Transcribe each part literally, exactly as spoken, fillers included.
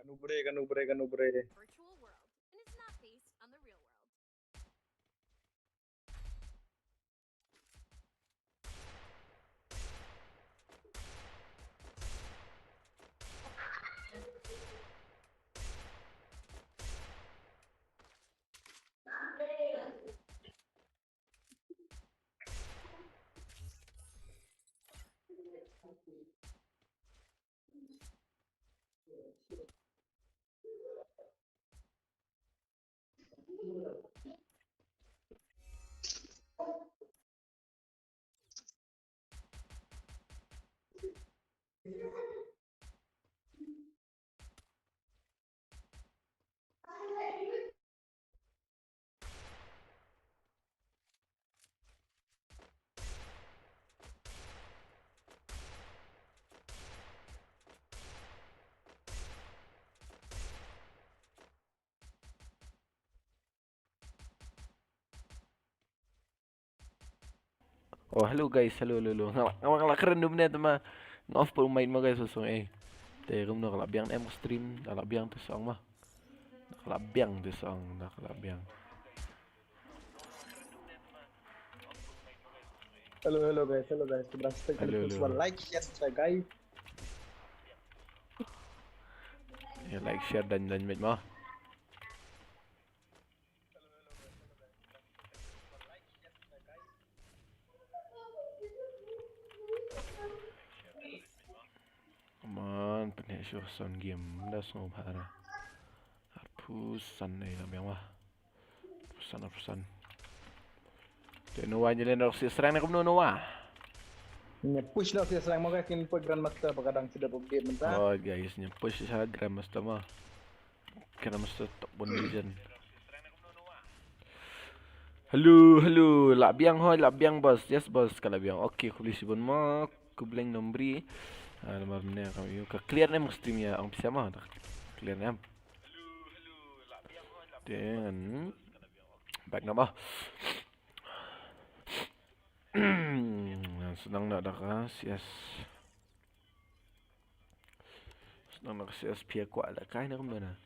Kanubre, kanubre, kanubre. Virtual world, and it's not based on the real world. Oh, hello guys, hello, hello, hello. Nga, nga, nga la kren dum ne tama. Nga off pun mic ma guys, song eh. Te kum no ka la biang em stream, ka la biang te song ma. Ka la biang te song, ka la biang. Hello, hello guys, hello guys. Hello, hello. Like, share, subscribe guys. Ya, like, share dan dan mic ma. Come on, pynheh shuh san game, da sngew bha. Arphew san ne la biang wa. Arphew san, arphew san. Te Noah ngi len rok si srang ne kumno Noah. Ngi push rok si srang mo guys, ngi push Grandmaster ba ka dang sdang update mynta. Oh guys, ngi push sha Grandmaster ma. Kena masa top one legend. Hello, hello. La biang hoi, la biang boss. Yes boss, ka la biang. Okay, khublei shibun mo. Khublei nombri. Ah, namar mene ka yu ka clear ne em stream ya ong pisa ma. Clear ne em. Then back na ba. Sdang na da ka C S. Sdang na ka C S phi kwah lehkai ne kumno na.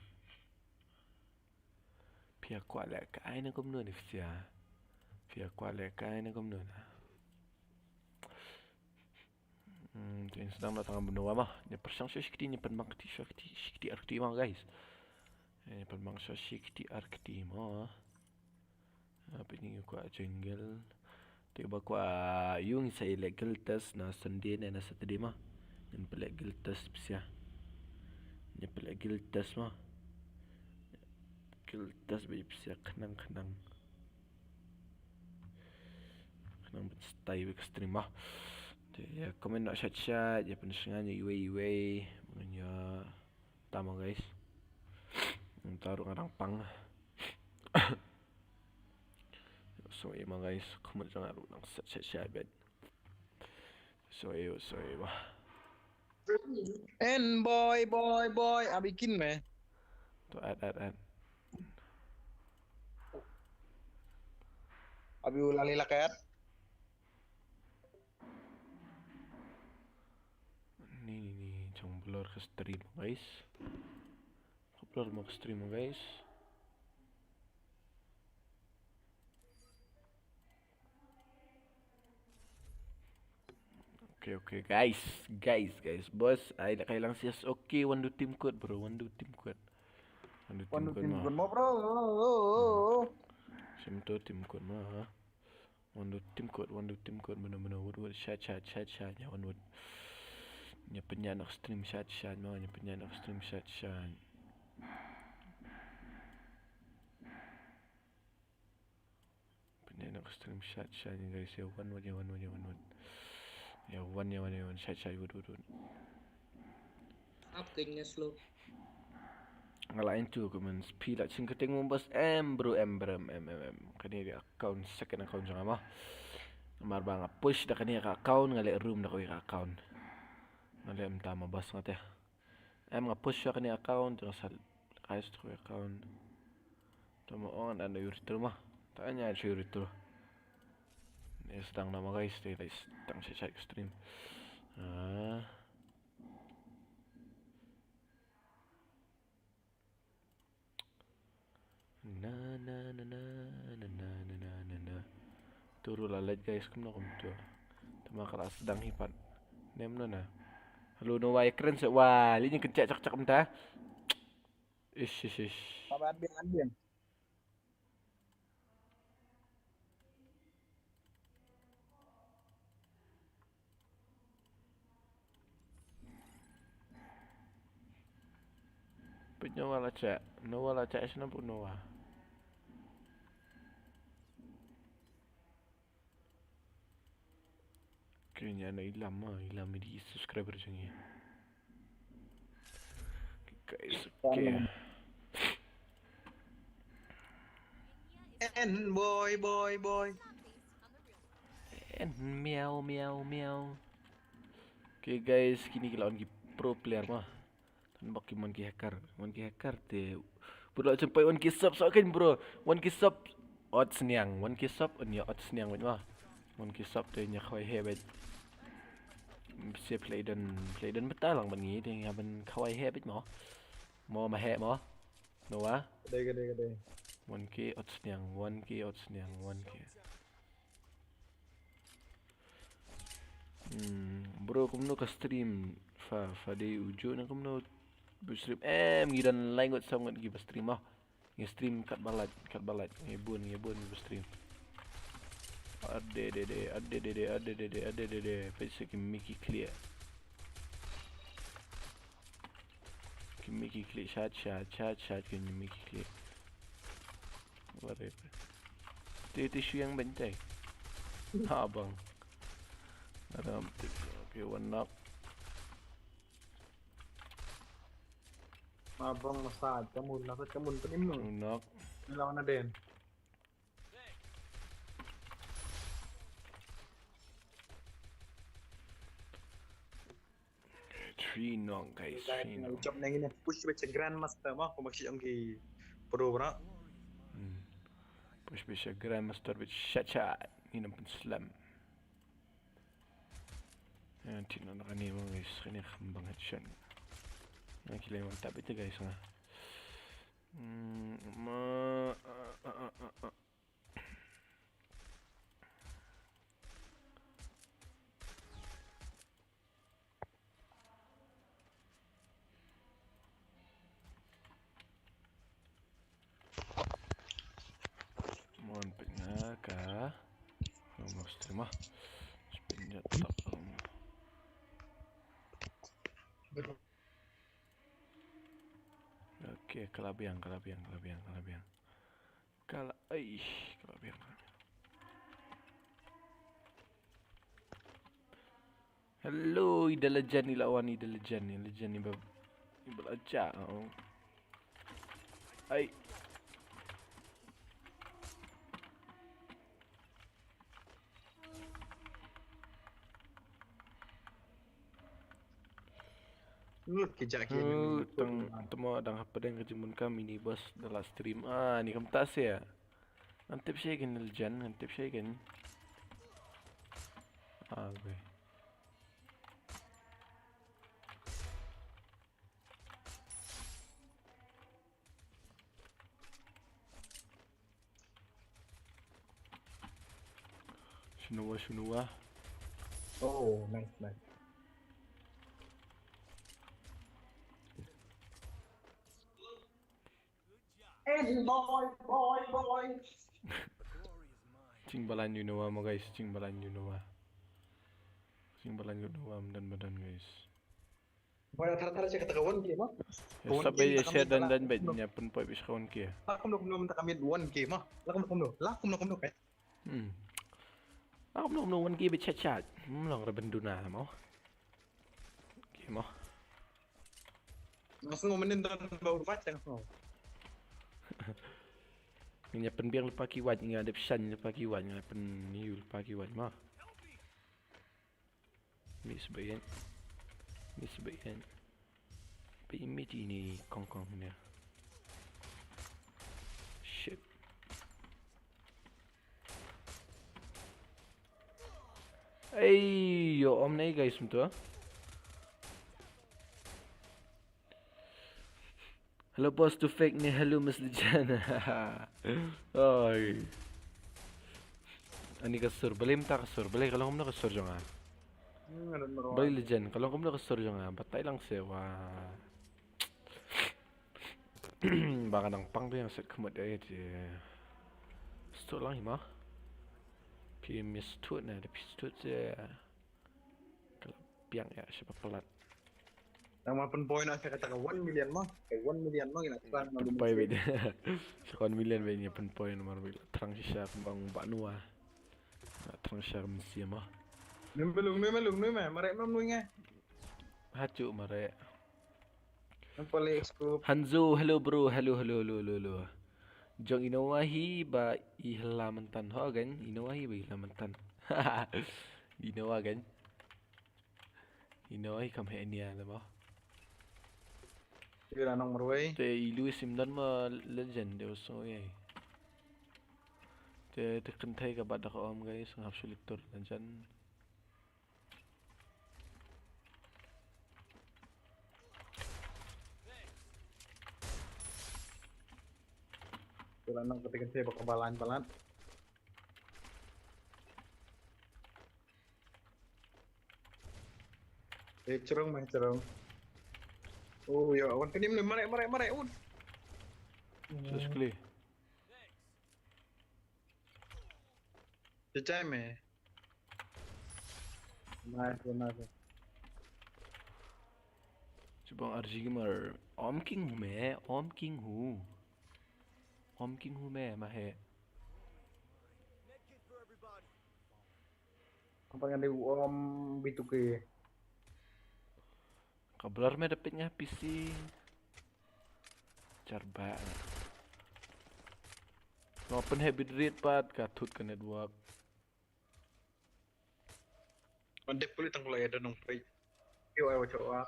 Phi kwah lehkai ne kumno ne phi. Phi kwah lehkai ne kumno na. Hmm, te sdang na tang bynta ma. Ngi pyrshang shuh shi kti, ngi pynbang kti shuh kti, shi kti ar kti ma guys. Ngi pynbang shuh shi kti ar kti ma. Haba ngi kwah jungle. Te ba kwah ïa ngi sa ïaleh guild test na Sunday ne na Saturday ma. Ngin pynleh guild test pisa. Ngin pynleh guild test ma. Guild test ba pisa khnang khnang. Khnang ban stay ba ka stream ma. Te ïa comment noh shat shat, ïa pynshngaiñ ïa iwei iwei. Ngan ïa Tama guys. Nta ruh nga dang pang. So ïa ma guys, kumut jong nga ruh dang set set set bet. So ïa, so ïa ma. En boy, boy, boy, abi kin me. To add, add, add. Abi u la lei la ka add. Ni, ni, ni, jong blur ka stream, guys. Ka blur ma ka stream, guys. Okay, okay, guys, guys, guys, boss, ai da kai lang sias. Okay, wan do team code, bro, wan do team code. Wan do team code ma, bro. Sim to team code ma, ha. Wan do team code, wan do team code, mano, mano, wut, wut, shat, shat, shat, shat, ïa wan wut. Ïa pynïaid na ka stream shat, shat, ma, ïa pynïaid na ka stream shat, shat. Pynïaid na ka stream shat, shat, ïa guys, ïa wan wut, ïa wan wut, ïa wan wut. Ïa wan, ïa wan, ïa wan, shat, shat, wut, wut, wut. App kane nga slow. Nga la into comments. Phi la ching kyrteng mo bas? Em bro, em bro, em, em, em. Kane ka account, second account jong nga ma. Namar ba nga push da kane ka account, nga leh room da kawei ka account. Nga leh mynta ma bas nga te. Em nga push da kane ka account, nga sa leh kawei ka account. Tama on and you return ma. Ta nya you return. Ni sdang na ma guys, te sdang sha sha stream. Ah. Turu la leit guys, kumno kumtu. Tama ka la sdang hi pat. Nem no na. Hello, no wai kren se wa li ni kynchek chak chak mynta. Ish, ish, ish. Baba admin, admin. Peit Noah la check. Noah la check, shu nampak Noah. Okay, ïa na ilam ma, ilam di subscriber jong ngi. Okay, guys, okay. And boy, boy, boy. And meow, meow, meow. Okay, guys, kine ki la wan ki pro player ma. Tan bok ki mon ki hacker, mon ki hacker te. Bro, jumpai wan ki sub, so kan bro. Wan ki sub. Ot sniang, wan ki sub, un ïa ot sniang wait ma. Wan ki sub te ïa khawai he wait. Se play don, play don beta lang ban ngi te ïa ban khawai he wait mo. Mo ma he mo. Noah. Ka dei, ka dei, ka dei. Wan ki ot sniang, wan ki ot sniang, wan ki. Hmm, bro, kumno ka stream? Fa, fa dei uju na kumno bu stream? Em, ngi don lai ngut saw ngut ngi ba stream ah. Ngi stream kat ba lait, kat ba lait. Ngi bun, ngi bun ngi ba stream. Ade de de, ade de de, ade de de, ade de de. Peit se ki miki clear. Ki miki clear, shot, shot, shot, shot, ki miki clear. Whatever. Te, te shu ïang benteng. Ha bang. Aram te. Okay, one knock. Ma bang masa, kamu lah kamu penim nu. Two knock. Ni lawan Aden. Three knock, guys, three knock. Jump nang ini push back Grandmaster mah, aku maksud yang ki pro bra. Hmm. Push back Grandmaster with shot shot. Ni nampan slam. Ya, tin nak ni mah, guys, ini kembang headshot. Nah, kila mantap itu, guys, nah. Hmm, ma, ah, ah, ah, ah, ah. Mon pynga ka. Mo stream ah. Spin jat tak. Okay, kala biang, kala biang, kala biang, kala biang. Kala, ai, kala biang, kala biang. Hello, ida lejan ni lawan, ida lejan ni, lejan ni bab. Ni belajar, oh. Ai. Lut ki jaki. Tang temo dang hapdeng ka jingmut ka mini boss da la stream. Ah, ni kam ta sia. Ngan tip sha ken lejan, ngan tip sha ken. Ah, okay. Shunuwa, shunuwa. Oh, nice, nice. And boy, boy, boy. Ching balan you know mo guys, ching balan you know. Ching balan you know, madan madan guys. Boy, thar thar check ta ka one K mo. Ya, stop be share dan dan be nya pun poi bis ka one K. La kumno kumno mynta ka mid one K mo. La kumno kumno. La kumno kumno kai. Hmm. La kumno kumno one K be chat chat. Hmm, long ra benduna mo. Okay mo. Nga sngew mynnin don ba u wait nga sngew. Nga pynbiang lypa ki wait, nga dep shan lypa ki wait, nga pynïu lypa ki wait mo. Miss ba ïan. Miss ba ïan. Ba ïan miss ini kong kong ni. Shit. Ei, yo, om nei guys, mynta. Hello, boss, to fake ni, hello, Miss Lijan. Oi. Ani ka sur, balei mynta ka sur, balei ka long kumno ka sur jong nga. Balei Legend, ka long kumno ka sur jong nga, batai lang seh wa. Ba ka nang pang biang set khmut ïa te. Stud lang hi ma. Phi mistut na, phi stut seh. Ka la biang ïa sha palat. Nang ma pynpoi na sha kata ka one million ma. Ka one million ma ngi la thrang na. Pynpoi bad. Sha ka one million bad ngi pynpoi namar bad la thrang shisha kumba ong Bah Noah. La thrang shisha ka mynsiem ma. Nui ma lung, nui ma lung, nui ma. Mareh ma lung nui nga. Hajuh mareh. Nang pale scoop. Hanzo, hello bro, hello, hello, hello, hello, hello. Jong ino wa hi ba i hla myntan ho gan, ino wa hi ba i hla myntan. Ino wa gan. Ino wa hi kam he nia le mo. Ira nang marwei. Te i Lewis im don ma Legend de so ye. Te te kynthei ka bat da ka om guys, ngap selector Legend. Ira nang kynthei kynthei ba ka balan balan. Eh, cerong mah cerong. Oh, ya, wan kenim ni, marek, marek, marek, un. Sus kli. Cecai meh. Nice, nice. Chibang R G Gamer. Om King Hu meh, Om King Hu. Om King Hu meh, mahe. Apa ngan di om B two K. Ka blur me da peit nga P C. Jar ba. Nga open habit rate pat ka thut ka network. On dep puli tang pula ya da nong peit. Yo ai wacho wa.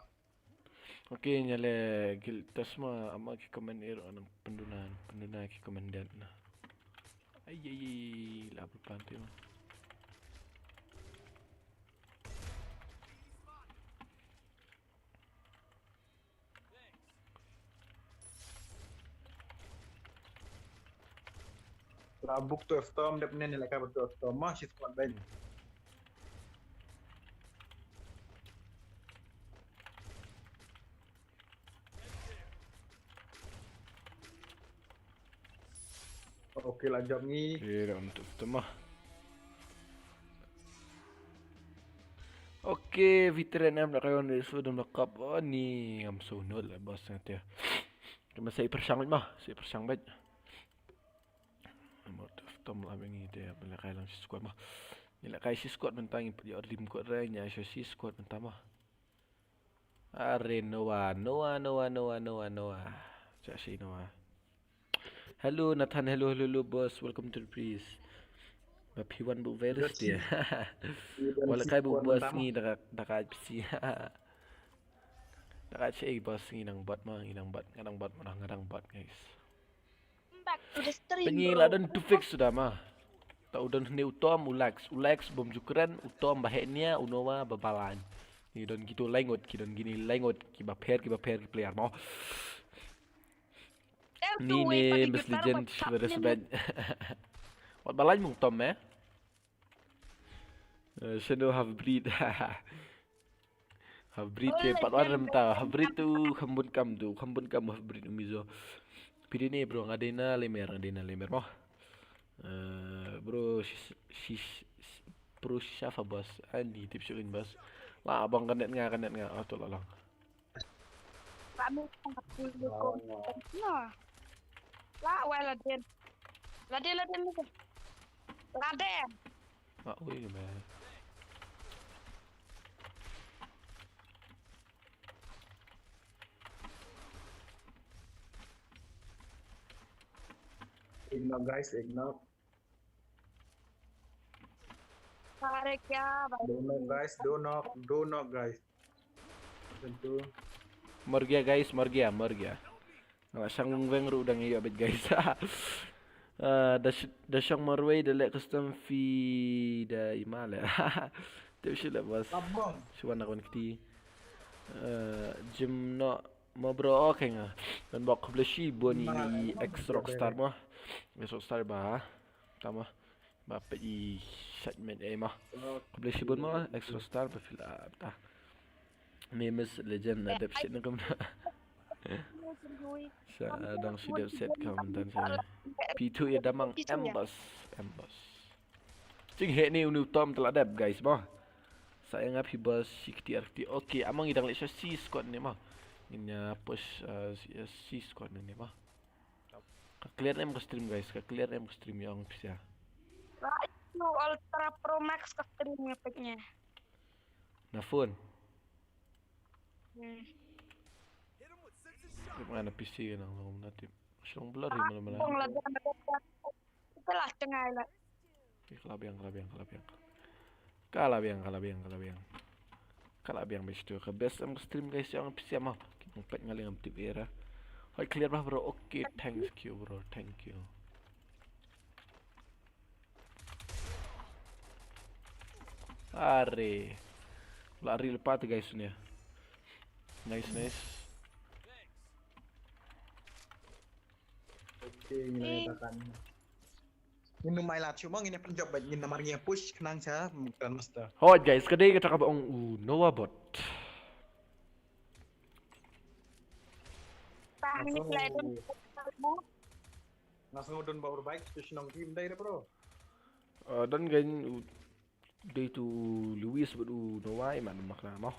Okay, nyale gil tasma ama ki comment ir onang penduna, penduna ki comment dat na. Ai ai ai la berpanti ma. La buk tu F Tom dep nen la ka buk tu F Tom ma shi squad ben. Okay, la jam ni. Kira untuk tema. Okay, veteran em nak kayon dari sudah melekap. Oh, ni ngam sunul lah bos nanti. Cuma saya persang mah, saya persang baik. Mot tom la bengi te bela kai lang si squad mah. Ni la kai si squad mentang ni padi rim kuat rai nya si squad mentang mah. Are Noah, Noah, Noah, Noah, Noah, Noah. Cak si Noah. Hello Nathan, hello, hello, hello boss, welcome to the priest. Ba phi wan bu virus dia. Wala kai bu boss ngi da da kai psi. Da kai si boss ngi nang bat ma, ngi nang bat, ngadang bat ma, ngadang bat guys. Welcome back to the stream. Pengi la don tu fix sudah ma. Ta u don hne u Tom, u Lex, u Lex bom jukren, u Tom ba hek nia, u Noah ba balan. Ni don gitu lengot, ki don gini lengot, ki ba pher, ki ba pher, ki player mo. Ni ni Miss Legend, sudah sudah. Wat balan mung Tom eh. Eh, Shadow half breed. Half breed te pat wan rem ta. Half breed tu khambun kam tu. Khambun kam half breed u Mizo. Pidini bro, nga dei na lemer, nga dei na lemer mo. Eh, bro, si si pro shisha fa boss. Ani tip shuin boss. La bang kanet nga, kanet nga. Oh, tu la lang. Kami tak perlu kau. No. La wai la den. La den, la den, la den. La den. Mak ui meh. Ignore guys, ignore. Pare kya bhai? Don't knock guys, don't knock, don't knock guys. Tentu. Mar gaya guys, mar gaya, mar gaya. Nga la shang weng ruh dang ïoh bad guys. Ah, da sh-, da shang marwei da leh custom fee da ima leh. Tip shi leh bos. Abang. Shi wan na kon kti. Eh, Jim no ma bro, okay nga. Dan bok khublei shibun ini ex Rockstar mo. Ex Rockstar ba. Tama. Ba peit i shot mid A mo. Khublei shibun mo, extra star ba fill up ta. Memes legend na dep shit na kumno. Sa dang shi dep set ka mynta sa. P two ïa damang ambush, ambush. Jingeh ne uni u Tom te la dep guys mo. Sa ïa nga phi boss shi kti ar kti. Okay, amang i dang leh sha C squad ne mo. Ngin ïa push uh, C, uh, C squad ne mo. Ka clear em ka stream guys, ka clear em ka stream ïa ong pisa. Right, tu Ultra Pro Max ka stream ïa peit ne. Na phone. Hmm. Tip nga na P C ka nang long na tip. Shong blur hi malam malam. Bong la bong la bong. Ita la tengai la. Ih, ka la biang, ka la biang, ka la biang. Ka la biang, ka la biang, ka la biang. Ka la biang best tu ka best em ka stream guys ïa ong P C mo. Ki nang peit nga leh ngam tip era. Hoi clear bah bro. Okay, thank you bro. Thank you. Are. La ri lepas tu guys ni. Nice, nice. Okay, ngin ïa katakan. Ngin ym ai lad shuh mo, ngin ïa pynjop bad ngin namar ngin ïa push khnang sha Grandmaster. Hooid guys, ka dei kata kaba ong u Noah Bot. Nga sngew, nga sngew don ba u Revive tu shnong team dei re bro. Ah, don gan u dei tu Lewis bad u Noah i man mak na mo.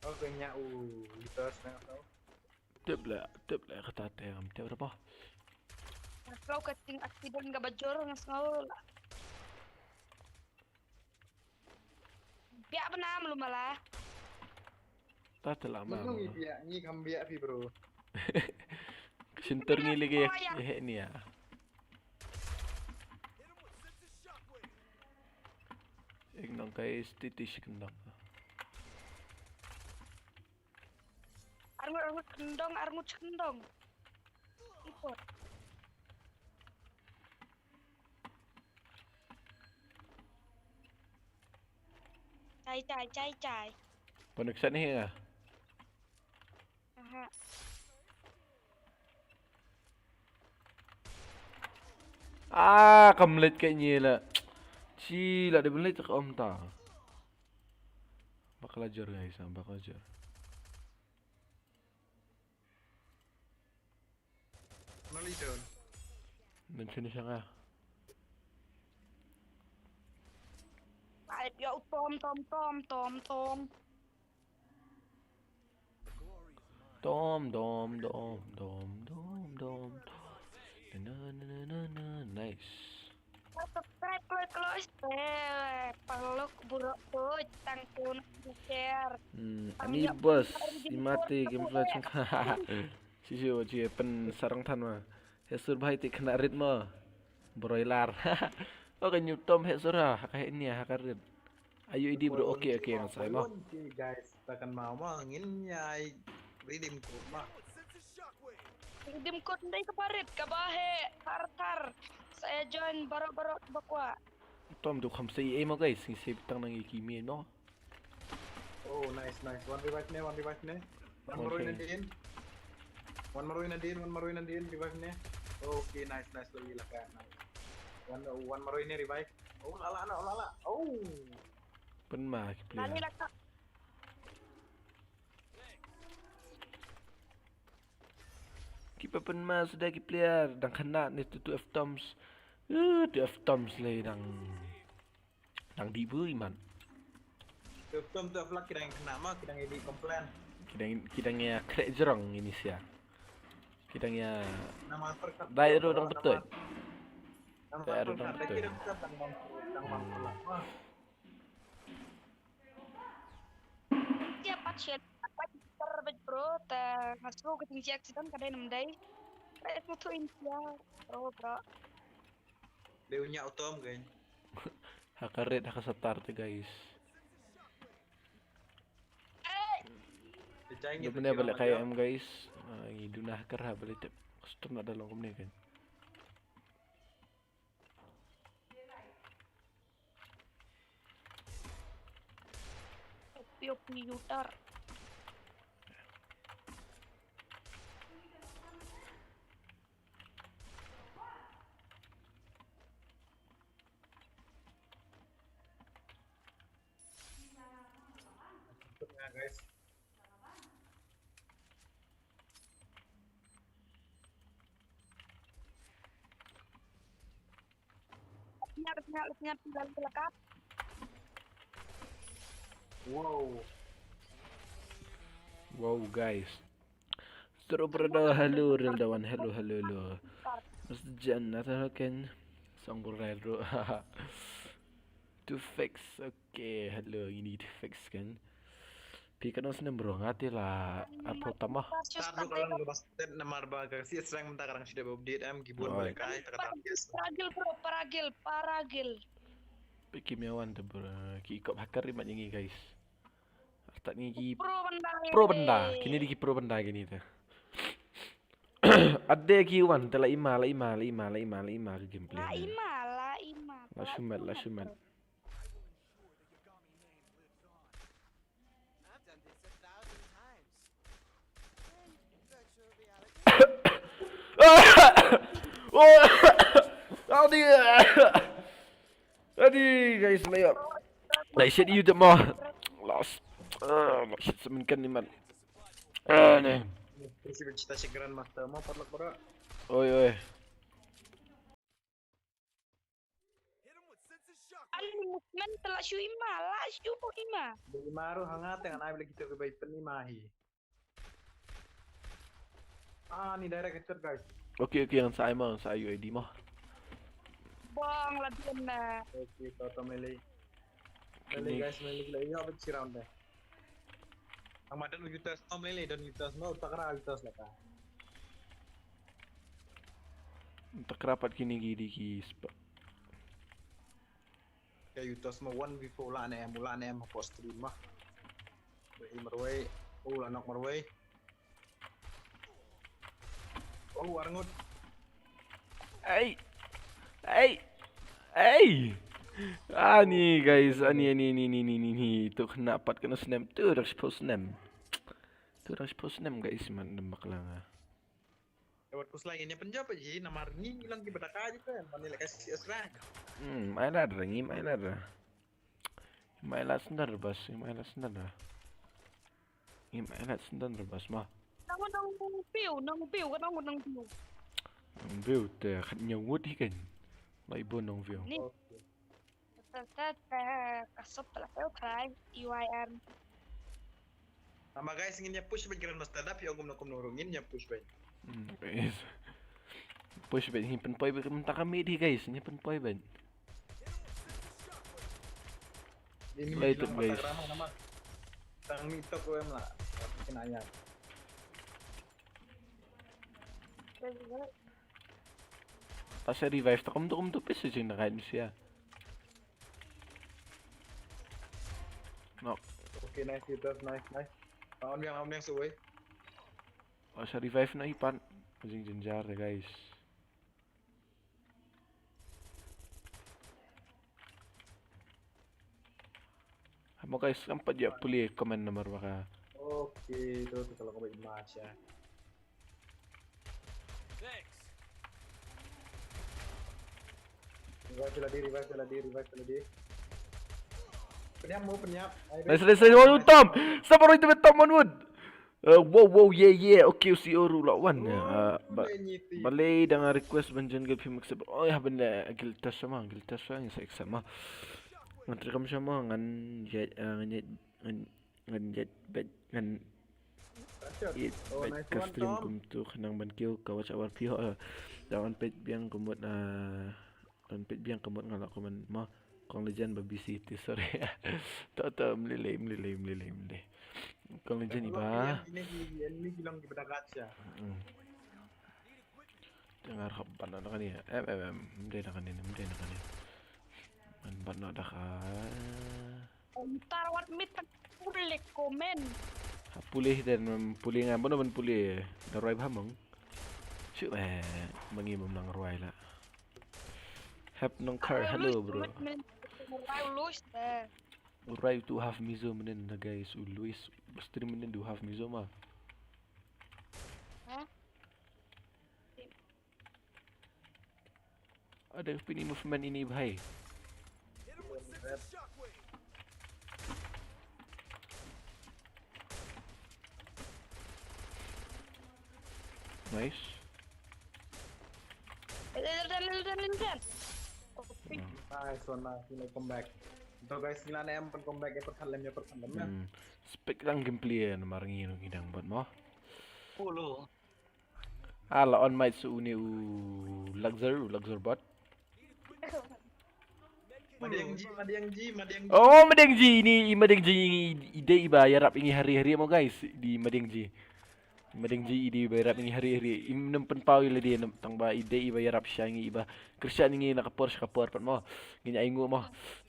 Oh, kanya u Litas na tau. Tip le, tip le kata te ngam tip re mo. Kau ka ting accident ka bajur nga sngew la. Biak bynam lu mala. Ta te la ma. Ngi biak, ngi kam biak phi bro. Sinter ngi lagi ya, eh ni ya. Ek nong kai stiti shi kendang. Arngut arngut kendong, arngut kendong. Ipot. Chai chai chai chai. Connection hi nga. Aha. Ah, kam leit ka nyi la. Chi la de leit ka om ta. Bakla jor guys, bakla jor. Nali don. Nan sini sanga. Ai pia u tom tom tom tom tom. Dom dom dom dom dom dom. Na na na na na. Nice. Subscribe kloi kloi. Peluk buruk tu tang tu nak share. Hmm, ani bos imati game flash. Sisi oji pen sarang than ma. Hesur bhai ti kena rit ma. Broiler. Oke nyutom hesur ha. Haka ini ha ka rit. Ayo idi bro, oke oke ngasai ma. Guys. Takan mau ma ngin ïa ai redeem code ma. Redeem code ndai ka barit ka ba he thar thar. Saya join baro baro bakwa. Tom tu kham sei ei ma guys, ngi sei tang nang iki mi no. Oh nice nice. One revive ne, one revive ne. One marui na din. One marui na din, one marui na din, revive ne. Okay nice nice lagi laka. One one marui ne revive. Oh la la la la. Oh. Pynma ki player. Nani laka. Ki pynma suda ki player dang khynnah ne tu tu F Toms. Uh, tu F Toms le dang dang di bui man. Tu F Tom tu F lak ki dang khynnah ma ki dang di complain. Ki dang ki dang ïa krek jrong ini sia. Ki dang ïa. Dai ro dang betul. Dai ro dang betul. Sia pat shit. Pat ter bet bro ta ngasu ka ting sia accident ka dai nam dai. Rai tu tu in sia. Bro bro. Dei u nya u Tom kan. Haka red haka satar te guys. Dei bene bale kai em guys. Ngi duna haka ha bale tep. Custom na da long kumne kan. Opi opi yutar. Guys. Wow. Wow, guys. True brother, hello, real dawan, hello, hello, hello. Mister Jan, nata ken song bro. To fix, okay, hello, you need to fix kan. Phi katno snem bro, nga te la arphew tam ah. Taduh ka long ka ba step namar ba ka si srang mynta ka dang shu dep update em ki bun ba lehkai ta ka dang. Paragil bro, paragil, paragil. Phi kim ïa wan te bro, ki kop hacker ri mat ïa ngi guys. Artat ngi ki pro bynda, pro bynda. Kine dei ki pro bynda kine te. Ade ki wan te la ima, la ima, la ima, la ima, la ima ka gameplay. La ima, la ima. La shumet, la shumet. I'll do that. Adi guys, layup. Like shit, you the more. Lost. Ah, lost shit, semen kan ni man. Ah, ni. Isi bercita si Grandmaster mau potluck bro. Oi, oi. An movement telah shu ima, lah shu ima. Bagi maru hangat dengan ai lagi tu ke baik penimahi. Ah, ni direct headshot, guys. Okay, okay, ngan sa ai mo, ngan sa ai U A D mo. Bang, la dien na. Okay, to, to, melee. Melee, guys, melee, la ïoh bad shi round de. Ang ma don utas, to, melee, don utas, mo, takra utas la ka. Takra pat kine ki dei ki spot. Ka utas mo one v four la ne, mo la ne, mo post stream mo. Marwei, oh, la nok marwei. Oh, arngut. Ei. Ei. Ei. Ani guys, ani, ani, ani, ani, ani, ani. Tu kena pat kena snem, tu dah sepuluh snem. Tu dah sepuluh snem guys, man nembak langa. Lewat puslai ini penjawab aja, nama ni bilang di bedaka aja kan, mana lekas si Esra. Hmm, mai lad, ngi mai lad. Mai lad sendar bas, mai lad sendar. Ngi mai lad sendar bas ma. Nang nang piu, nang piu, nang nang piu. Nang piu te khat nyawut hi kan. Lai bon nang piu. Ni. Kasop telah kau try U I M. Nama guys, ngin ïa push bad Grandmaster da, phi ong kumno kumno ruh ngin ïa push bad. Hmm, guys. Push bad, ngin pynpoi bad mynta ka mid hi guys, ngin pynpoi bad. Ini mid lang guys. Tang mid tok em lah. Kena ïa. Pas revive ta kum tu kum tu pis jing na kain sia. No. Okay, nice, nice, nice. Lawan yang, lawan yang suwe. Pas revive na ipan. Jing jenjar guys. Mo guys, kam pat ïa pule comment number baka. Okay, tu tu kalau kau buat match ya. Revive lagi, revive lagi, revive lagi. Penyap mu, penyap. Nice, nice, nice. Oh, Tom. Siapa orang itu Tom Manwood? Uh, wow, wow, yeah, yeah. Okay, si Oru lawan. Uh, ba balei da nga request ban join guild phim accept. Oh ya, benda guild test sama, guild test sama, accept ma. Ngan terkam sama ngan jet, uh, ngan jet, ngan ngan jet bet ngan jet bet ka stream kum tu khnang ban kiew ka watch hour phi ho. Da ngan peit biang kumut, uh, ngan peit biang kumut nga la comment ma. Kong Legend ba busy te, sorry. To to, mlei lei, mlei lei, mlei lei, mlei. Kong Legend iba. Ini di, ini di long di pada gacha. Dengar hap ban na kane. Em em em, mdei na kane, mdei na kane. Ban ban na da ka. Ntar wat mit pule komen. Ha pule dan pule ngan ban ban pule. Da roi ba mong. Shu eh mangi mong nang roi la. Hep nong kar, hello bro. Urai tu half Mizo menen na guys, u Luis stream menen du half Mizo ma. Hah? Ada pini movement ini bhai. Hit him with sense of shockwave. Nice. Little Dan, little Dan, little Dan. Nice one, nice. Ngi la comeback. To guys, ngi la ne em pyn comeback, ïa pyrkhat lem, ïa pyrkhat lem, ïa. Hmm. Spek lang gameplay namar ngi ngi dang bot mo. Polo. Ah, la on mic su uni u Luxor, u Luxor bot. Madiang ji, madiang ji, madiang ji. Oh, madiang ji ini, i madiang ji ini, i dei iba ïarap ngi hari hari mo guys, di madiang ji. Madiang ji i dei iba ïarap ngi hari hari. Im nang pynpaw ïa lade nang tang ba i dei iba ïarap sha ngi iba. Kyrshan ngi na ka por sha ka por pat mo. Ngi ai nguh mo.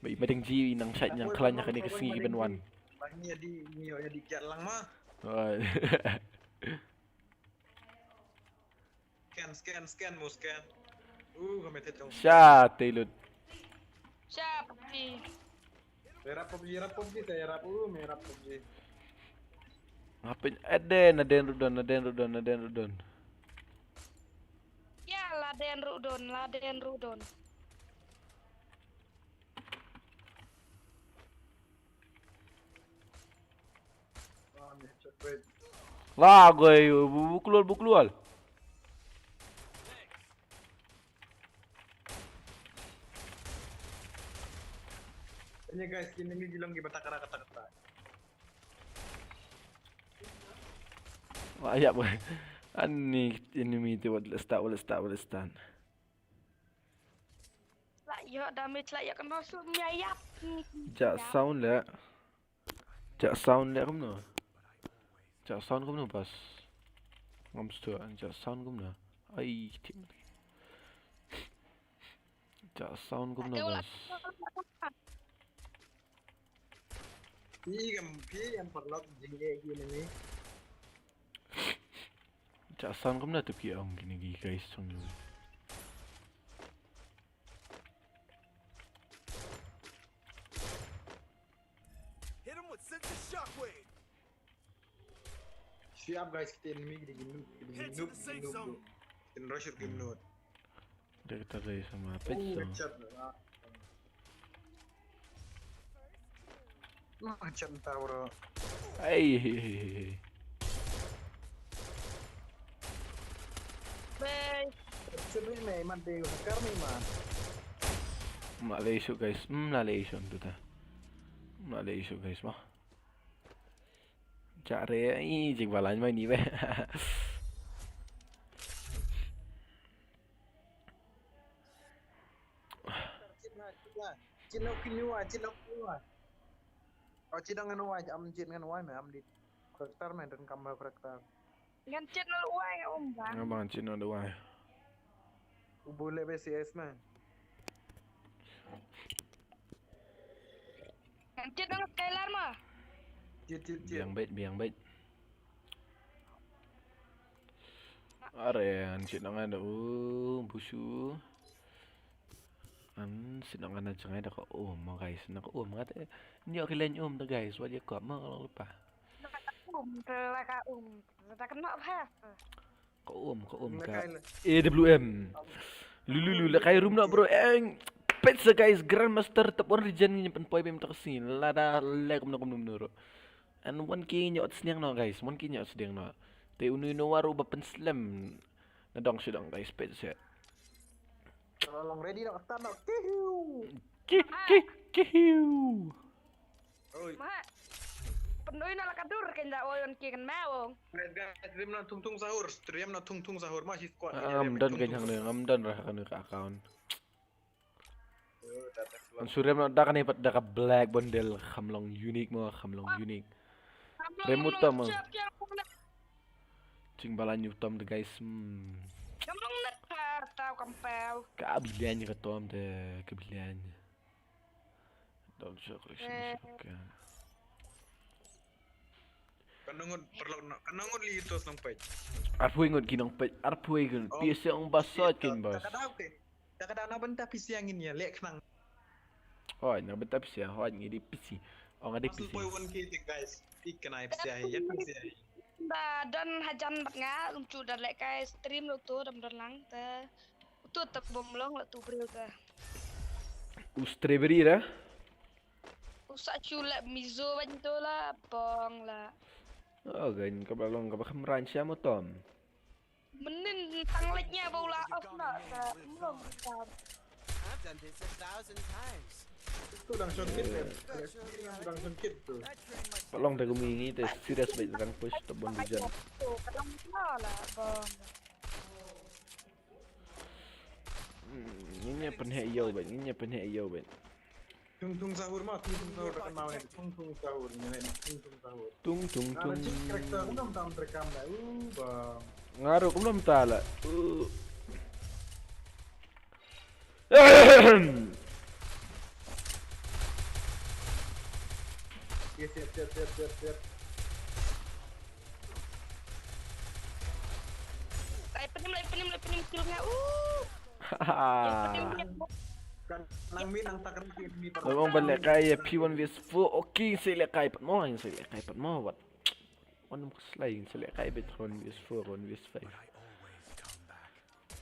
Ba i madiang ji i nang shait nang khlaiñ ha kane ka sngi ki ban wan. Ba ngi ïa di, ngi ïa di kiat lang ma. Oh. Scan, scan, scan, mo scan. Uh, kami te tong. Sha te lut. Sha PUBG. Ïarap PUBG, ïarap PUBG, te ïarap, uh, ïarap PUBG. Ngapin aden, aden rudon, aden rudon, aden rudon. Ïa la den rudon, la den rudon. Ah, ni headshot, wait. La goi, bu- buklul, buklul. Ini guys, ini ngi jilong ki batak kara kata kata. Wah, ya boy. Ani enemy te wat start, wat start, wat start. La ïa damage la ïa kena sum ïa ïap. Ja sound le. Ja sound le kumno. Ja sound kumno pas. Ngam stu an ja sound kumno. Ai tim. Ja sound kumno pas. Phi kam phi kam paralok jingeh ki enemy. Ja sound kumno tu ki ong kini ki guys song. Hit him with sensitive shockwave. Siap guys, kita enemy kita gimnu, kita Head to gimnu, the safe gimnu. Zone. Kita rush kita gimnu. Dia kita guys sama apa Oh, so. Headshot. Ah. Macam tahu bro. Ai. Bye. Sini nih, mati, kami mah. Mlale isu guys, mlale isu tu ta. Mlale isu guys mah. Jare i jing balai mai ni be. Chin no kinua, chin no kinua. Oh, chin no kinua, am chin no kinua, me am di. Karakter me don kamba karakter. Ngan chin no uai um bang. Ngam bang chin no dua. Ubu le B C S me. Ngan chin no Skylar ma. Chin chin chin. Biang bait, biang bait. Are an chin no ngan u busu. An chin no ngan jngai da ka um ma guys, na ka um ngat. Nyo ki len um da guys, wat ya ko ma ka lupa. Um, te la ka um. Te kena ha. Ka um, ka um Na ka. kai le. A W M. Lulu lu la kai room na bro. Eng. Pizza guys, Grandmaster tap one region ni pen poi bem tak sini. Lada lek mno kum nuru. And one K nyot sniang no guys, one K nyot sniang no. Te unu unu waru ba pen slam. Na dong sidong guys, pizza. Kalau long ready nak start nak. Kihiu. Ki ki kihiu. Oi. Ma. Penoi na la ka dur kan da oi on ki kan ma ong. Guys, guys, stream na tung tung sahur, stream na tung tung sahur masih squad. Ngam don kan hang ne, ngam don rah kan ka account. Oh, dah dah Kan surem na da kan pat da ka black bundle kham long unique mo, kham long unique. Remut tam. Ching balan yu tam de guys. Hmm. Kam long net pa tau kam pau. Ka bilian ka tom de, ka bilian. Don't show Christian. Okay. Kan ngut perlu nak, kan ngut li tos nang page. Arphuai ngut ki nang page, arphuai ngut. Pi se ong basot kin bas. Tak ada oke. Tak ada nak bentar P C yang ini ya, lek nang. Oh, na bynta P C, hoi ngi di P C. Oh, nga di P C. Masuk boy one K te guys. Pik kena P C ya, P C. Da don hajan bat nga um chu da lek kai stream lo tu dam don lang te. Tu tak bom long lo tu bril te. U strawberry da? Usa chu lek mizo ban tu la bong la. Oh, gan ka ba long ka ba kham ran siam tom. Mynnin tang leit nia ba u la off na ka mlong ka. I've done this a thousand times. Tu dang shon kit eh. Dang shon kit tu. Pat long te kumne ngi te serious bad rank push to bun bijan. Tu ka dang la la ba. Ngi nia pynheh ïew bad, ngi nia pynheh ïew bad. Tung tung sahur ma, tung tung sahur kan ma ne. Tung tung sahur ne, tung tung sahur. Tung tung Ada tung. Cik karakter aku nam tam terekam dah. Uh, bang. Nga ruh kumno mynta la. Uh. Yes, yes, yes, yes, yes, yes. Lai penim, lai penim, lai penim kill nga. Uh. Penim dia. Kan nang mi nang tak ni ni. Ngam ong ban lehkai ïa phi one v four. Okay, sa lehkai pat mo, sa lehkai pat mo wat. Wan ym khuslai, sa lehkai beit one v four, one v five.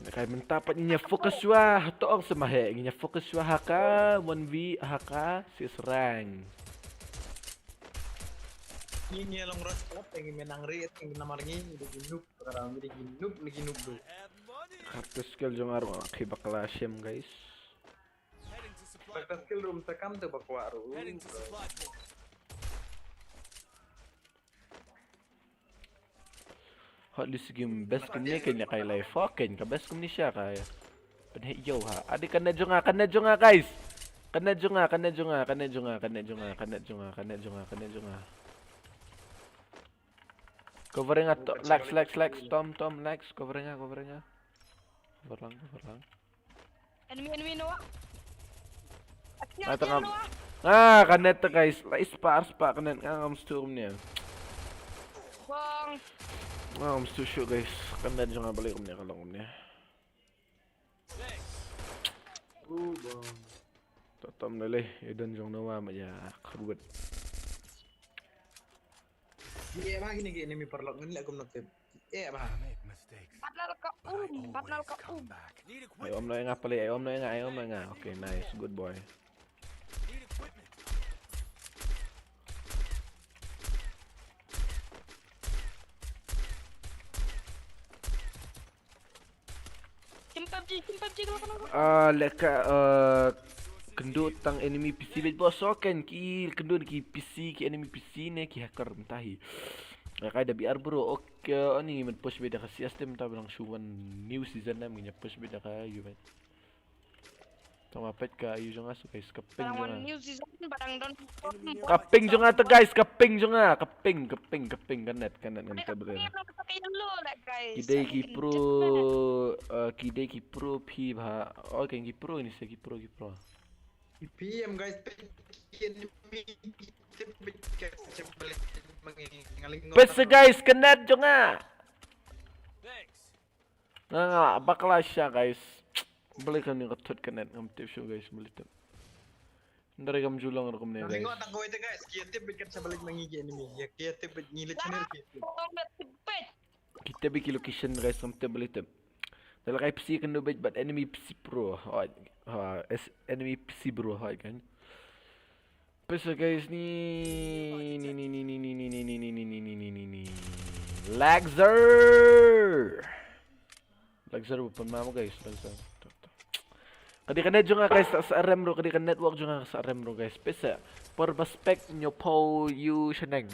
Lehkai mynta pat ngi nia focus shuwa, hato ong sa ma he, ngi nia focus shuwa ha ka one v ha ka sis rank. Ni ni long rush club yang menang ri, yang namar ngi di noob, sekarang di noob, di noob tu. Khat ka skill jong nga ruh ki bakla shem guys. Bakla skill room tekam tu bakwa ru. Hot list game best kumne kein lehkai lai fucking ka best kumne sha ka. Pynheh ïew ha. Ade ka net jong nga, ka net jong nga guys. Ka net jong nga, ka net jong nga, ka net jong nga, ka net jong nga, ka net jong nga, ka net jong nga, ka net jong nga. Covering nga to, Lex, Lex, Lex, Tom, Tom, Lex, covering nga, covering nga. Cover lang, cover lang. Enemy, enemy Noah. Akhirnya Mata ngam. Noah. Ah, ka net ta guys. Lai spar spar ka net nga ngam stu kumne. Bang. Nga ngam stu shu guys. Ka net jong nga balei kumne ka long kumne. Uh, bang. Totom na le, ïa don jong Noah ma ïa khrwet. Ni eh ba kini ki enemy paralok ngin leh kum na tip. Eh ba. Pat lal ka um, pat lal ka um. Ai om no nga pale, ai om no nga, ai om no nga. Okay, nice, good boy. Kim PUBG, kim PUBG kalau kena. Ah, lehkai, eh, kynduh tang enemy P C beit boss, oh, kan ki kynduh ki P C, ki enemy P C ne ki hacker mynta hi. Lehkai da B R bro, okay, ani ngi mut push beit da ka C S team mynta ba dang shu wan new season ne, ngi push beit da ka U S. Tang ma peit ka U S jong nga su guys, ka ping jong nga. New season barang don. Ka ping jong nga te guys, ka ping jong nga, ka ping, ka ping, ka ping, ka net, ka net ngan te bret. Ki dei ki pro, eh, ki dei ki pro phi bha. Oh, kan ki pro ni se ki pro, ki pro. P M guys, P M. Pesa guys, ka net jong nga. Nga nga bakla sha guys. Balei kane ka thut ka net ngam tip shuh guys, balei tip. Ndari kam ju long rukom ne guys. Ngi tang kawei te guys, ki tip bit kat sa balik mangi ki enemy. Ya ki tip bit ngi le channel ki tip. Kita bit ki location guys, ngam tip balei tip. Dala kai P C kan do bit but enemy P C pro. Hoi. Ha, es enemy P C bro hoi kan. Pesa guys ni ni ni ni ni ni ni ni ni ni ni ni ni ni ni ni ni Laxer. Laxer weapon mamo guys, Laxer. Ka dei ka net jong nga guys, sa rem ro, ka dei ka network jong nga sa rem ro guys. Pesa por baspek nyopo yu sheneng.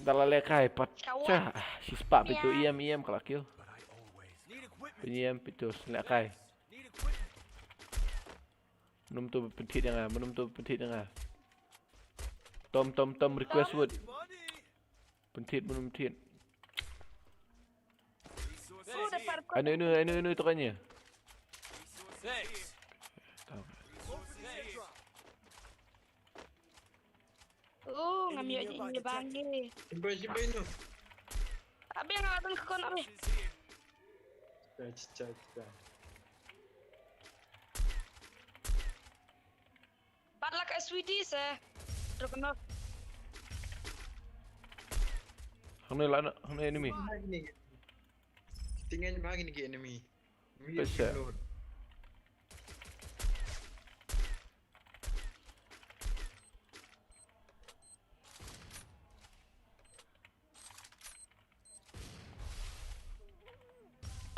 Dala le kai pat cha. Shi spah pitu iem iem kalak yu. Iem pitu selekai. Mynum tu pynthit ïa nga, mynum tu pynthit ïa nga. Tom, tom, tom, request wood. Pynthit, mynum pynthit. Anu, anu, anu, anu, tu kan ïa. Oh, ngam ïoh ïa ïa bang ge. Simpai, simpai tu. Abi nga don ka kon abi. Cai, cai, cai. Pat la ka S V D se. Drop knock. Hangne la na, hangne enemy. Tinggal bagi ni ke enemy. Pesa.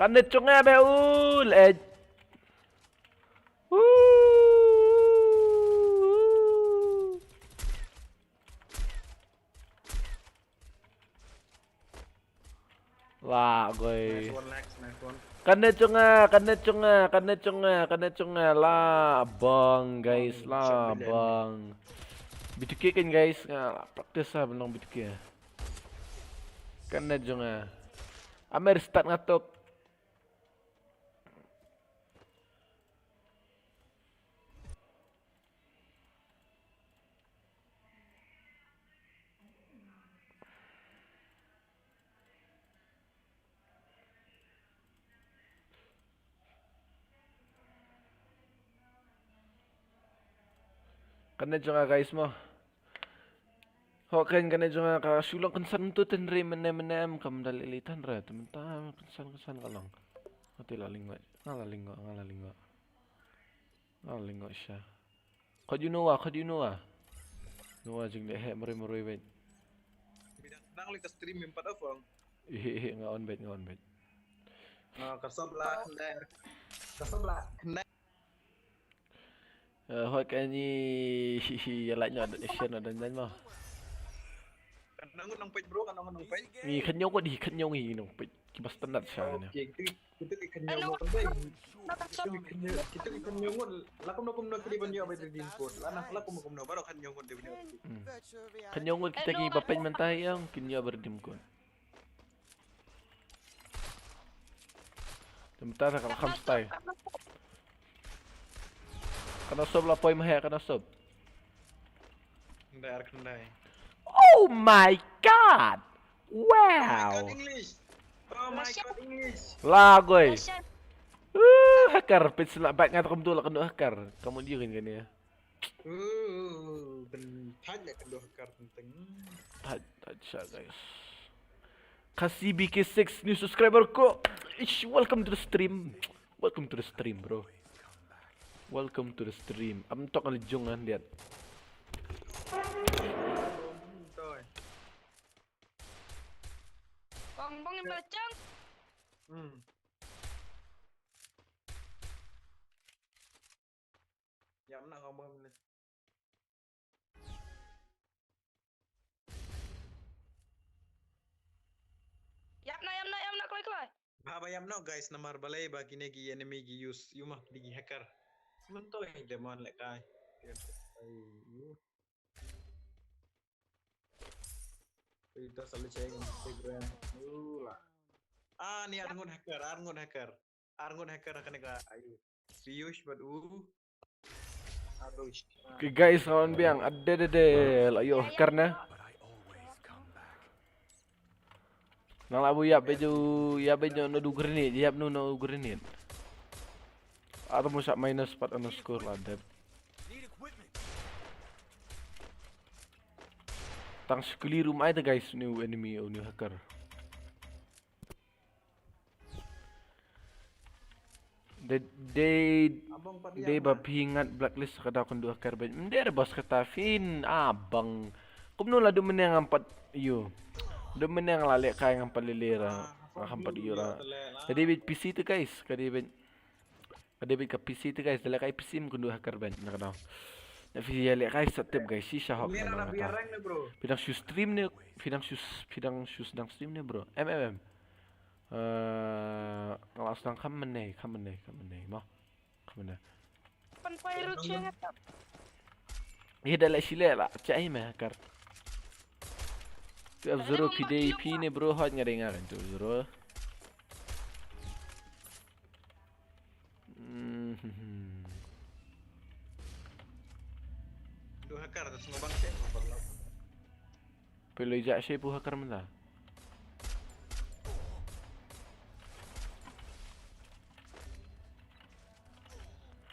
Kan da jong nga ba u leh. Woo. Lah, goi. Nice one, Lex. Nice one. Kan da jong nga, kan da jong nga, kan da jong nga, kan da jong nga. Lah, bang, guys, lah, bang. B two K kan, guys, nga practice lah, benang B two K. Kan da jong nga. Amer start nga tok. Kan da jong nga, guys, mo. Ho, kan, kan da jong nga, ka shu long kynsan tu tynrai mynne mynne em, kam da lei lei tynrai, te mynta kynsan kynsan ka long. Nga te la lyngngoh, nga la lyngngoh, nga la lyngngoh. Nga la lyngngoh sha. Khot ïa u Noah, khot ïa u Noah. Noah jingleh heh marwei marwei beit. Nang leh ka stream em pat, Afong. Ih, ih, nga on beit, nga on beit. Ah, ka sop la khyndai. Ka sop la khyndai. Eh, hoi, kane ïa lait noh da shen noh da nang mo. Kan nang nang peit, bro, kan nang nang peit. Ngi kan ñiew ko di, kan ñiew ngi nang peit. Ki ba standard sha ne. Okay, kita, kita ki kan ñiew ngut dei. Kita ki kan ñiew, kita ki kan ñiew ngut. La kumno kumno ki dei ban ïoh ba redeem code. La na la kumno kumno baroh kan ñiew ngut dei ban ïoh. Hmm. Kan ñiew ngut kita ki ba peit mynta ïa ki ïoh ba redeem code. Te mynta sa ka la kham stai. Kan da sop la poi ma he, kan da sop. Khyndai ar khyndai. Oh my God! Wow! Oh my God, English! Oh my God, English! Lagoi! Russian. Uh, hacker, peit sla bad nga ta kumtu la kynduh hacker. Kamu dia kan kan ya. Uh, ben thait la kynduh hacker teng teng. Thait, thait sha, guys. Kasi B K six new subscriber ko. Ish, welcome to the stream. Welcome to the stream, bro. Welcome to the stream. Am tok ali jong an diat. Bong bong yang belakang. Hmm. Ïam na ngam bam ne. Ïam na, ïam na, ïam na, kloi, kloi. Ba, ba ïam na, guys, namar balei ba kine ki enemy ki use, ïu ma kine ki hacker. Mynta ïa demon leh kai. Ai, ïu. Ita selalu ceng Instagram. Ula. Ah, ni arngut hacker, arngut hacker. Arngut hacker kane ka ayu. Piyush bad u. Aduh. Okay, guys, kawan biang, ada, ada, ada, la ïoh hacker na. Nang la bu ïap beit ju, ïap beit ju na du grenade, ïap nu na du grenade. Atau musak minus pat underscore la dep. Tang sekali room ai te guys, new enemy, oh, new hacker. Dei, dei, dei ba phi ngat blacklist ka da kynduh hacker beit. Mder boss kata phin, ah, bang. Kumno la du mynne ngam pat ïoh. Du mynne nga la leh kai ngam pat leh leh ra. Ngam pat ïoh ra. Ka dei beit P C te guys, ka dei beit. Ka dei beit ka P C te guys, da leh kai P C ym kynduh hacker beit na ka daw. Na phi ïa leh kai sa tip guys, shisha hok na ka daw. Phi dang shu stream ne, phi dang shu, phi dang shu sdang stream ne bro. Em, em, em. Eh, nga la sdang kham mynne, kham mynne, kham mynne, mo. Kham mynne. Pan pai ru che nga tap. Ïa da leh shi leh la, cha i me hacker. Twelve zero ki dei phi ne bro, hot nga dei nga kan twelve zero. Mhm. Du hacker, tas ngobang sih, ngobang lah. Pynlong ïa shi phu hacker mynta.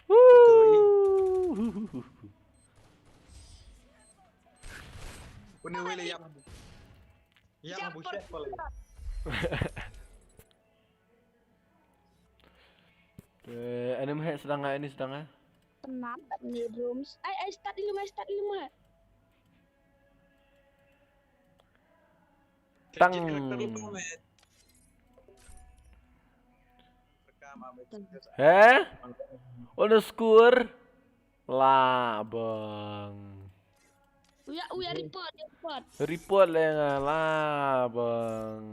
Woo! Pune wele ïap. Ïap ma bu shet pale. Eh, ani mhe sdang nga, ani sdang nga. Penat bad ni rooms. Ai, ai, start ilmu, ai, start ilmu, ai. Tang. Change character lu, mate. He? Underscore? Lah bang. Uya, uya report, report. Report le nga lah bang.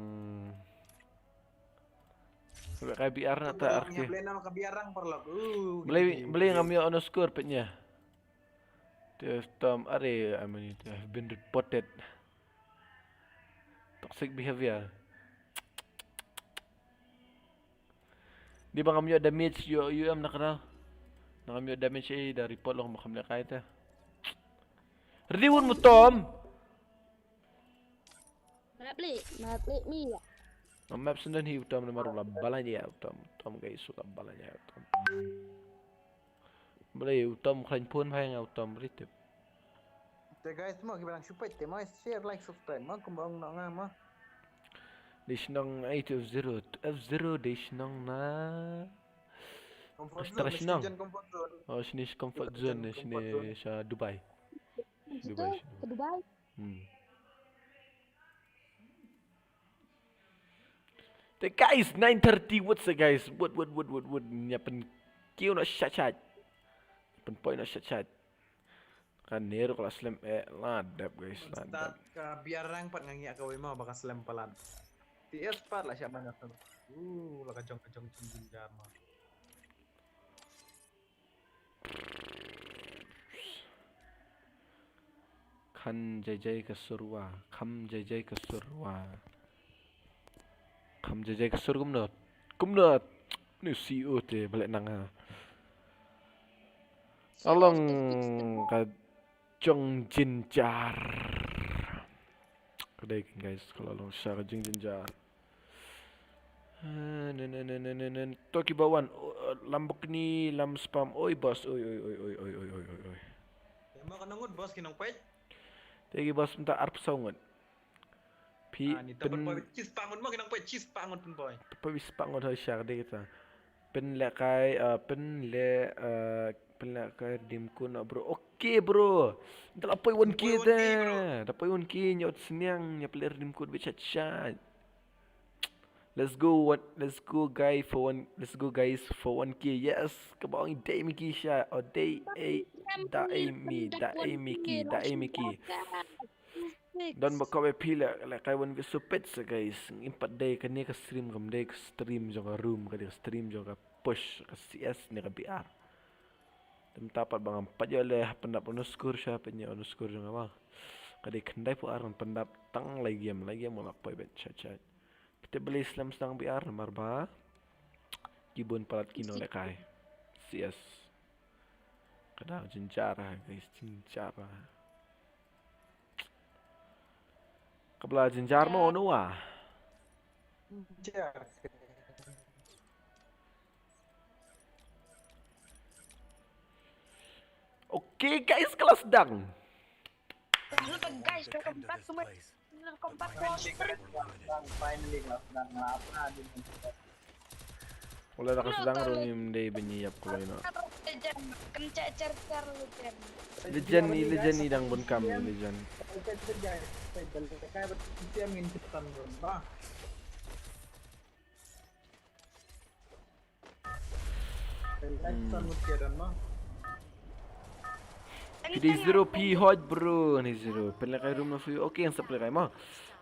Ka B R na ta arki. Beli, beli ngam ïoh underscore pet nya. Tom are, I mean, have been reported. Toxic behavior. Di ba ngam ïoh damage ïoh ïoh em na kra. Ngam ïoh damage ei da report long ma kham leh kai te. Ready wun mu Tom. Map li, map li mi ya. Ngam map sendon hi u Tom namar u la balan ya u Tom. Tom guys u la balan ya u Tom. Beli u Tom khlaiñ phone bhai nga u Tom beli tip. Te guys mo ki balang shupai te mo share like subscribe mo kumba ong no nga mo. Dei shnong ai tu F zero, F zero dei shnong na. Comfort zone, shnong. Oh, shini comfort zone, shini sha Dubai. Dubai. Dubai. Hmm. Te guys, nine thirty, what's up guys? What, what, what, what, what? Nya pen kiew no shat shat. Pen poi no shat shat. Kan neru kala slem eh la dep guys, la dep. Ka biar rang pat ngangi ka wei ma baka slem palat. T S pat la sha mana tu. Uh, la ka jong ka jong jong jong jar ma. Khan jai jai ka surwa, kham jai jai ka surwa. Kham jai jai ka sur kumno. Kumno. Ni C E O te balik nang ha. Along ka jong jinjar. Ka dei kan guys, ka la long sha ka jong jinjar. Ah, nen, nen, nen, nen, nen, nen. To ki ba wan, oh, eh, Lamborghini, lam spam, oi boss, oi, oi. Te ma ka ngut boss ki nong peit? Te ki boss mynta arphew saw ngut. Phi ah, ni ta pyn pynpoi, chis pa ngut ma ki nong peit, chis pa ngut pynpoi. Pynpoi spam ngut hoi shar dei kita. Pynlehkai, eh, pynleh, eh, pynlehkai redeem code noh, bro. Okay, bro. Ynda la poi one K te. Ynda poi one K, ñiaw sniang, ñiaw pynleh redeem code bit chat chat. Let's go, what, let's go, guy, for one, let's go, guys, for one K. Yes, kaba ong dei miki sha, o dei, eh, da eh mi, da eh miki, da eh miki. Don ba kawei phi leh, lehkai wan ki supet sa guys. Ngim pat dei kane ka stream kam dei ka stream jong ka room, ka dei ka stream jong ka push, ka C S ne ka B R. Te mynta pat ba ngam pat ïoh leh pyndap underscore sha pynïoh underscore jong nga ba. Ka dei khyndai phew ar ngan pyndap tang lai game, lai game u la poi bet chat chat. Te balei slem sdang B R namar ba ki bun palat ki nonglehkai. C S. Ka dang jynjar ha guys, jynjar ha. Ka bla jynjar mo no wa. Jynjar. Okay guys, ka la sdang. Hello guys, welcome back to my channel, welcome back to our stream. Wala da ka sdang ruh ngim dei ban ïap kloi noh. Legend, kynja jar jar legend. Legend ni, legend ni dang bun kam ni legend. Hmm. Phi dei zero phi hot bro, ni zero. Pynlehkai room na phi. Okay, ngan sa pynlehkai mo.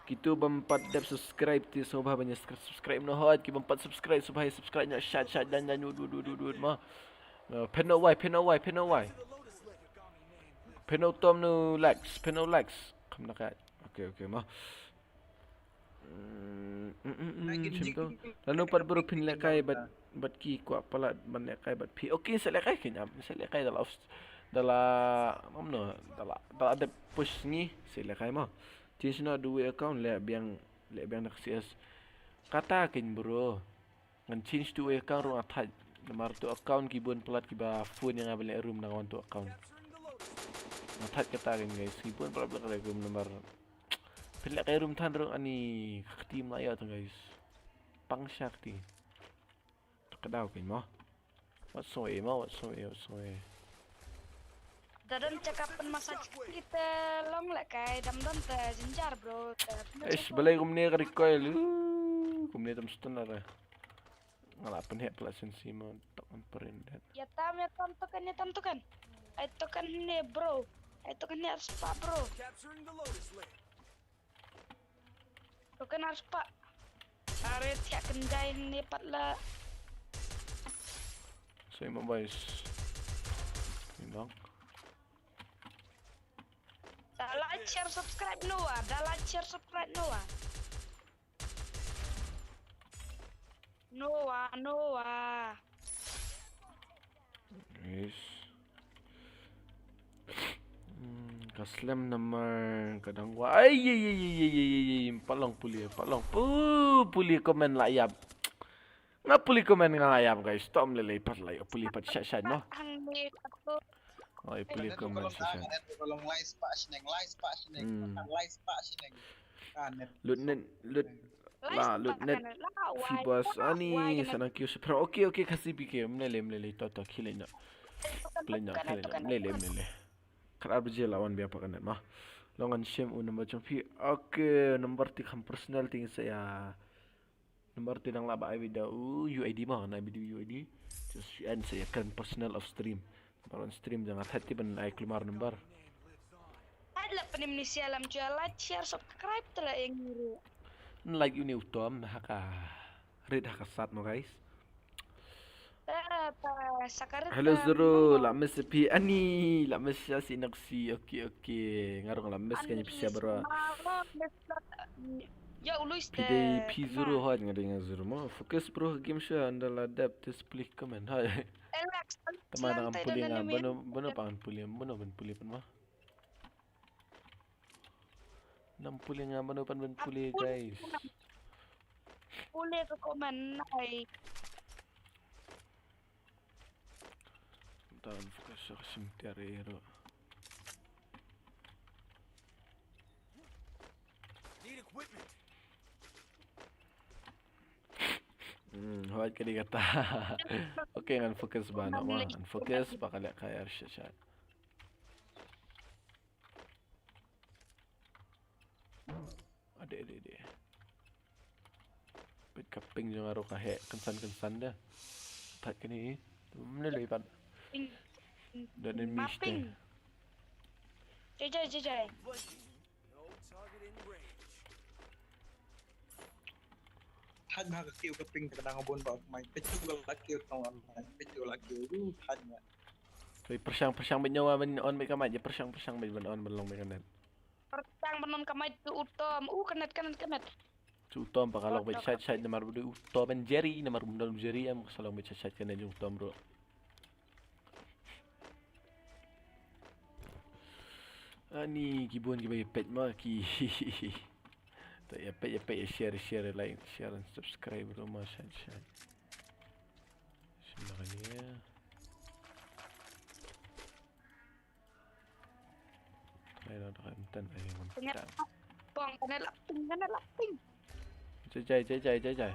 Kito bym pat dep subscribe te sngewbha ban ïa subscribe noh hot. Ki bym pat subscribe sngewbha ïa subscribe noh shat shat dan dan wud wud wud wud mo. Uh, pynno wai, pynno wai, pynno wai. Pynno tom no likes, pynno likes. Kham na ka. Okay, okay mo. Mm, mm, mm, mm, shim to. Lano pat bro phin lehkai bad, bad ki kwah palat ban lehkai bad phi. Okay, sa lehkai kynja, sa lehkai da la of, da la, ngam no, da la, da la dep push ngi, sa lehkai mo. Change noh duwai account leh biang, leh biang da ka C S. Kata kyn bro. Ngan change tu ïa account ruh nga thait. Namar tu account ki bun palat kiba phone ïa nga ban leh room na wan tu account. Nga thait kata kan guys, ki bun palat ba leh room namar. Phin lehkai room than ruh ani ka kti ma ïa tu guys. Pang sha kti. Ka daw kan mo. Wat soi mo, wat soi, wat soi. Da don check up pynmassage kti te long lehkai, dam don te jynjar bro te. Eish, balei kumne ka recoil. Uh, kumne tam stun ara. Nga la pynheh pla sien sima tok an print det. Ïa tam, ïa tam token, ïa tam token. Ai token ne bro. Ai token ne arspah bro. Capturing the Lotus Lake. Token arspah. Are thiah kendai ne pat la. Soi ma boys. Ni dong. Da like share subscribe Noah. Da like share subscribe Noah. Noah, Noah. Guys. Hmm, ka slem namar ka dang wa. Ai, ai, ai, ai, ai, ai, ai, ai, pa long pule, pa long pu, pule comment la ïap. Nga pule comment nga la ïap guys. Tom lele pat la ïap pule pat shat shat no. Ang ni aku. Ai pule comment shat shat. Net ko long lai spah shneng, lai spah shneng, Hmm. Lai spah shneng. Ka net. Lut net, lut la, lut net. Fibas ani sana kyu sepra. Okay, okay, kasi pike. Mlele, mlele, to, to, khile na. Play na, khile na. Mlele, mlele. Khat ar baje la wan bia pa ka net ma. Long an shem u number jong phi. Okay, number ti kham personal ting sa ya. Number ti dang la ba ai video U I D ma, na video U I D. Just and sa ya kan personal of stream. Baron stream jang at ti ban ai klumar number. Ai la penim ni sia lam jua like share subscribe tela yang ngiru. Like uni utom na haka rit haka sat mo guys. Eh, ta sakarit. Hello Zero, la miss pi ani, la miss ya si naksi. Okay, okay. Ngarong la miss kan pisa bro. Ya ului ste. Pide P zero hot ngari nga Zero mo. Focus bro game show anda la dep this please comment. Hai. Alex. Teman ang puli nga bano bano pangan puli bano ban puli pan ma. Nam puli nga bano pan ban puli guys. Puli ke comment nai. Down focus sa sim tiar ero. Need equipment. Hmm, hoi kadi kata. Okay, ngan focus ba no ma. Ngan focus ba kali kaya shat shat. Ade, ade, ade. Peit ka ping jong aro ka heh kynsan kynsan da. Thait kane. Mne lei pat. Dan en mish te. Jai jai jai jai. No target in range. Thait ma ka kiew ka ping ka dang bun ba mai. Peit tu ka la kiew tong an mai. Peit tu la kiew. Uh, thait ma. Oi, pyrshang pyrshang beit nyawa ban on beit ka mai. Pyrshang pyrshang beit ban on ban long beit ka net. Pyrshang ban on ka mai tu utom. U ka net ka net ka net. Chu utom pa ka long beit shait shait namar bdu utom en Jerry namar bdu Jerry em ka long beit shait shait ka net utom bro. Ani ki bun ki ba peit ma ki. Ta ya peit ya peit ya share share like share and subscribe bro ma shait shait. Shin ba ka ni ya. Ai lo da kan tan ai mon ta. Pong kana laping kana laping. Jai jai jai jai jai jai.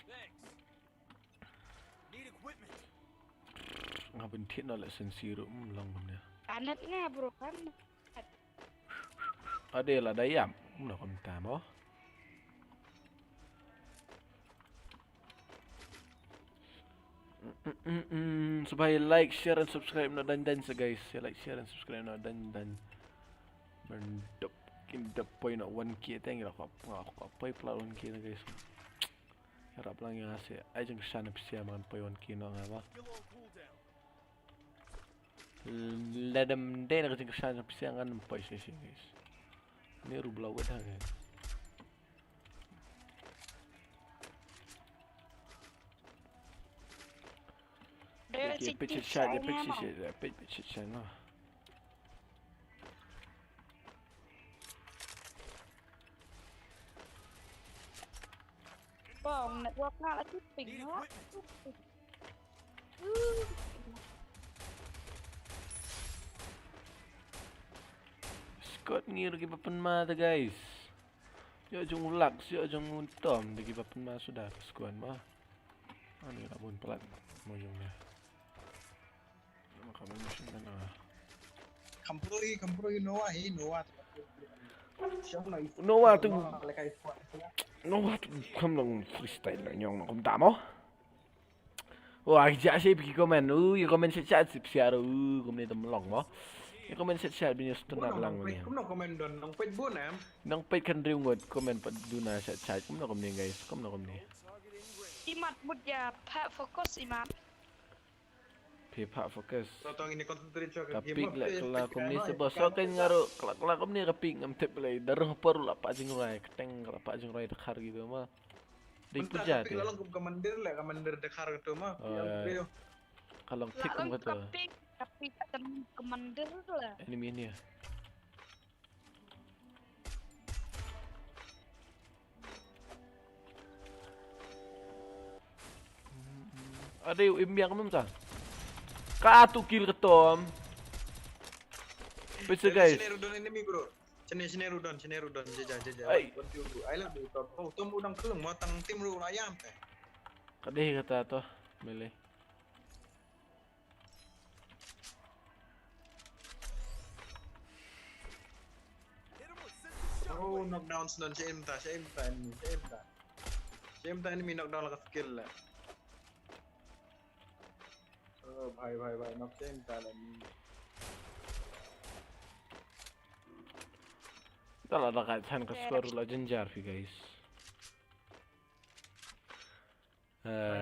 Thanks. Need equipment. Nga bin thied na le sen siru mm long ne. Kanet nga bro kan. Ade la dayam. Mm lo kon tamo. Mm, mm, mm, mm. Subai like, share and subscribe na dan dan sa guys. Like, share and subscribe na dan dan. Mendop kin dop poi na one K teng la ko ko ko poi pla one K na guys. Rap lang yang ase ai jeng sana pisia man poi one K no nga ba. Skill on cooldown. Ladam de na ka jeng sana pisia ngan poi sisi guys. Ni rubla wet ha guys. Ye peit shit shot, ye peit shit shot, ye peit peit shit shot no. Bong network nga la chut ping no. Squad ngi rugi ba pynma da guys. Yo jong u Lak, yo jong u Tom da ki ba pynma suda ka squad ma. Ani la bun palat mo jong ne. Kam pyroi, kam pyroi Noah hi, Noah. No wa tu. No wa tu kam long freestyle na nyong na kum tamo. Wa ja shi pi comment. U ya comment chat chat sip siar u kumne tam long mo. Ya comment chat chat bin yus tu na lang ni. Kum no comment don nang page bun em. Nang page kan riu ngot comment pat duna chat chat kum no kumne guys kum no kumne. Imat mut ya pa focus imat. Phi phah focus. Ka pick leh kylla kumne se ba so kein nga ruh kylla kylla kumne ka pick ngam tip lei da ruh por la pah jingrwai ka teng la pah jingrwai da khar gitu ma. Dei puja te. Ka long kum ka mandir leh ka mandir da khar gitu ma. Ka long thik kum kato. Ka pick ka mandir leh. Enemy in here. Ade u imbiang mem sa. Ka tu kill ka Tom. Pisa guys. Sini rudon enemy bro. Sini sini rudon sini rudon jeja jeja. Ai. What do you do? I love you Tom. Oh Tom udang kelung matang tim ru ayam eh. Kadeh kata to. Mele. Oh, knockdown snon, shame ta, shame ta enemy, shame ta. Shame ta enemy knockdown la ka skill la. Oh, bhai, bhai, bhai, knock shame ta la enemy. Dah lah dah kat chan ka score la jenjar phi guys.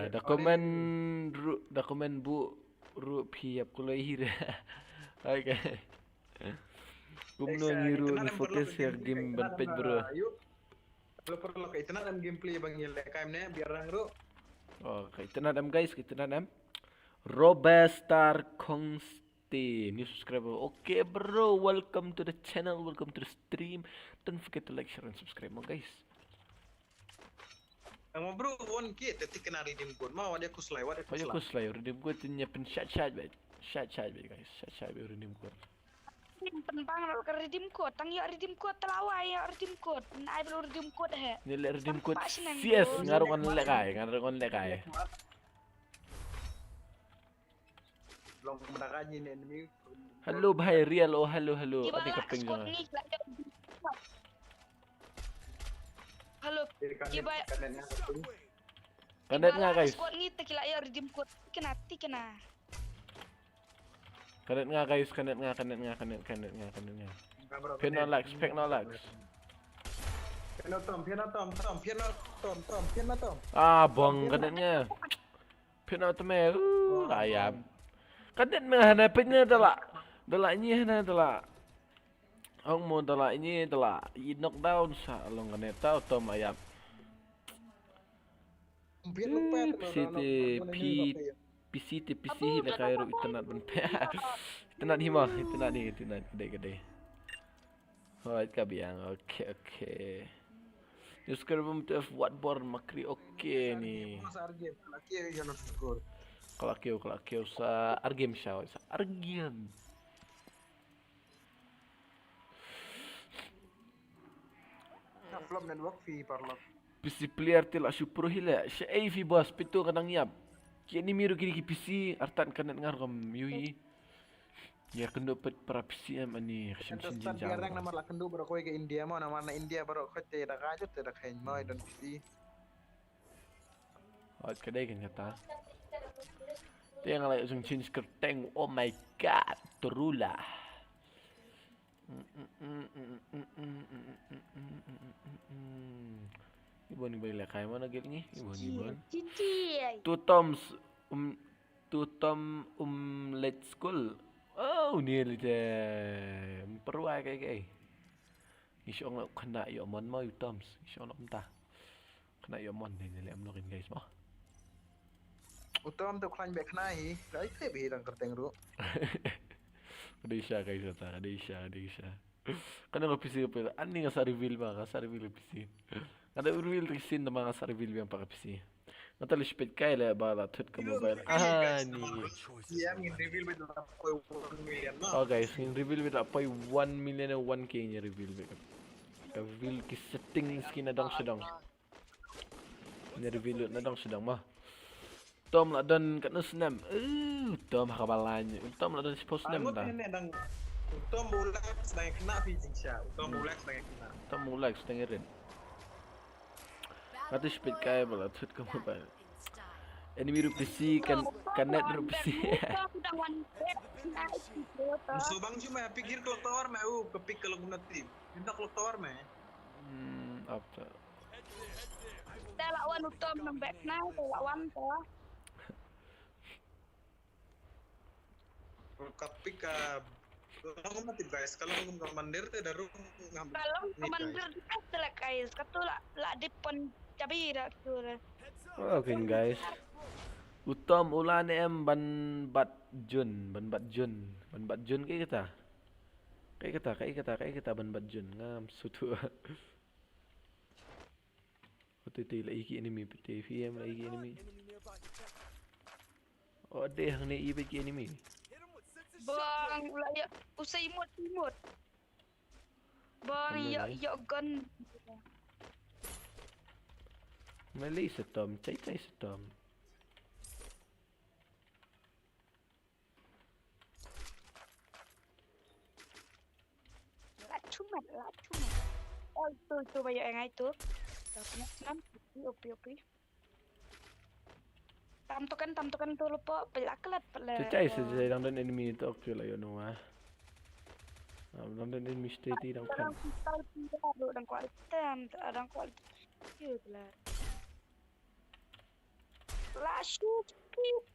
Da comment ruh da comment buh ruh phi ïap kloi hi re. Okay. Kumno ngi ruh ngi focus ïa game ban peit bro. Lo por lo ka itna dam gameplay bang ïa le kaim ne biar rang ruh. Oh, ka itna dam guys, ka itna dam. Robestar Kongsti new subscriber. Okay bro, welcome to the channel, welcome to the stream. Don't forget to like, share and subscribe mo guys. Amo bro, won kit te tikna redeem code ma wad ïa kuslai wad ïa kuslai. Wad ïa kuslai redeem code tin ïa pyn shat shat bad. Shat shat bad guys. Shat shat bad redeem code. Pyn pang rol ka redeem code tang ïa redeem code telawa ïa redeem code. Nai bro redeem code he. Ni le redeem code. Yes, ngarung kan le kai, ngarung kan le kai. Hello bhai Real, oh hello hello. Adi ka ping jong. Hello. Kiba kanet nga guys. Squad ngi te kila ya redeem code. Kena ti kena. Kanet nga guys, kanet nga, kanet nga, kanet, kanet nga, kanet nga. Pin no lags, pin no lags. Pin no tom, pin no tom, tom, pin no tom, tom, pin no tom. Ah, bong kanet nga. Pynot me u la ïap. Ka net me hana pynne da la. Da la nyi hana da la. Ong mo da la nyi da la. I knockdown sa long ka net ta tom la ïap. P C te P C te P C hi la kai ru internet ban pe. Internet hi ma internet ni internet ka dei ka dei. Hoi ka biang, okay okay. Just kena bum tu F what bor makri okay ni. Kalau keu kalau keu sa argem sha sa argem. Flop network fi parlok. P C player te la shu pro hi le sha ei fi boss pito ka dang yap. Ki enemy ru ki ki P C artat ka net ngar kam yui. Ïa kynduh peit para P C em ani ka shim shin jin jam. Biar rang namar la kynduh baroh koi ka India mo namar na India baroh koi te da ka jot te da khein mo don P C. Ot ka dei kan kata. Te nga la jong change kerteng, oh my god, terula. Ibon ibon le kai mana gel ngi ibon ibon. Two toms um Two tom um late school. Oh ni li te. Perwai kai kai. Ngi shong la khana yo mon mo u toms. Ngi shong la kumta. Khana yo mon ni le am lokin guys mo. U tom tu khlain be khana hi. Lai te bi dang kerteng ru. Kadei sha guys ta kadei sha kadei sha. Kane ka P C ka pil ani nga sa reveal ba nga sa reveal ka P C. Nga da reveal ka scene da ma nga sa reveal biang pa ka P C. Nga ta list pet kai le ba la thut ka mobile. Ani. Ïa ngin reveal bit la poi one million ma. Oh guys, ngin reveal bit la poi one million and one K ngin reveal bit. Ka reveal ki settings ki na dang sha dang. Ni reveal na dang sha dang ma. Tom la don katno snem. Uh, Tom ha ka ba lain. Tom la don shiphew snem ta. Utom u Lex dang kena phi jingsha. Utom u Lex dang kena. Utom u Lex dang rin. Nga tu speed kai bala tut ka mobile. Enemy ruh P C kan kan net ruh P C. Utom dang wan back. Nice, utom. So bang cuma pikir clock tower me u kepik kalau guna tim. Minta clock tower me. Hmm, apa? Te la wan utom nang back na, te la wan te. Ka pick up. Long ma tip guys, ka long kum ka mandir te da rung ngam. Ka long ka mandir te la guys, ka tu la la dip pon chabi da tu la. Okay guys. Utom u la ne em ban bat jun, ban bat jun, ban bat jun kaei kata. Kaei kata, kaei kata, kaei kata ban bat jun ngam sutu. Ute te la iki enemy, te P M la iki enemy. Oh, de hangne i ba iki enemy. Bang la ya usai mut mut. Bang ya ya gun. Mali setom, cai cai setom. La chumat, la chumat. Oh, tu tu ba ïoh ngai tu. Dah punya senam. Opi opi. Tam token, tam token tu lupa. Pelak kelat pelak. Cecai sejai dang don enemy tu ok la ïoh nua. Dang don enemy stay ti dang kan. Dang kuat tem, dang kuat. Cute lah. Flash speed.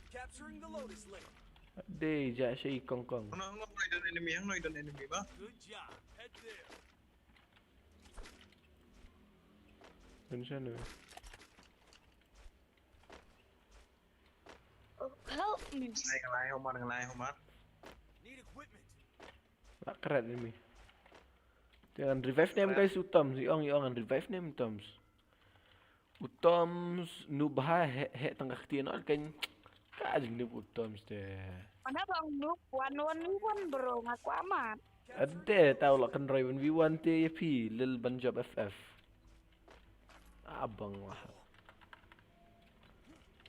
Capturing the Lotus Lake. Dei ja shi kong kong. Hang no hang no enemy, hang no enemy ba. Good job. Head there. Mention. Oh, help me. Ngalai, ngalai, Omar, ngalai, Omar. Need equipment. La krat ni mi. Jangan revive nem guys, utom si ong ong revive nem utom. Utom nubha he he tang ka kti no kan ka jing ni utom ste. Mana bang noob one one one bro ngaku amat. Ade tau la kan roi one v one te ya pi lil ban job F F. Abang lah.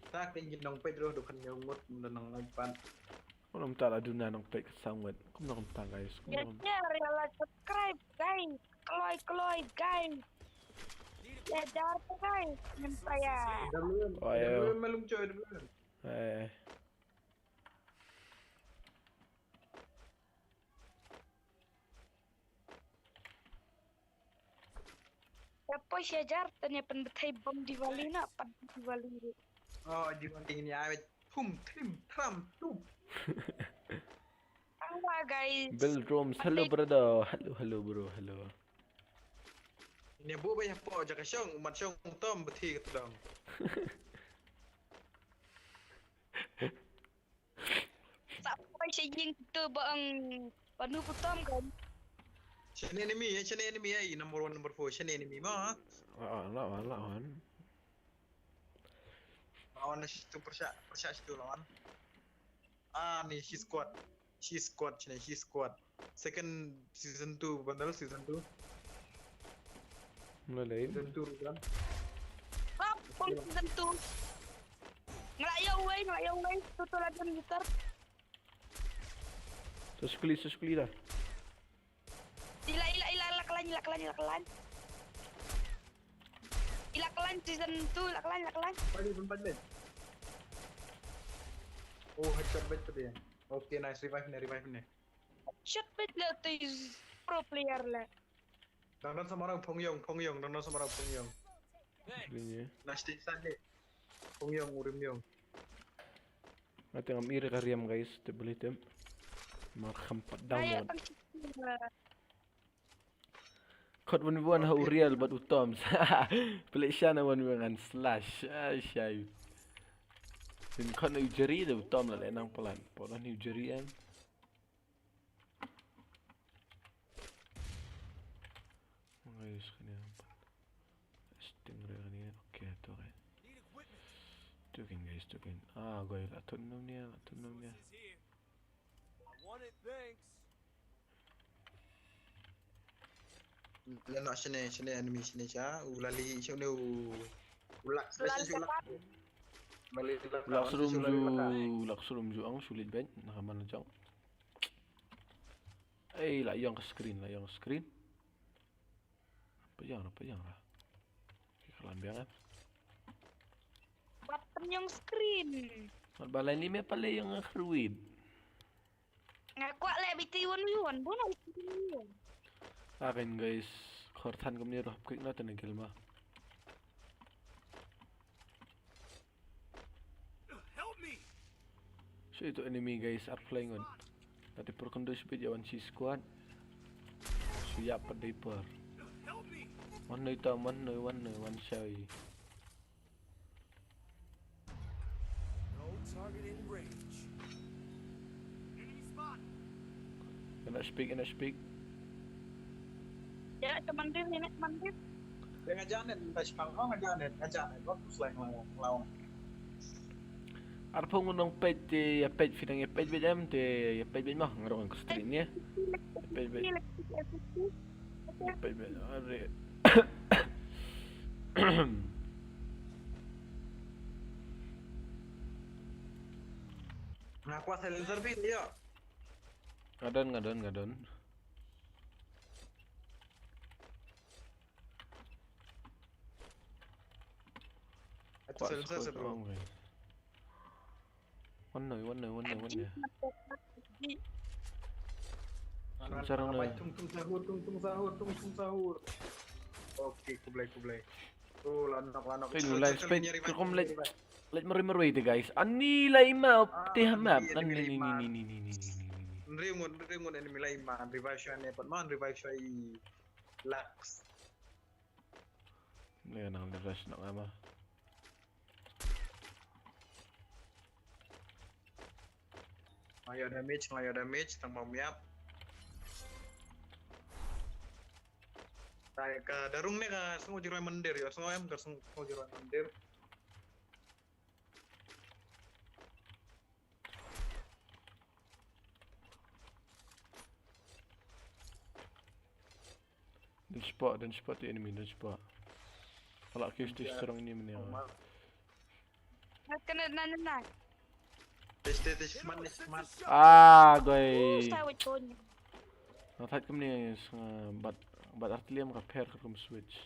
Ta kin jin nong peit ruh du khan ñiew ngut da nang lai pan. Kum nang ta la duna nang peit ka sangwet. Kum nang ta guys. Kum nang. Ya share ya like subscribe guys. Kloi kloi guys. Ya jar guys. Ngin saya. Dah belum? Oh ya. Dah belum malum coy dah belum. Eh. Ïa poi shi hajar tang ïa pynbthei bom Diwali na pat Diwali ruh. Oh, Diwali ni awet. Thum thrim thram thum. Angwa guys. Bill Drums, hello brother. Hello hello bro, hello. Ni bu ba ïa po ja ka shong, mat shong tom bthi ka tdong. Sa poi sha ïing tu ba ang panu putom kan. Shan enemy eh, shan enemy eh, number one, number four, shan enemy ma. Ah, la wan, la wan. La wan shi tu persha, persha shi tu la wan. Ah, ni shi squad. Shi squad, shan shi squad. Second season two bundle, season two. Mulai lain. Season two kan. Lap, pun season two. Ngelak yo wei, ngelak yo wei. Tutu ladan gitar. Terus kuli, terus kuli dah. Ila, ila, ila, ila kelan, ila kelan, ila kelan. Ila kelan season two, ila kelan, ila kelan. Balik, balik, balik. Oh, headshot bait tadi ya. Okay, nice, revive ni, revive ni. Shot bait le tu is pro player le. Dang don samara Phong Yong, Phong Yong, dang don samara Phong Yong. Ini. Nasty side. Phong Yong, urim Yong. Ate ngam iri ka riam guys, te beli tem. Mar kham pat down. Khot one v one ha u Real bad u Toms. Pele shana one v one ngan slash. Ah, shai. Din khot na u Jerry da u Tom la le nang palan. Polo ni u Jerry em. Guys, kani apa? Stingray kani. Okay, to okay. Tukin guys, tukin. Ah, guys, la tun nom nia, la tun nom nia. I want it, thanks. Lano shane, shane enemy shane cha. U lali shane u. Ulak, special ulak. Balik ulak. Ulak serum ju, ulak serum ju ang sulit banget. Nah, mana jang. Eh, la ïong ka screen, la ïong ka screen. Apa ïong, apa ïong lah. Kalam biang kan. Button ïong screen. Mat balai ni me pale ïong ka ruid. Nga kwah leh B T one v one, buno B T one v one. Akin guys, khor than kumne roh klik na tane gilma. Help me! So itu enemy guys are flying on. Tadi perkendus bit jawan si squad. Siap pediper. Help me! One no ita, one no, one no, one shy. No target in range. Enemy spot. Kena speak, kena speak. Ya, teman dia, nenek teman dia. Dia ngajak net, entah siapa kau ngajak net, ngajak net, kau terus lain lawan, lawan. Arphew ngun nong peit te, ïa peit phi dang ïa peit beit em te, ïa peit beit ma, nga rung ka stream ne. Ïa peit beit. Ïa peit beit. Are. Nga kwah silencer phi ïa. Nga don, nga don, nga don. Kwah silencer sa, bro. Wan noi, wan noi, wan noi, wan noi. Tung tung sahur, tung tung sahur, tung tung sahur. Oke, kublai, kublai. Oh, lanok, lanok. Hey, nu live speed, kekom leit, leit merui-merui te guys. Ani lai map, te ha map. Ani lai map. Nriu ngun, nriu ngun enemy lai map. Revive shot ne, pat man revive shot i Lux. Ni nang ni rush nak ngama. Nga ïoh damage, nga ïoh damage, tang ba miap. Tai ka darung ne ka sngew jingrwai mandir, ïoh sngew em ka sngew jingrwai mandir. Don't spot, don't spot the enemy, don't spot. Pala kis ti strong ni mene. Kena na na na. Test, test, test, man, test, man. Ah, goi. Sa wit kon. Na thait kumne sa bat, bat artiliam ka pher ka kum switch.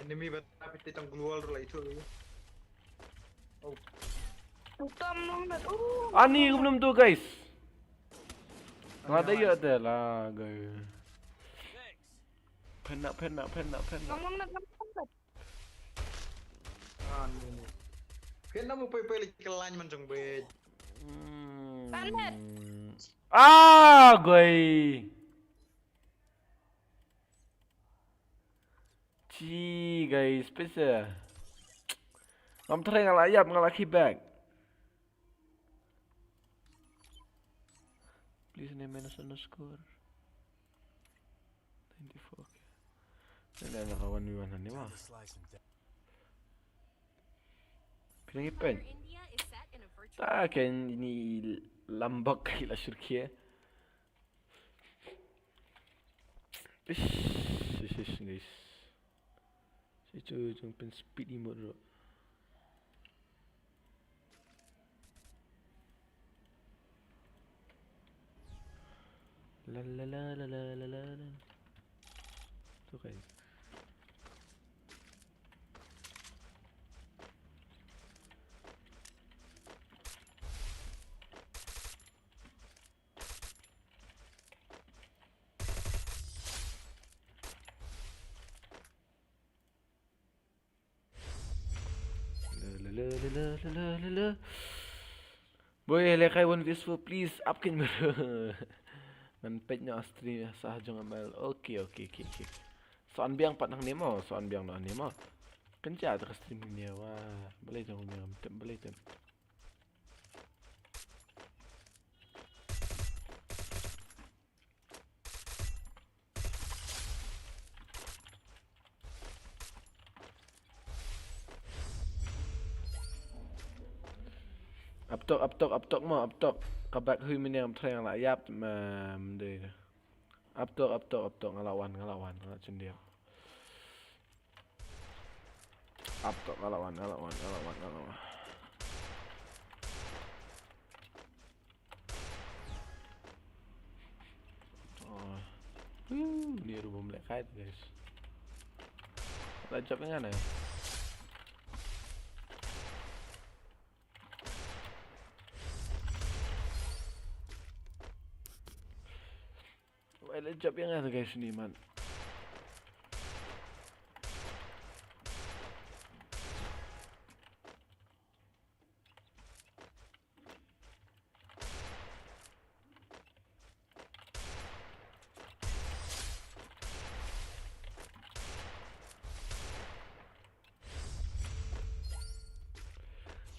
Enemy ba tapi te tang global ru lai chu. Oh. Utam long dat. Oh. Ani kum num tu guys. Nga da ya da la guys. Phen na, phen na, phen na, phen na. Ngam long dat, ngam long dat. Ani. Phen na mu pai pai li ka line man jong bej. Hmm. Tan dat. Ah, goi. Chi guys, pisa. Ngam try nga la ïap, nga la kick back. Please name minus underscore ninety-four. Nene na kawan ni mana ni ma. Pinang ipen. Ta ken ni lambok ki la shirkie. Ish, ish, ish, guys. Situ jong pen speed emote ro. La la la la la la la. Tu kan. La, la, la, la. Boy, hele kai one versus four, please, ap kin mer. Ngan peit na stream sa jong amal. Okay, okay, okay, okay. So an biang pat nang nemo, so an biang nang nemo. Kan ja ta stream ni wa. Balai jong ni am tem balai tem. Aptok, aptok, aptok mo, aptok. Ka bak hui miniang treng la yap, mem, de. Aptok, aptok, aptok, nga la wan, nga la wan, nga la chyndiap. Aptok, nga la wan, nga la wan, nga la wan, nga la wan. Oh. Woo, ni ruh bym leh kite, guys. La jop ïa nga ne. Wei, la jop ïa nga, guys, ni man.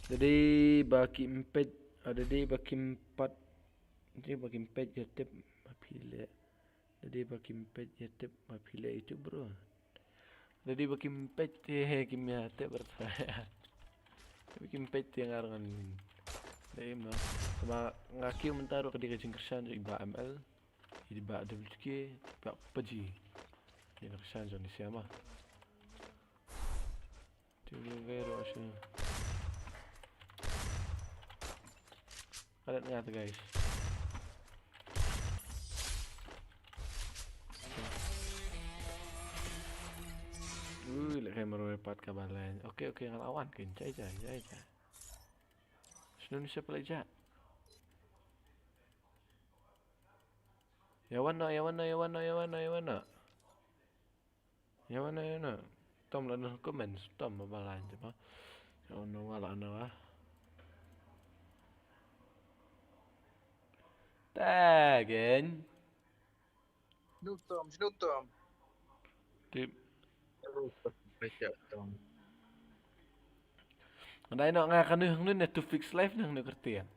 Da dei ba kim peit, ah, da dei ba kim pat, da dei ba kim peit ïa tip ma phi leh. Da dei ba kim peit ïa tip ma phi leh YouTube, bro. Da dei ba kim peit te kim ïa tip, bro. Da dei ba kim peit te nga ruh ngan. Da im noh. Ba nga kiew mynta ruh ka dei ka jingkyrshan jong i Bah M L. I Bah W K, i Bah Paji. Ïa ka kyrshan jong ni siama. Te u Rivero ashu. Ka dei nga te, guys. Ui, leh kai marwei pat ka balance. Okay, okay, nga la wan kein, jai, jai, jai, jai. Shano ni, shano phi la jah? Ïa wan noh, ïa wan noh, ïa wan noh, ïa wan noh, ïa wan noh. Ïa wan noh, ïa wan noh. Tom la noh comments, tom ba la wan te ba. Ïa wan noh, wa la noh, wa. Tag in. Shano tom, shano tom. Tip. Aduh, pynpeit ïa tom. Nga dei noh nga kano hangno ne, two fix live ne hangno kyrteng.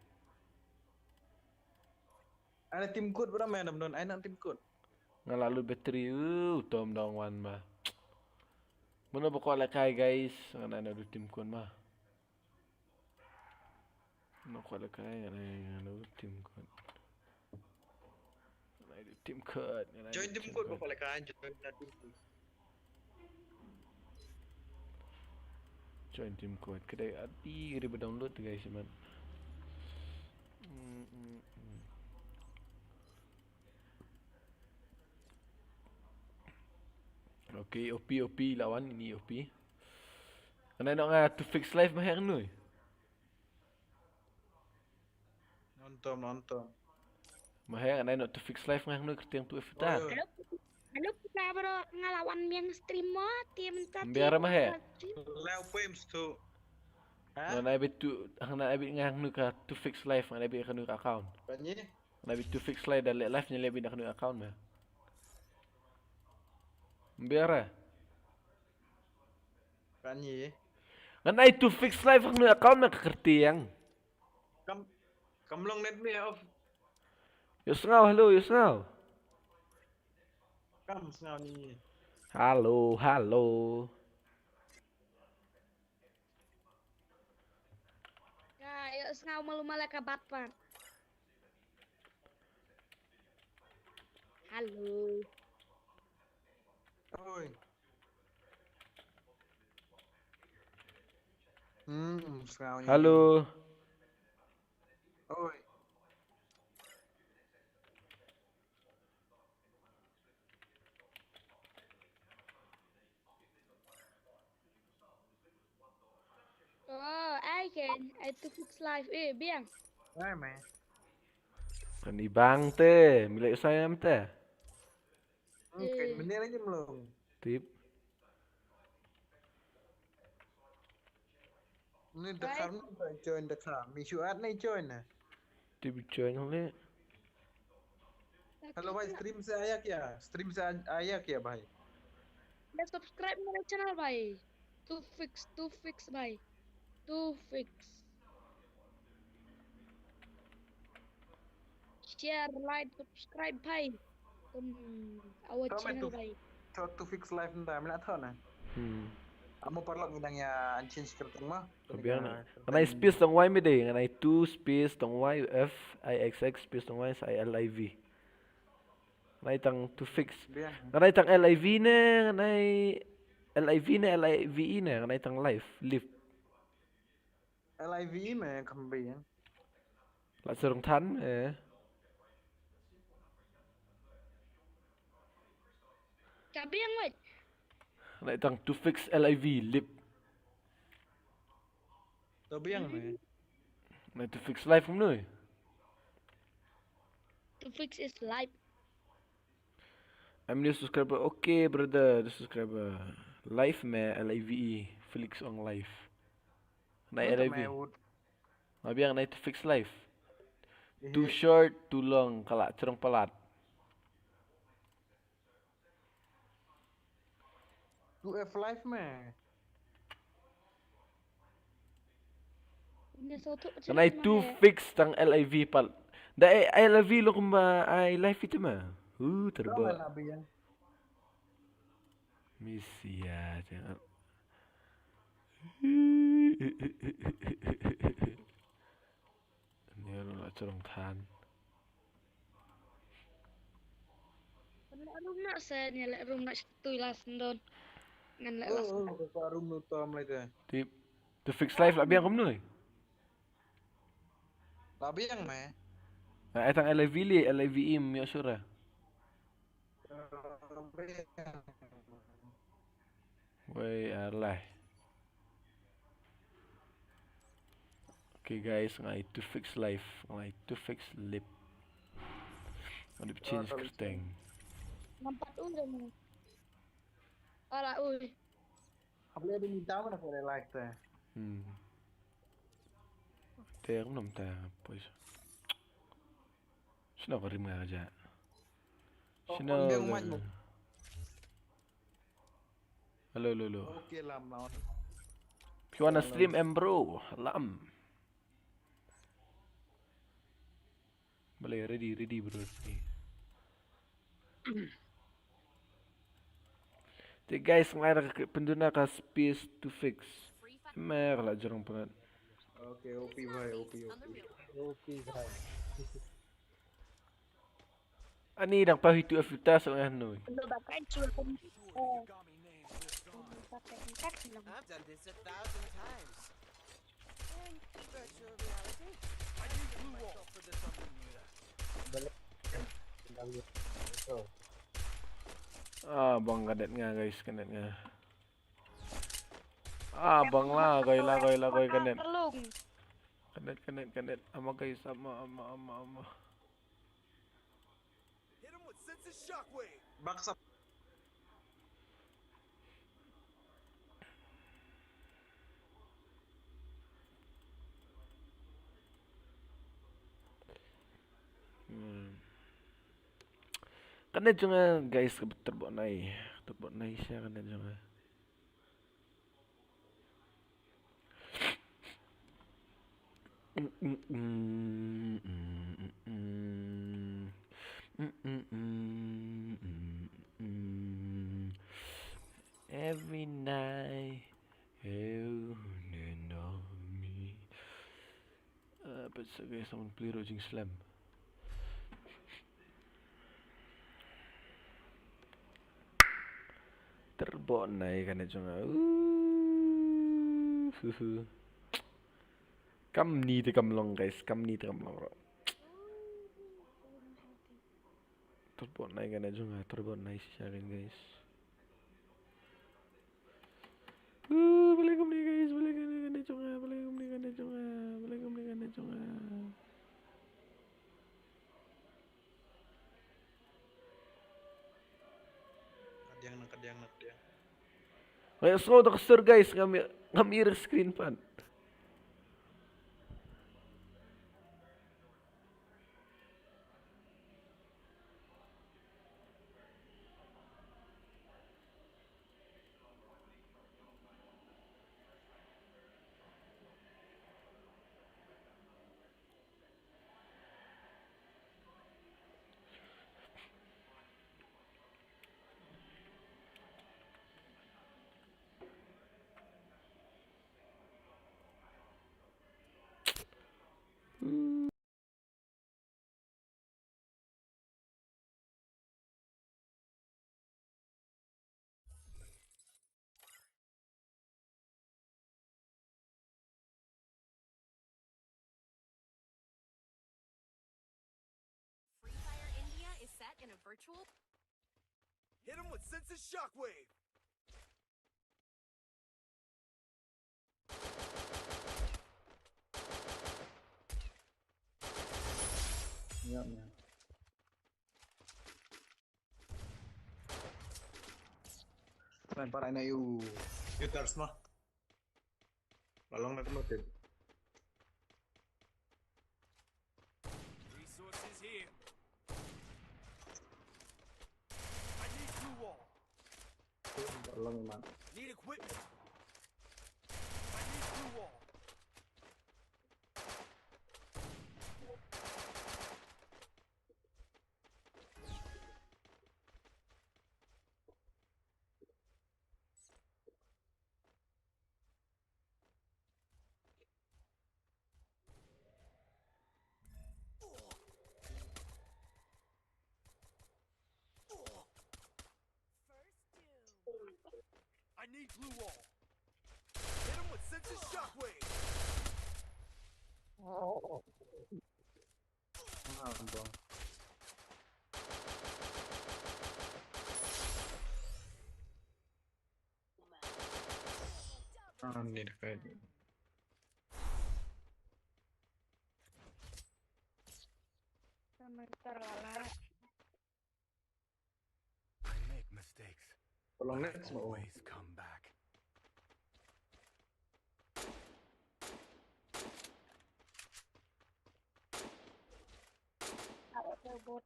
Ai na team code bro, man, dam don, ai na team code. Nga la lut battery, uh, tom dang wan ma. Mano ba kwah lehkai, guys, nga na, na du team code ma. Mano kwah lehkai, nga na, na du team code. Nga na du team code, nga na du team code. Join team code ba kwah lehkai, join na team code. Join team code. Ka dei adi, ka dei ba download, guys, man. Mm, mm, mm. Okay, O P, O P, la wan, ini O P. Nga na, nga two fix live ma heh nui. Nonton, nonton. Ma heh, nga na two fix live ma heh nui kyrteng tu F ta. Oh. Hello, hello, puta bro, nga la wan biang stream mo, te mynta. Mbiar ma heh. Leu pem stu. Ha? Nga na bit tu, nga na bit nga nui ka two fix live, nga na bit ka nui ka account. Banyi? Nga na bit two fix live da leh live, nga leh bit da ka nui account ma. Mbiar. Kan ye. Ngan ai two fix live hangno account na ka kyrteng. Kam, kam long net me off. Ïohsngew, hello, ïohsngew. Kam sngew ni. Hello, hello. Ka, ïohsngew malu mala ka bat pat. Hello. Oi. Hmm, sngew ni. Hello. Oi. Oh, ai ken, ai two fix live, eh, biang. Ai me. Kan i bang te, mi leh usai am te. Hmm, kan, eh, mane lagi melong. Tip. Ni dakar ni join dakar. Mi shu at ni join na. Tip join hole. Hello bhai, stream se aaya kya? Stream se aaya kya bhai? Subscribe mere channel bhai. Two fix, two fix bhai. Two fix. Share, like, subscribe bhai. Tum our channel bhai. Two fix live nda, mila thona. Hmm. Amo paralok ngi dang ïa unchain scripting ma. Ka biang na. Ngan ai space tang Y me dei, ngan ai two space tang Y F I X X space tang Y sa I L I V. Ngan ai tang two fix. Biang. Ngan ai tang L I V ne, ngan ai L I V ne, L I V E ne, ngan ai tang live, live. L I V E me kham biang. La sarong than me. Ka biang wait. Ngan ai tang two fix L I V, live. To biang me. Ngan ai two fix live kumno? Two fix is live. I'm new subscriber. Okay, brother, the subscriber. Live me, L I V E, Felix Ong live. Ngan ai L I V. Nga biang ngan ai two fix live. Too short, too long, ka la sarong palat. Two F live me. Ngan ai two fix tang L I V pat. Da ai L I V lo kumba ai live ite ma. Hu terba. Misia jangan. Ni ruh la sarong than. Ngan leh room na sen, ngan leh room na shatui la sendon. Ngan leh la sendon. Oh, ka room nu tom lai te. Tip. Two fix live la biang kumno? La biang me. Na ai tang L I V li, L I V E me sura. Wei, alah. Okay guys, ngan ai two fix live, ngan ai two fix live. Ngan ai change kerteng. Nampak udah ni. Ala ui. Apa dia minta mana kau like teh? Hmm. Teh aku nam teh apa sih? Sino ka rim nga ka ja. Sino ka. Hello, hello, hello. Okay, lam, lam. If you wanna stream, em bro, lam. Bale, ready, ready, bro, ready. Te guys, ngai ra ka pynduna ka space to fix. Mer la jrong pynat. Okay, O P bhai, O P, O P. O P bhai. Ani dang pa hitu after sa ngan noi. I've done this a thousand times. Ah, bang kadet nga guys, kadet nga. Ah, bang la, goi la, goi la, goi kadet. Kadet, kadet, kadet. Ama guys, ama, ama, ama, ama. Hit him with sense of shockwave. Baksa. Hmm. Kane jong nga guys, ka betul bok nai. Betul bok nai sha kane jong nga. Every night, you know me. Uh, but so guys, someone play Raging Slam. Terbok nai kane jong nga. Uh, hu, hu. Kam ni te kam long guys, kam ni te kam long ro. Terbok nai kane jong nga, terbok nai shisha kan guys. Uh, bale kumne guys, bale kane kane jong nga, bale kumne kane jong nga, bale kumne kane jong nga. Kadiang na, kadiang na, kadiang. Ngai sngew da ka sur guys, ngam, ngam i screen pat. Free Fire India is set in a virtual. Hit him with senses shockwave. Yep, man. Sniper ai na ïa u. Ïa u tars ma. Ba long na kumno tip. Resources here. I need blue wall. Ba long man. Need equipment. I need blue wall. I need blue wall. Hit him with senses shockwave. Ah, bro. Ah, ni dekat. Sama kita rela. I make mistakes. Tolong, but I next, oh. Always come back. Ada robot.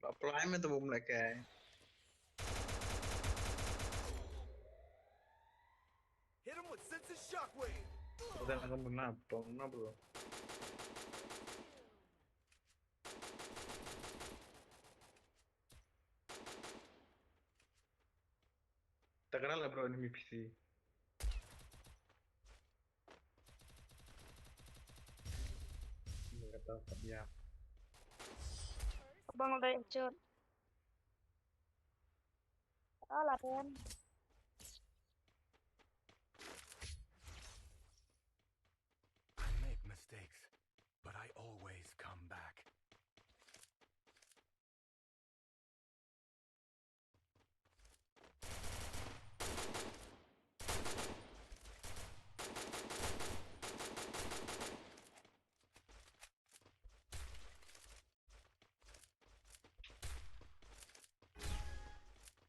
Apply me tu bum lagi. Hit him with senses shockwave. Bukan aku menang, bro, menang, bro. Tak kenal lah, bro, ini P C. Ini kata, ya. Abang udah hancur. Alah, Ben. I make mistakes, but I always come back.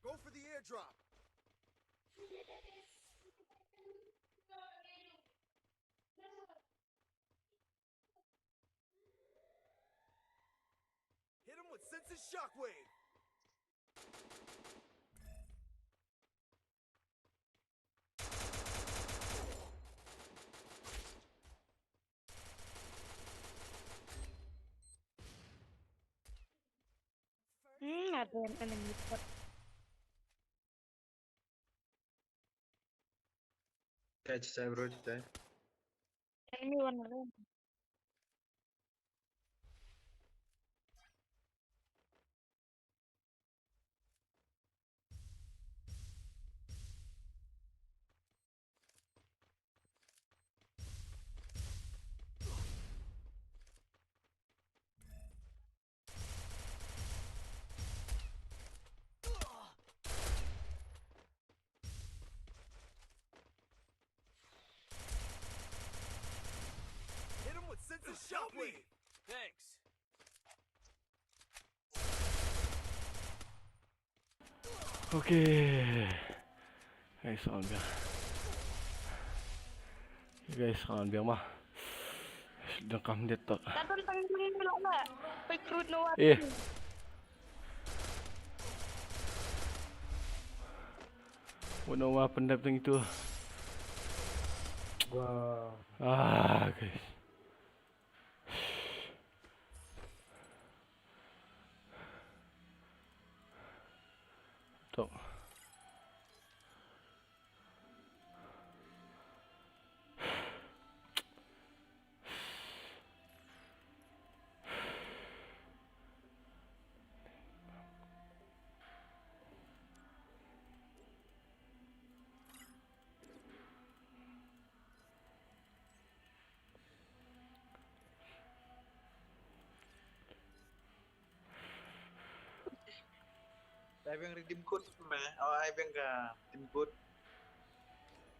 Go for the airdrop. Hit him with senses shockwave. Hmm, ada yang enemy spot. Cai, cai, bro, cai. Enemy one alone. Hit him with senses shockwave. Thanks. Okay. Guys, on biang. Guys, on biang ma. Dang kam det tak. Tatun tang ni lo na. Pai krut no. Eh. Wano wa pendap tang itu. Wah. Ah, guys. Tok. Ai biang redeem code me. Oh, ai biang ka redeem code.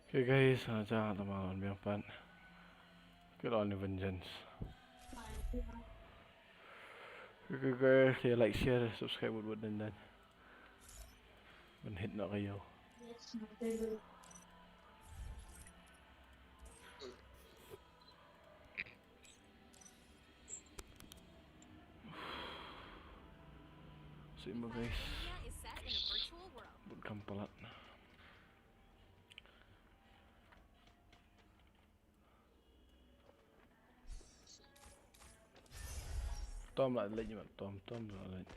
Okay guys, sa ja ta ma lon biang pat. Ke lon ni vengeance. Okay guys, ya like, share, subscribe bud bud dan dan. Ban hit noh ka ïew. Sima guys. Bud kam palat. Tom la leit, Tom, Tom la leit.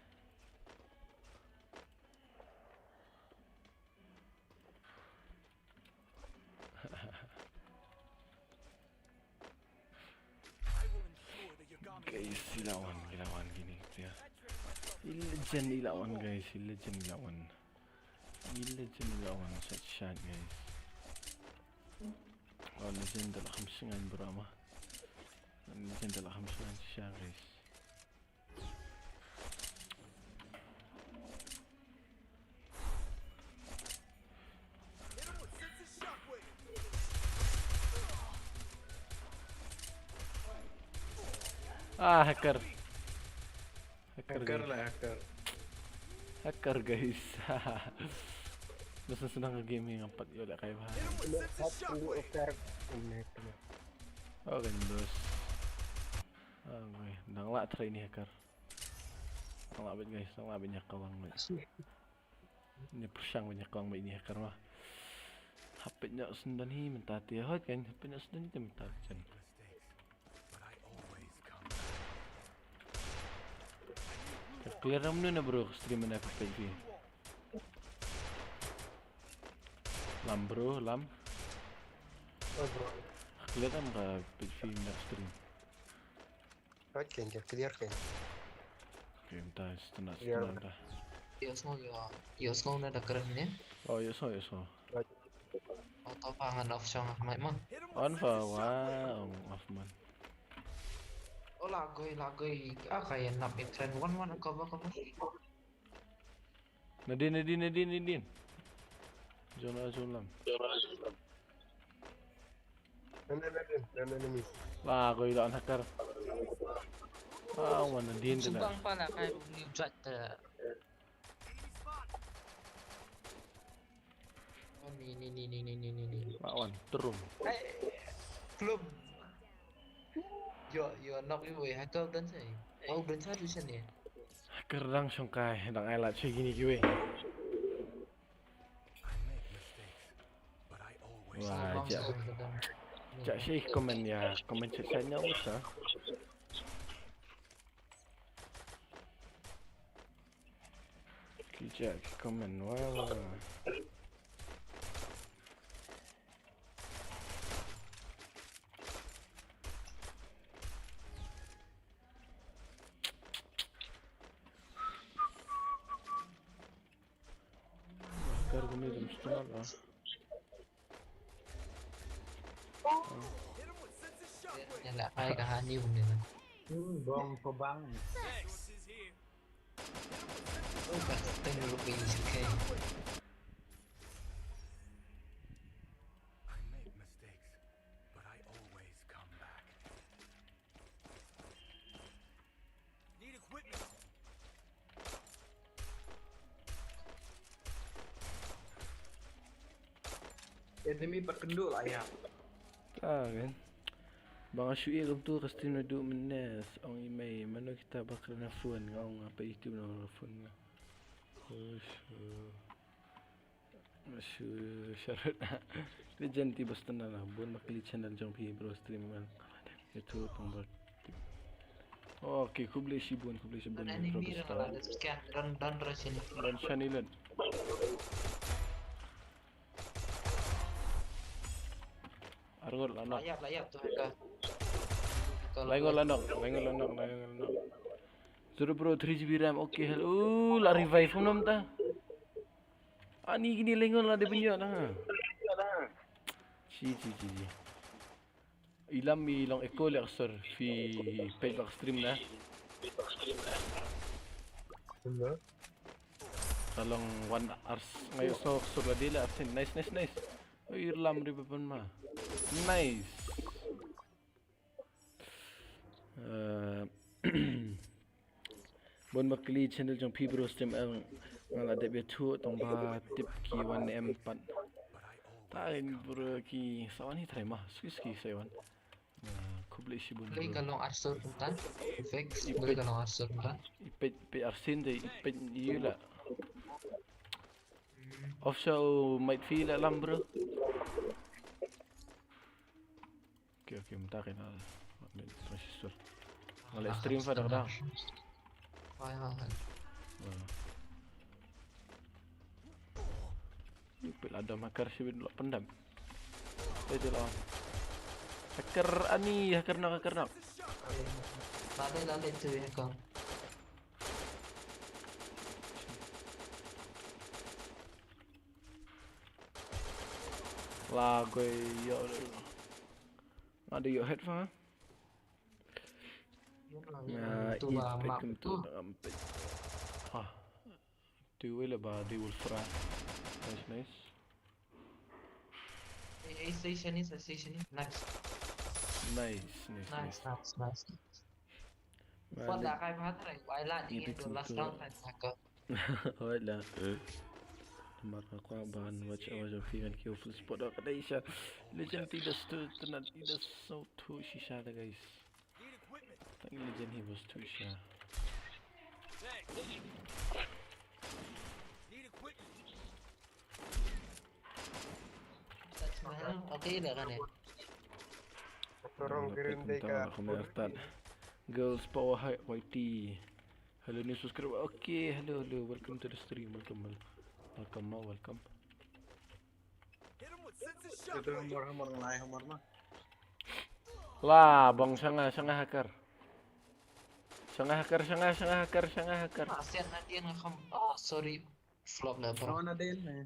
Guys, ila wan, ila wan kine ki player. Ila jen ila wan guys, ila jen ila wan. Ila jen ila wan, shat shat guys. Oh, ila jen da la kham shngain bra ma. Ila jen da la kham shngain shat guys. Ah, hacker. Hacker, hacker guys. Lah, hacker. Hacker guys. Bas sdang ka game hi ngam pat ïoh lehkai bha. Hacker. Oh, kan bos. Ah, oi, dang lah try ni hacker. Dang lah beit guys, dang lah beit ïa ka wang beit. Ni pyrshang beit ïa ka wang beit ni hacker ma. Hapit noh sendon hi mynta te hot kan, hapit noh sendon hi te mynta jen. Ka clear ram nu na bro, stream na ka page. Lam bro, lam. Oh, bro. Clear ram ka page na stream. Right, kan, clear kan. Okay, mynta, stop, stop, mynta. Ïohsngew, ïoh, ïohsngew na da kren ne? Oh, ïohsngew, ïohsngew. Right. Oh, to pa ngan off song ah, mai ma. On pa wa, ong off man. Oh, lagoi, lagoi. Ah, kaei nap intren wan wan cover, cover. Nadin, nadin, nadin, nadin. Zone, zone lam. Enemy, enemy, enemy. Lah, ko ila hacker. Ah, wan nadin tu. Subang pala kai ni jat. Oh, ni, ni, ni. Lawan, terum. Hey, belum. Yo, yo, knock you away. Hacker dan sai. Oh, dan sai tu sini. Hacker dang shongkai, dang ai lad sha kine kiwei. Wah, jak. Jak sha comment ïa, comment sha sha nya uta. Ki jak ki comment, wah, wah. Kar gumi dum stunal ah. Nya la ai ka hani gumi na. Hmm, bong ko bang. Oh, ka teng rupi, okay. I make mistakes, but I always come back. Need equipment. Enemy pat kynduh la ïa. Ah, kan. Ba nga shu ïa kumtu ka stream naduh mynne, ong i mei, mano kita ba kren ha phone, nga ong nga pat YouTube na phone nga. Ush, uh. Shu sharut. Legend ti Boston na bun ba kli channel jong phi bro stream man. Itu pang bro. Okay, khublei shibun, khublei shibun. Don enemy rong la scan, don don rush in. Don shani len. Arngot la nok. Layap, layap tu ka. Laingot la nok, laingot la nok, laingot la nok. Zero bro, three G B RAM, okay, hello. Uh, la revive nom ta. Ani kini laingot la de punya na. Chi chi chi chi. Ilam i long echo le aksor fi page bak stream na. Hello. Ka long one hours ngai so aksor la dila arsin. Nice, nice, nice. Oi, irlam riba pan ma. Nice. Uh, Bon bakli channel jong phi bro stream ang nga la dep ïathuh tang ba tip ki wan em pat. Tain bro ki sawan hi trai ma ski ski sawan. Khublei shibun. Play ka long arsur kumta. Fix play ka long arsur kumta. Ipet pe arsin de ipet yula. Offshore might feel alam bro. Okay, okay, mynta kane. Ambil transistor. Ngale stream fa dak dak. Hai hai hai. Pil ada makar sibin lo pendam. Itu lo. Hacker ani, hacker nak, hacker nak. Lale lale tu ya kau. Lah gue yo. Ada yo head fa. Nah, itu ba map tu. Ah. Tu wele ba di Wolfra. Nice, nice. Hey, hey, station is, station is. Nice. Nice, nice, nice. Nice, nice, nice. What the guy had right? Why la di itu last round kan saka. Wala. Mar ka kwa ban watch our finger kill full spot ka dai sha. Legend ti das tu tenat ti das so tu shisha da guys. Tang legend hi was tu sha. Okay dah kan ya. Turun green day ka. Girls power high Y T. Hello new subscriber. Okay, hello hello. Welcome to the stream. Welcome welcome. Welcome ma welcome. Itu humor humor ngai humor ma. Lah, bang sanga sanga hacker. Sanga hacker sanga sanga hacker sanga hacker. Asian na dia ngam. Oh, sorry. Flop na bro. Mana dia ni?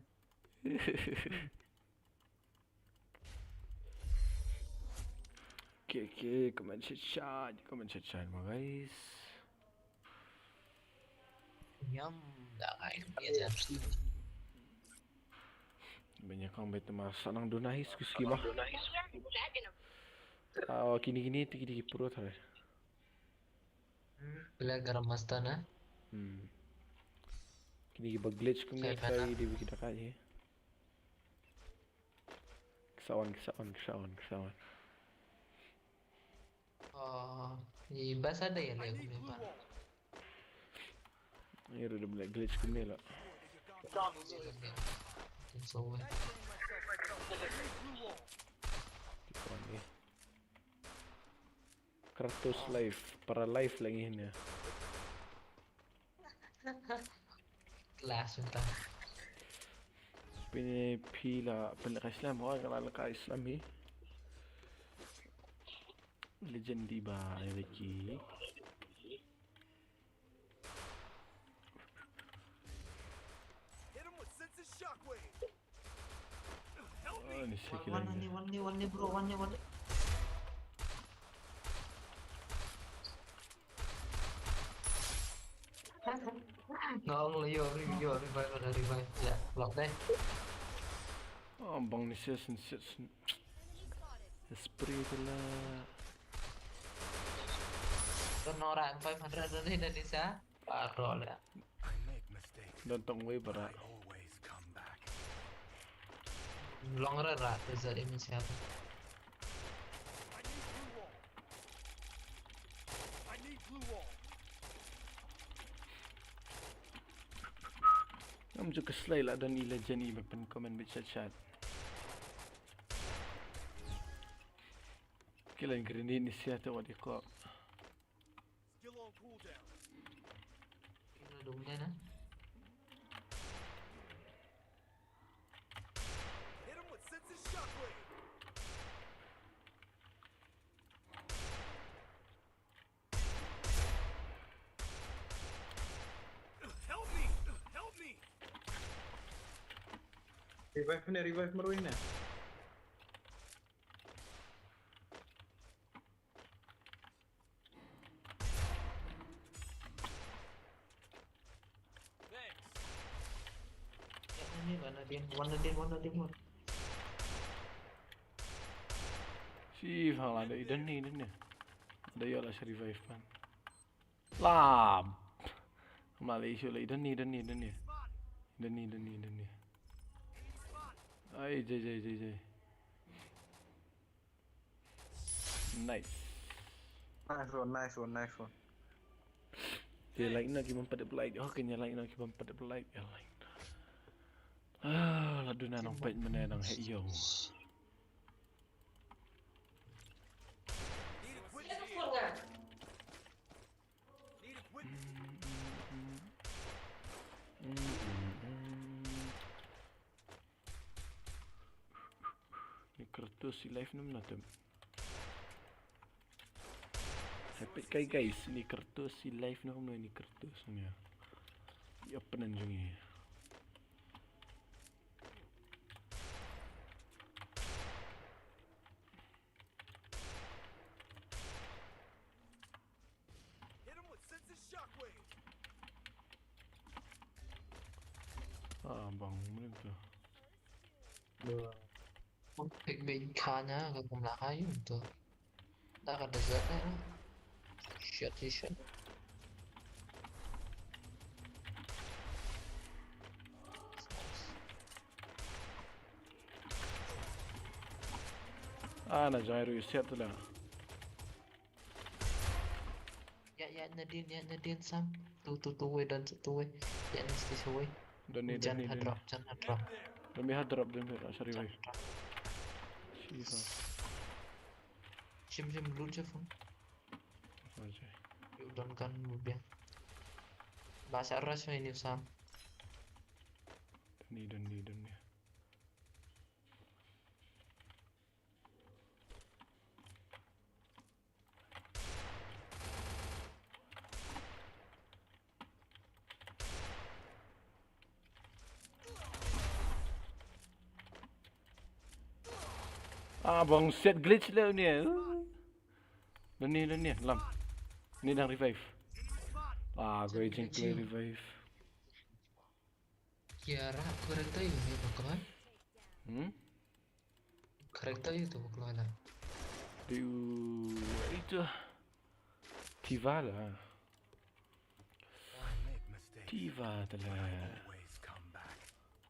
Okay, okay, comment chat chat, comment chat chat ma guys. Yum, da ai. Banyak kang bet ma sanang duna his kuski ma. Ah, kini kini tiki tiki pro thare. Bila garam masta na. Hmm. Kini ba glitch kumne kai di wiki dakai he. Ksawan, ksawan, ksawan, ksawan. Oh, i basa da ya le kumne ba. Ni ruh da glitch kumne la. So. Ksawan ni. Kratos live, para live lagi ni. Clash entah. Pini pila pila ka Islam, oh, ka la ka Islam hi. Legend di ba, ya lagi. Hit him with sense of shockwave. Oh, ni sih kira. One, one, one, one, bro, one, one. Ngong le yo, yo, revive, ada revive. Ya, lock deh. Oh, bang ni sih, sen, sen, sen. Spray tu lah. Kena orang five hundred tu ni dah ni sah. Parah lah. Don't talk way, bro. Long run lah, tu jadi ni siapa? Ngam ju keslei lah don i legend i ba pyn comment bit chat chat. Kilan grenade ni sia te wat i kok. Kum ne na. Revive ne, revive marwei ne. Thanks. Ïa, nani ba Nadine, wan Nadine, wan Nadine, wan. Shi phang la da i don ni, i don ni. Da ïa la shi revive pan. Lam. Kemla lei shuh lei, don ni, don ni, don ni. Don ni, don ni, don ni. Ai, jai, jai, jai, jai. Nice. Nice one, nice one, nice one. Te like na ki bym pat dep like. Oh, kane like na ki bym pat dep like. Ïa like. Ah, la duna nang peit mynne nang heh ïong. Ni Kratos i live nam na tem. Hapit kai guys, ni Kratos i live nam na ni Kratos nia. I opponent jong i. Ah, bang, mrem tu. Pik bin khana ka kum la hayu tu. Da ka desert ne. Shit, shit. Ah, na jai ru siat tu la. Ïa, ïa, Nadine, ïa, Nadine, Sam. Tu, tu, tu wei, don, tu wei. Ïa, ni sti wei. Don ni, don ni, don ni. Jan ha drop, jan ha drop. Don ni ha drop, don ni, ah, sorry, wei. Shiva. Shim, shim, loot je phone. Aje. Yu don gun, mu biang. Ba sa rush wei ni, Sam. Don ni, don ni, don ni. Ah, bang set glitch le ni. Don ni, don ni, lam. Ni dang revive. Ah, go jing play revive. Kiara, correct ayu ni bakal. Hmm? Correct ayu tu bakal na. Diu itu. Tiva la. Tiva tala.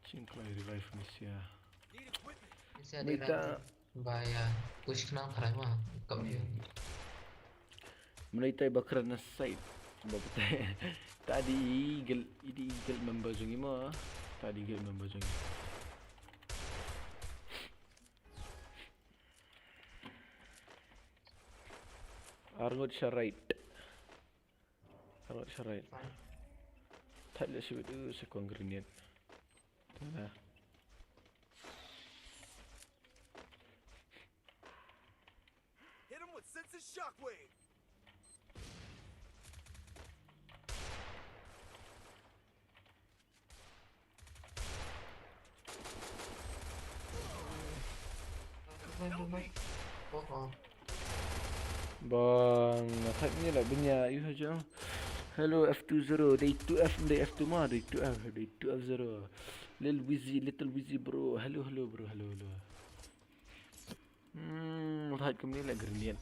Jing kloi revive ni sia. Mita. Ba ïa push khnang tharai ma kam ïa. Mlei tai ba kren na side. Ba putai. Ta di guild, i di guild member jong i ma. Ta di guild member jong i. Arngut sha right. Arngut sha right. Thait leh shibit u sa kong grenade. Tara. Hit him with sensitive shockwave. Bang, thait ni la bnya yu ha jong. Hello F two zero, dei two F, dei F two ma, dei two F, dei two F zero. Lil Wizzy, Little Wizzy bro. Hello, hello bro, hello, hello. Hmm, thait kumne la grenade.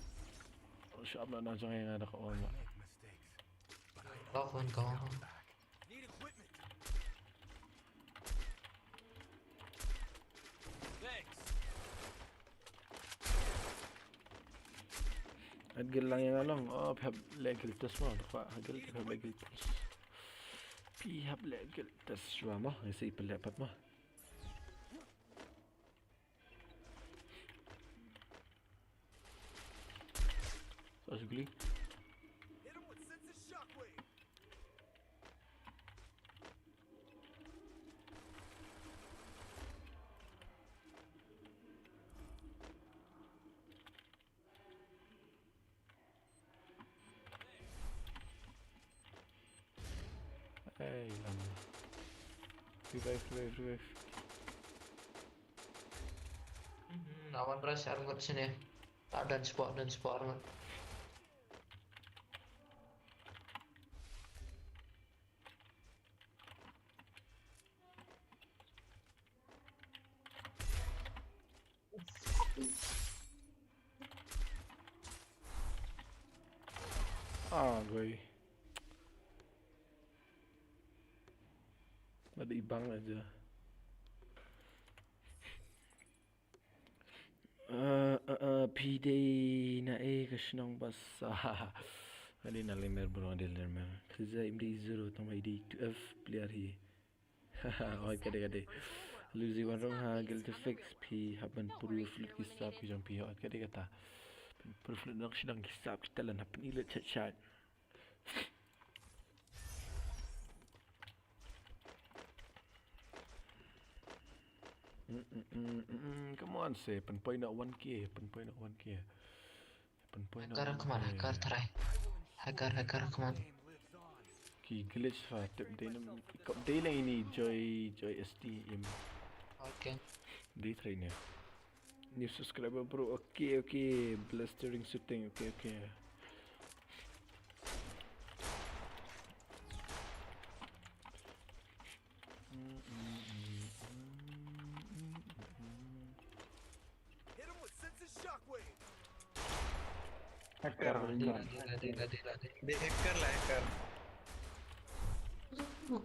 Shap la na jong nga da ka on. Lock one ka on. Need equipment. Thanks. At gil lang ïa nga long. Oh, phi hap leh guild test mo. Phi hap leh guild test. Phi hap leh guild test shuwa mo. Ngi sa ïa pynleh pat mo. Sa sukli. Hit him with sensitive shockwave. Revive, revive, revive. Mhm, lawan rush arngut sini. Tak dan spot, dan spot arngut. Ah, goi. Ada ibang aja. Uh, uh, uh, phi dei na e ka shnong bas. Ada na lemer bro, ada lemer. Khaja im dei zero tang bai dei twelve player hi. Oi, kade kade. Luzi wan rong ha gil to fix phi haban puru flit ki sap ki jong phi, oi, kade kata. Puru flit nok shnong ki sap ki talan hapan ilet chat chat. Mm, mm, mm, mm, mm. Come on, say, pynpoi na one K, pynpoi na one K. Pynpoi na Hacker, one K. Come on, hacker, try. Hacker, hacker, come on. Ki glitch fa, tip dei nam, kop dei lang ini Joy, Joy S T im. Okay. Dei try ne. New subscriber bro, okay, okay. Blistering shooting, okay, okay. Hacker. Dila, dila, dila, dila, dila. Dei hacker lah, hacker.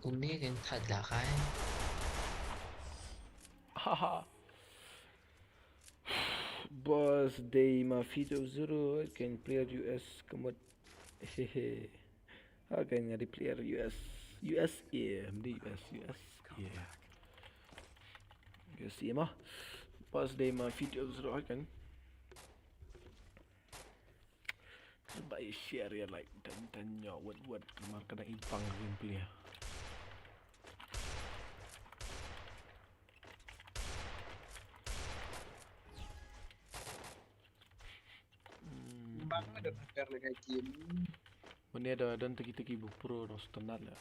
Uni kan thad la kai. Haha. Boss, dei ma fito zero kan player U S kamot. Hehe. Ha kan nga dei player U S. U S A, em dei U S, U S A. U S A ma. Boss, dei ma fito zero kan. Bai share ya, like, dan dan nyo wet wet kamar kada ibang gameplay. Bang ada hacker lagi game. Mane da dan teki teki bu pro no standard ya.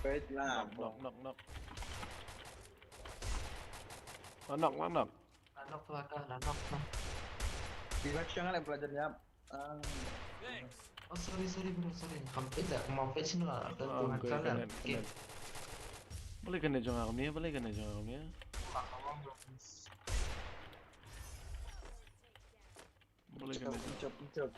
Wait lah. Knock knock knock. Ah, knock knock knock. Lanok tu akan, lanok tu. Di bak siang lah pelajar nyap. Ah, Oh, sorry, sorry bro, sorry. Hampir dah, mau page ni lah. Ada Ah, tu okay, hacker lah. connect, Okay. connect. Boleh kena jong aku ni, boleh kena jong aku ni. Boleh kena Encop, jong. encop, encop.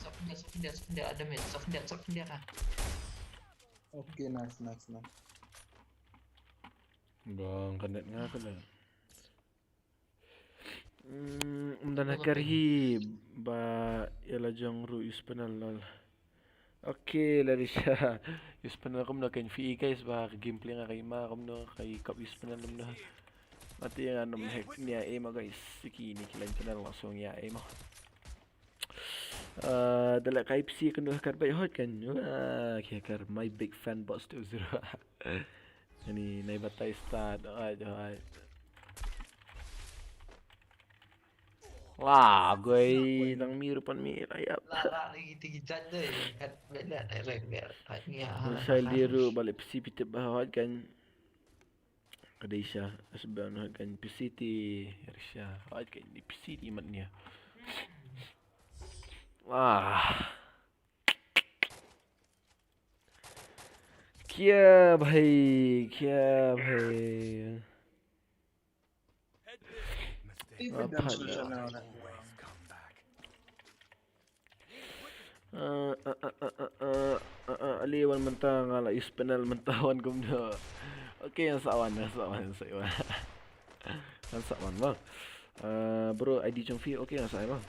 Sok dia, sok dia, sok dia, ada mid. Sok dia, sok dia lah. Okay, nice, nice, nice. Bang, kena nga kena. Hmm, um dan hacker hi ba ela jong ru use panel lol. Okay, Larisha. Use panel kumno kan fi guys ba ka gameplay nga kai ma kumno kai kop use panel kumno. Mati nga num hack nia e ma guys. Siki ni kilan panel langsung ya e ma. Uh, da la kai psi kan hacker bai hot kan. Wah, hacker my big fan boss two zero. Ani nai batai start. Alright, alright. Wah, goi nang mi rupan mi rayap. Lah, lah, lagi tinggi jat deh. Kat benda direct dia. Kat ni ah. Shai liru balik psi pitip bahawat kan. Kadisha, asbang kan psi ti risha. Hawat kan ni psi ti mat nia. Wah. Kya bhai, kya bhai. Even Ah, dan phat susah dah. Na. Uh, uh, uh, uh, uh, uh, uh, uh, Ali wan mynta nga la use panel mynta wan kumno. Okay, nga sa wan, nga sa wan, nga sa wan. Nga sa wan bang. Uh, bro, I D jong phi, okay, nga sa wan bang.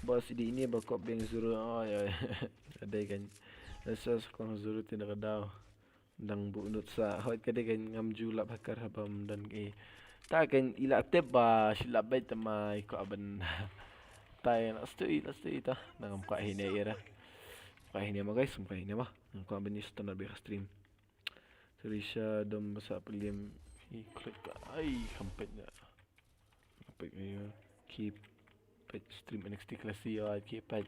Boss, I D ini ba kop beng zero, oh ya, ya. Ada kan. Rasa sekolah zero tidak ada. Dang bu nut sa hoi ka dei kan ngam ju lap hacker ha bam don ki. Ta kan i la tip ba shi lap bait ta ma i kwah ban. Tai na stui la stui ta. Na ngam kwah hi ne ira. Kwah hi ne ma guys, kwah hi ne ma. Ngam kwah ban use standard ba ka stream. Sorry sha dom ba sa plim i klik ka ai kampet na. Kampet ka ya. Keep Peit stream N X T Classic ïa ki peit.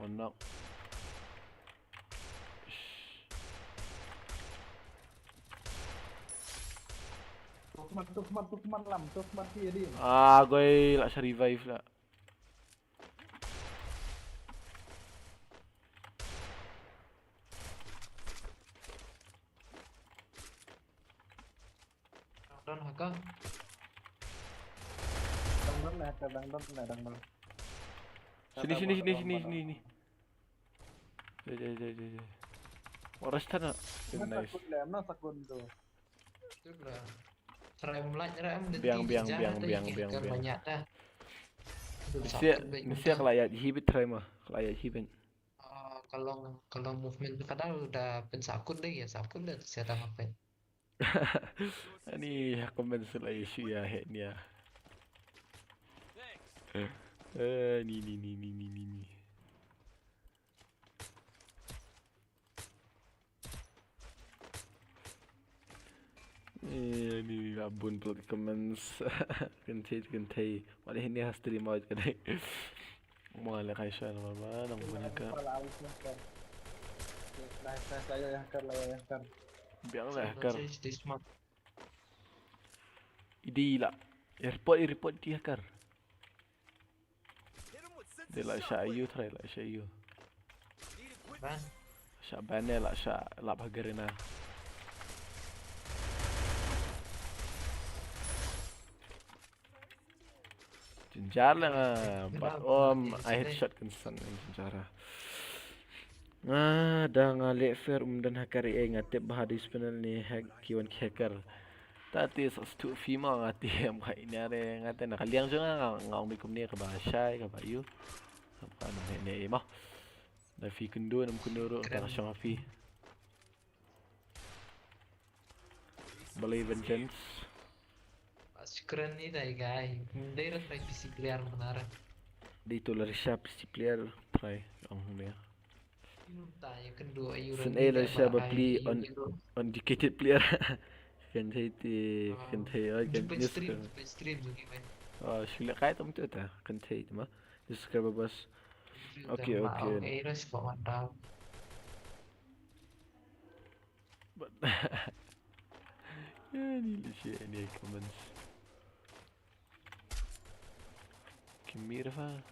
One knock. Tuk mat, tuk mat, tuk mat lam, tuk mat ki ri. Ah, goi lah sa revive lah. Down hacker. Dang don lah, dang don lah, dang don. Sini, sini, sini, sini, sini, sini. Jai, jai, jai, jai, jai. Waras tana. Mana Nice. Sakun le, mana Sakun tu? Tu lah. Try melight ram dia Biang, tinggi biang, jangan biang, ada biang, yang biang, kan biang. Banyak dah. Aduh, Mesti, sakit baik mesti mentang. Aku layak hibit try mah. Aku layak hibit. Ah, kalau kalau movement tu kadang udah pensakut deh ya, sakut dah saya tak apa. Ani comment sila isu ya hek ni ya. Eh, ni, ni, ni, ni, ni, ni, ni. Eh, ni, ni, la bun pulot comments. Kynthei, kynthei. Wala hini ha stream out ka dei. Mo le kai sha na ma, nang bun ka. Nice, nice, layak hacker, layak hacker. Biang lah hacker. Stay smart. Idi lah. Report, report di hacker. Dia lah sha ayu try lah sha ayu. Ban. Sha ban dia lah sha lap hacker na. Jynjar lah nga, bat om, I headshot kan san jynjar. Nga da nga leh fair um don hacker eh, nga tip ba ha dei spinal ne hack ki wan ki hacker. Ta te sa stu fi ma nga te em khai ne are nga te na ka liang jong nga, nga ong bi kumne kaba shai kaba yu. Kaba ne ne eh ma. Da fi kyndu nam kyndu ruh ta ka shong ha fi. Balei vengeance. Pas kren ni dai guy. Dai rat rai P C player menara. Dei to la risha P C player try ong ne. Inta ya kyndu ayu. Sen eh la risha ba pli on educated player. Kan thei ti kan thei oi kan Jumpa news stream, kan. Jumpa stream lagi main. Oh, sila kai tam tu ta kan thei tu ma. Subscriber bas. Okay, okay. Eh, ras kok mantap. But yeah, ni li shi any comments. Kimi rafa.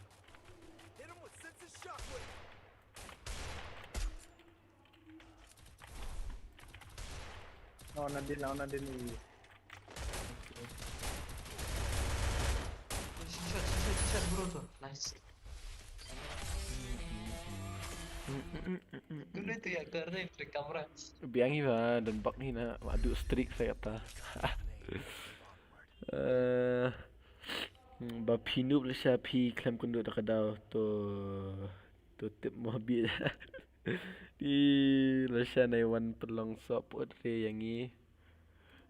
Oh, Nadine, oh, Nadine. Shot, shot, shot, shot, bro tu. Nice. Guna tu ya keren di kamera. Biang hi ba dan bak hi na madu streak saya kata. Eh, ba phi nup le sha phi klem kundu da ka daw to to tip mo bi. Di le sha nai wan pelong sop ut re yang i.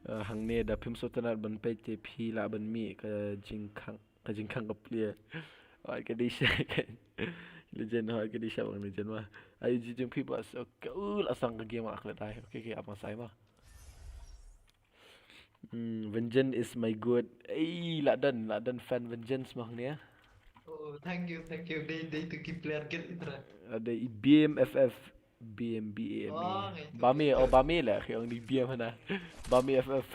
Eh, hangne da phim sotanat ban peit te phi la ban mi ka jingkhang ka jingkhang ka plie. Oi ka dei sha ka legend, oi ka dei sha bang legend ma. Ai ji jing phi bas. Okay, uh, la sang ka game ak le dai. Okay, okay, abang sai ma. Hmm, vengeance is my good. Ei, la dan, la dan fan vengeance ma hangne. Oh, thank you, thank you. Dei, dei tu ki player guild itra. Ada i B M F F. B M B A M A. Oh, ngai tu. Bame, oh, Bame lah. Ki ong di B M hana. Bame F F.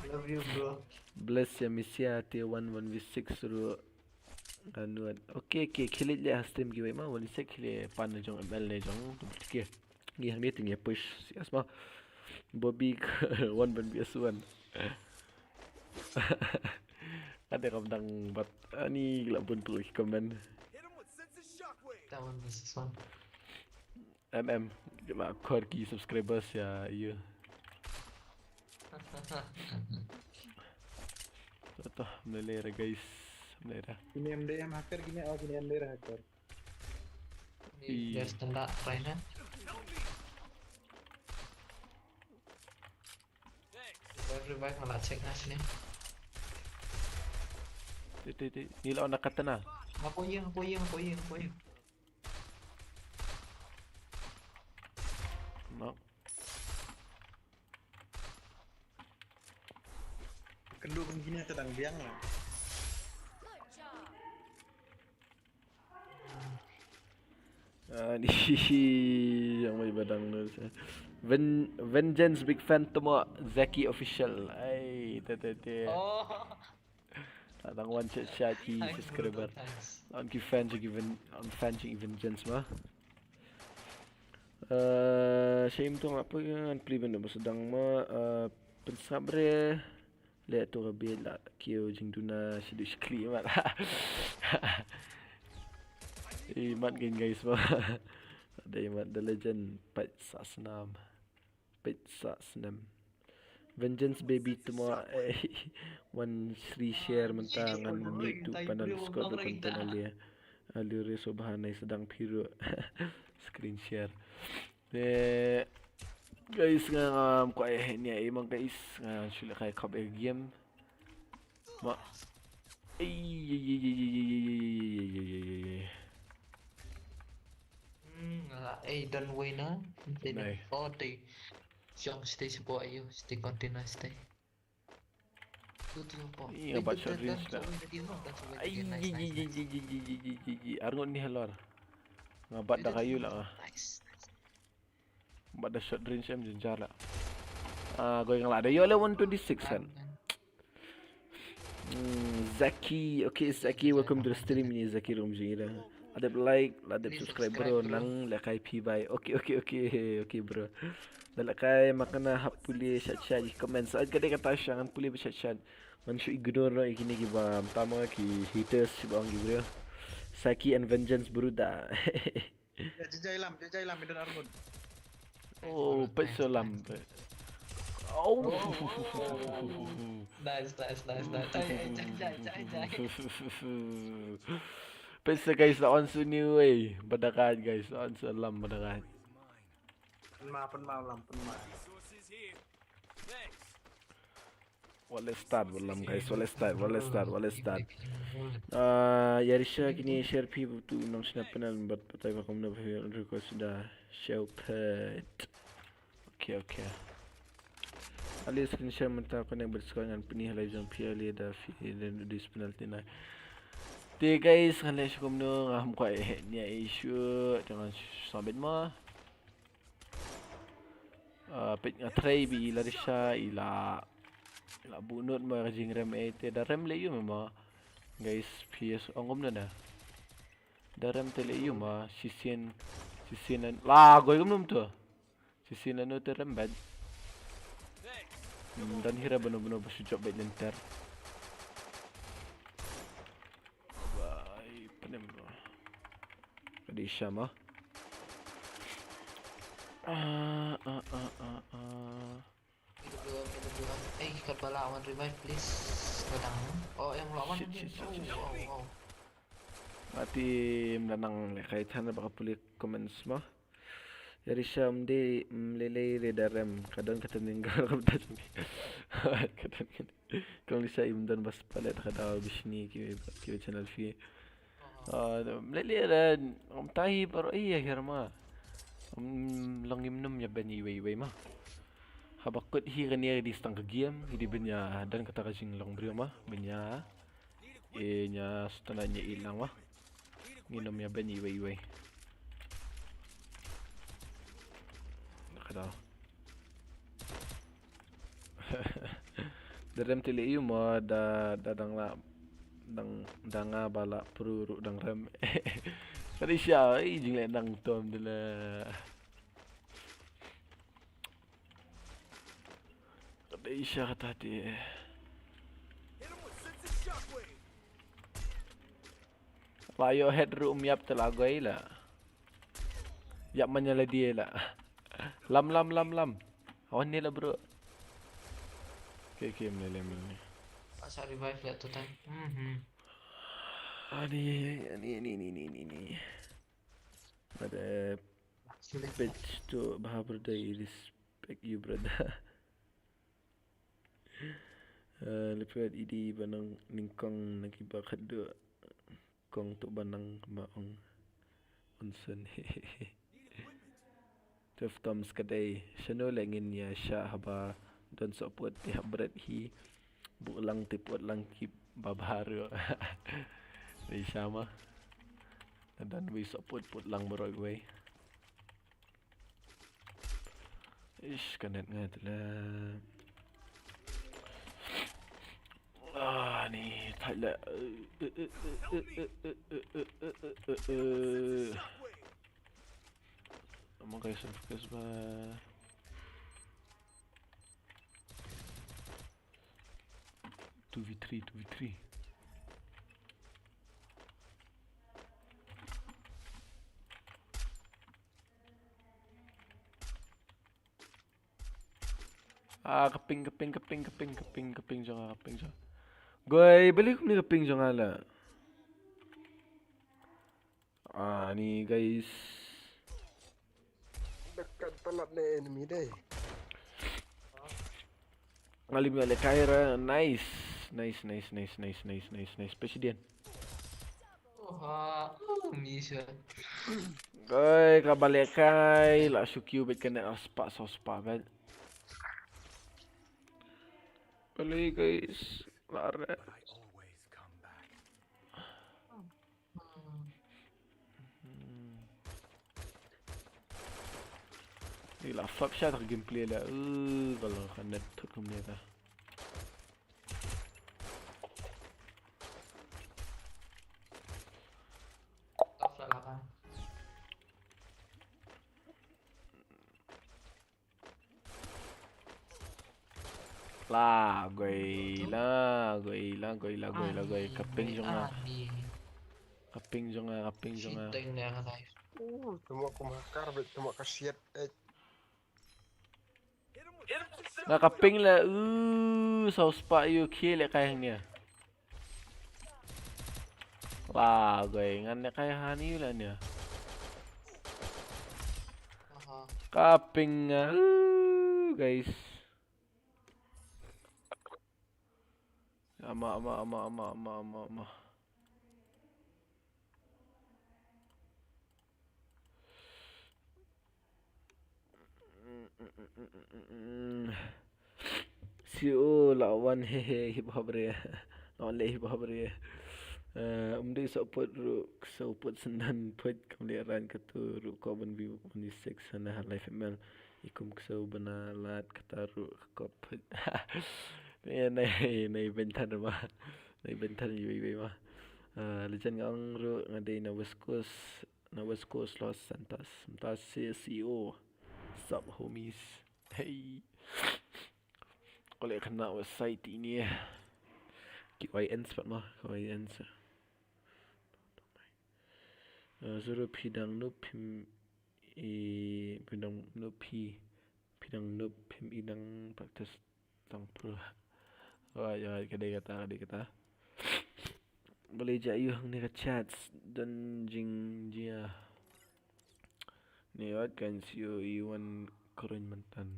Love you, bro. Bless ya misia te one one V six ru. Anwar. Okay, okay. Khilij le ha stream giwei ma. One six khilij pan na jong M L ne jong. Okay. Ngi hang ni ting ya push. Sias ma. Bobby one one V S one. Ada kam dang bat. Ani la bun perlu comment. That one is this one. M M. Kena kor ki subscribers ya, iya. Toh, mlele ra guys. Mlele ra. Kini M D M hacker, kini oh kini M D M hacker. Ih. There's the dark right now. Revive malah check nas ni. Ti ti ti. Ni la ona katana. Aku iya, aku iya, aku iya, aku iya. No. Kendu kini kita dang biang lah. Ah, ni yang mai badang nu. Ven-, Vengeance big fan temo Zaki official. Ai, te te te. Oh. Ta dang wan chat chat ki Thanks, subscriber. Bruno, thanks. An ki fan ki Ven-, an fan ki Vengeance ma. Eh, shame tu apa kan pli ben ba sedang ma, eh, pensap re. Le tu ka bit la kiew jingduna shidu shikli mat. Eh, mat gen guys ma. Dei mat The Legend pet sa snam. Pet sa snam. Vengeance baby temo, eh, wan shri share mynta ngan mute tu panel Discord ruh content alia. Alia re so bahan nai sedang phi ruh. Screen share. Te guys nga ngam kwah eh ni ai mang guys nga shu lehkai khop eh game. Ma. Ei ei ei ei ei ei ei ei ei ei ei. Hmm, nga la eh don wei na. Te Nai. Oh, te. Shong stay support ayo, stay continue stay. Tu tu po. Ih, nga bat short range dah. Ai, Nice, nice, nice. Arngut ni halor. Nga bat da kayu lah nga. Nice. Bat da short range em jynjar lah. Ah, going lah. Da yo le one twenty-six kan. Hmm, Zaki, okay Zaki, welcome to the stream ni Zaki rum jira. Adep like, la dep subscribe bro, nang lehkai phi bai. Okay, okay, okay, okay bro. Da lehkai makna hap pule shat shat ji comment. Sa ka dei kata shangan pule ba shat shat. Ngan shu ignore no ikini ki ba tama ki haters ba ong ki bro. Zaki and Vengeance bro da. Ya, jajai lam, jajai lam, idan Arngut. Oh, pet so lam. Oh. Nice, nice, nice, nice. Jai, jai, jai, jai, jai. Pet so guys, la on so new way. Badakat guys, la on so lam badakat. Pynma, pynma lam, pynma. Wale start walam guys, wale start, wale start, wale start. Ah, Yarisha kini share phi tu nong snap panel but patai ba kumno phi request da show pet. Okay, okay. Ali screen share mynta connect but score ngan pini halai jong phi ali da phi dan dis penalty na. Te guys, ngan leh shu kumno ngam kwah eh ni ai shu jangan sabit ma. Ah, peit nga trei bi i Larisha i la, i la bunut ma ka jingrem eh te da rem le yu ma. Guys, P S ong kumno na. Da rem te le yu ma shisien, shisien la goi kumno tu. Shisien la no te rem bad. Hmm, dan hira bano bano ba shu jop bad lenter. Bai penem. Ka dei sha ma. Ah, ah, ah, ah, ah. K W M, K W M. Eh, kat ba lah wan revive, please. Kadang. Oh, em lah wan. Shit, shit, shit, shit, shit. Oh, oh. Mati mlanang le kai than ba ka puli comments ma. Yarisha mde mlele re da rem. Kadang kata ninggal kata sini. Kata ninggal. Kong Lisha im don bas palet kada bishni ki ki channel fi. Ah, mlele re ngam tahi baroh i ya hirma. Long im num ya ben iwei iwei ma. Haba kut hi kane di stang ka game, hi di ben ya dan kata ka jinglong briew ma, ben ya. E nya stana nya ilang ma. Ngi num ya ben iwei iwei. Nakada. Da rem tili yu ma da da dang la dang dang nga ba la pru ru dang rem. Kadi sha i jing le dang tom de le. Kadi sha kata ti. La yo head ru um yap te la goi la. Yap manya la die la. Lam lam lam lam. Awan ni la bro. Okay okay mele mele. Asa revive le tu tan. Mhm. Ani ani ani ani ani ani. Ada Sulit. Page tu bah brother, I respect you brother. Eh, lepas idi banang ningkong naki ba khadu kong tu banang ba ong onsen. Twelve Toms kadai shano le ngin ya sha haba don sopot ti hab bret hi bu lang ti pot lang ki ba baru. Ni sama. Ka don wei sa put put lang baroh wei. Ish, ka net nga te la. Ah, ni thait la. Ama guys, focus ba. Two v three, two v three. Ah, ka ping, ka ping, ka ping jong nga, ka ping jong nga. Goi, balei kumne ka ping jong nga la. Ah, ni guys. Dekat palat ne enemy dei. Ngalim ya le Kaira, nice. Nice, nice, nice, nice, nice, nice, nice. Pesidian. Oha, oh, Misha. Oi, ka balekai, la shukiu bet kena aspa sospa bet. Balik guys, lare. Hmm. Ni la flop shot ka gameplay la. Uh, kalau ka net tut kumne ta. Top sa lapan. La goi la goi la goi la goi la goi. Ka ping jong nga. Ka ping jong nga, ka ping jong nga. Shiteng dia ka live. Uh, tuma ku makar bet tuma ka shit. Eh. Nga ka ping la, uh, saw spah yu khie le kai hang nia. La goi ngan ne kai hani la nia. Aha. Ka ping nga, uh, guys. Ama, ama, ama, ama, ama, ama, ama. C O la wan he he hip hop re. La wan le hip hop re. Eh, um dei sa put ru, sa put sendan put kam le ran ka tu ru ko ban bi one six sana live M L. Ikum kso bana lat kata ru ko put. Ne nai nai bentan ma. Nai bentan yui yui ma. Eh, lejan nga ong ru nga dei na West Coast. Na West Coast Los Santos. Santos C C O. Sup, homies. Hey. Ko leh kane West Side ini. K Y N spot ma, K Y N sa. Eh, zero phi dang nup phim i, phi dang nup phi, phi dang nup phim i dang practice. Tang pro. Oi, oi, ka dei kata, ka dei kata. Balei ja ïoh hangne ka chats don jingjia. Ne wat kan sio i wan kren myntan.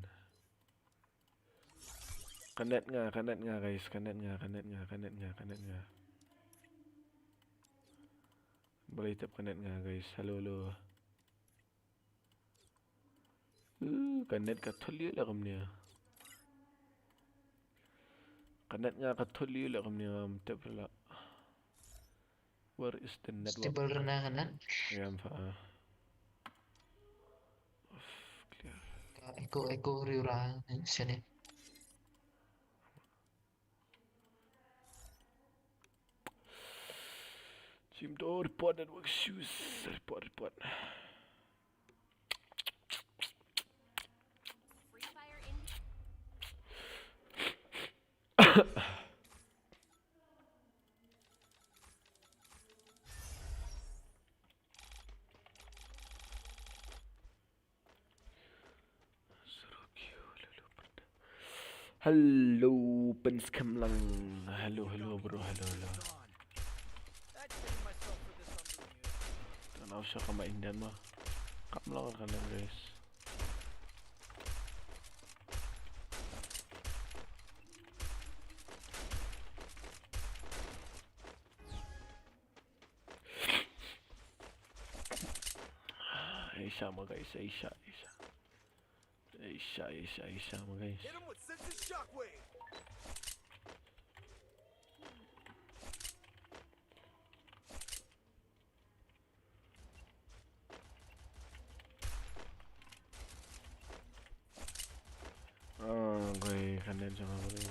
Ka net nga, ka net nga guys, ka net nga, ka net nga, ka net nga, ka net nga. Balei tep ka net nga guys, hello, hello. Uh, ka net ka thuliew la kumne. Ka net nga ka thuliew la kumne, ngam tip la. Where is the network? Stable rna ka net. Ngam pha. Uff, clear. Ka echo, echo riu ra sene. Jim Doe, report network issues. Report, report. Hello, Prince Kamlang. Hello, hello, bro. Hello, hello. Tan auf siya ka ma Indian mo. Kamlang ka lang, guys. Aisha mo, guys, Aisha, Aisha. Aisha, Aisha, Aisha mo, guys. Hit him with sensitive shockwave. Jangan boleh.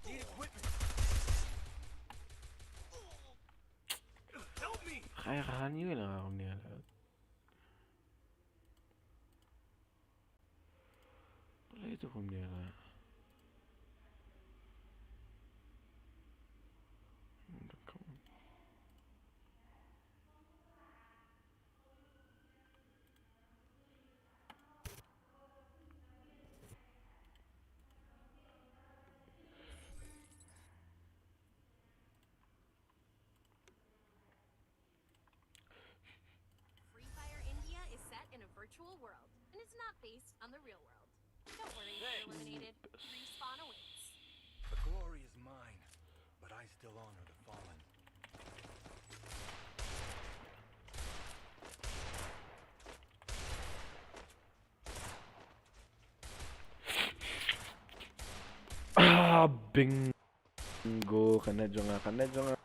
Need equipment. Help me. Kaya kan ni lah, ni lah. Boleh tu pun dia lah. Free Fire India is set in a virtual world and is not based on the real world. Don't worry if you're eliminated. Respawn awaits. The glory is mine, but I still honor the fallen. Ah, bingo, ka net jong nga, ka net jong nga.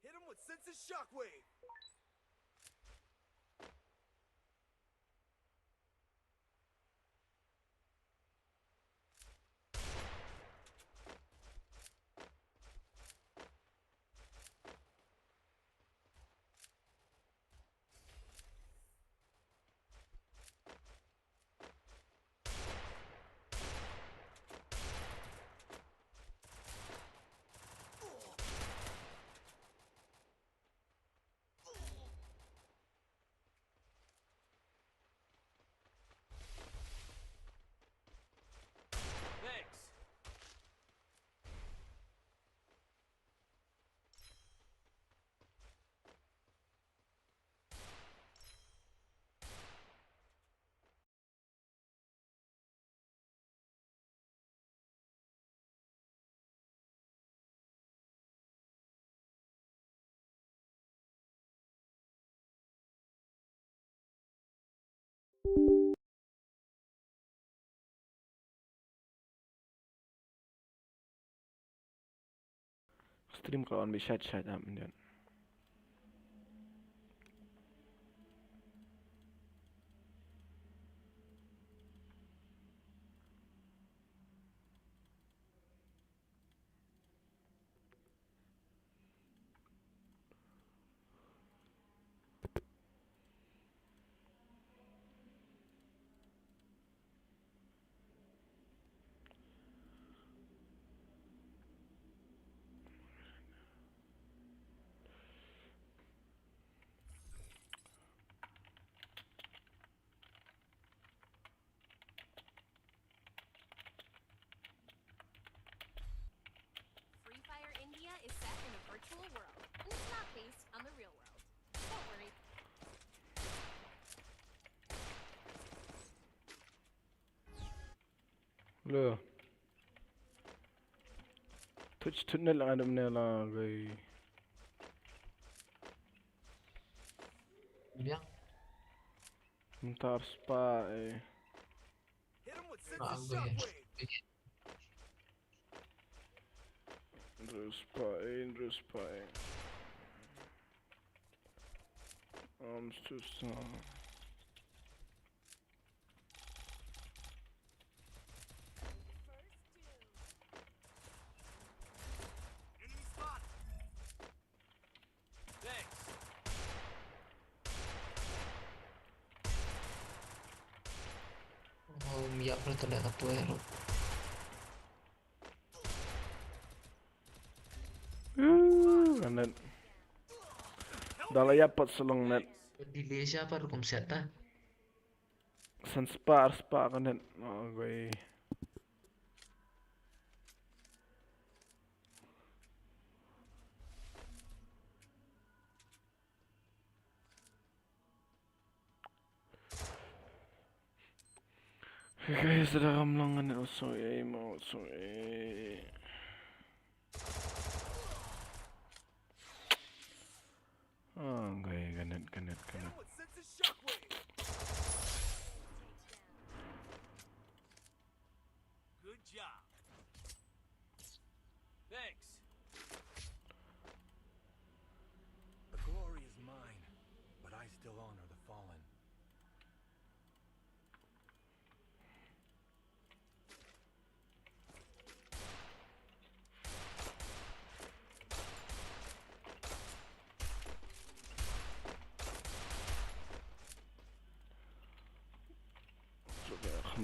Hit him with sensitive shockwave. Thanks. Stream ka on beit shait shait ap myndiat. Free Fire India is set in a virtual world and is not based on the real world. Don't worry. Lo. Tuch tut ne la dum ne la gai. Biang. Mynta ar spah, eh. Hit him with sensitive shockwave. Hynriew spah, eh, hynriew spah, eh. Arms too strong. Enemy spotted. Thanks. Oh, miak pala tu dah satu eh. Uh, ka net. Dah lah ya pat selong net. Delay siapa rukum siata? San spah, ar spah ka net. Oh, goi. Guys, da ram lang net, oh, sorry, eh, ma, oh, sorry, eh. Ah, goi, ka net, ka net, ka net. Hit him with sensitive shockwave.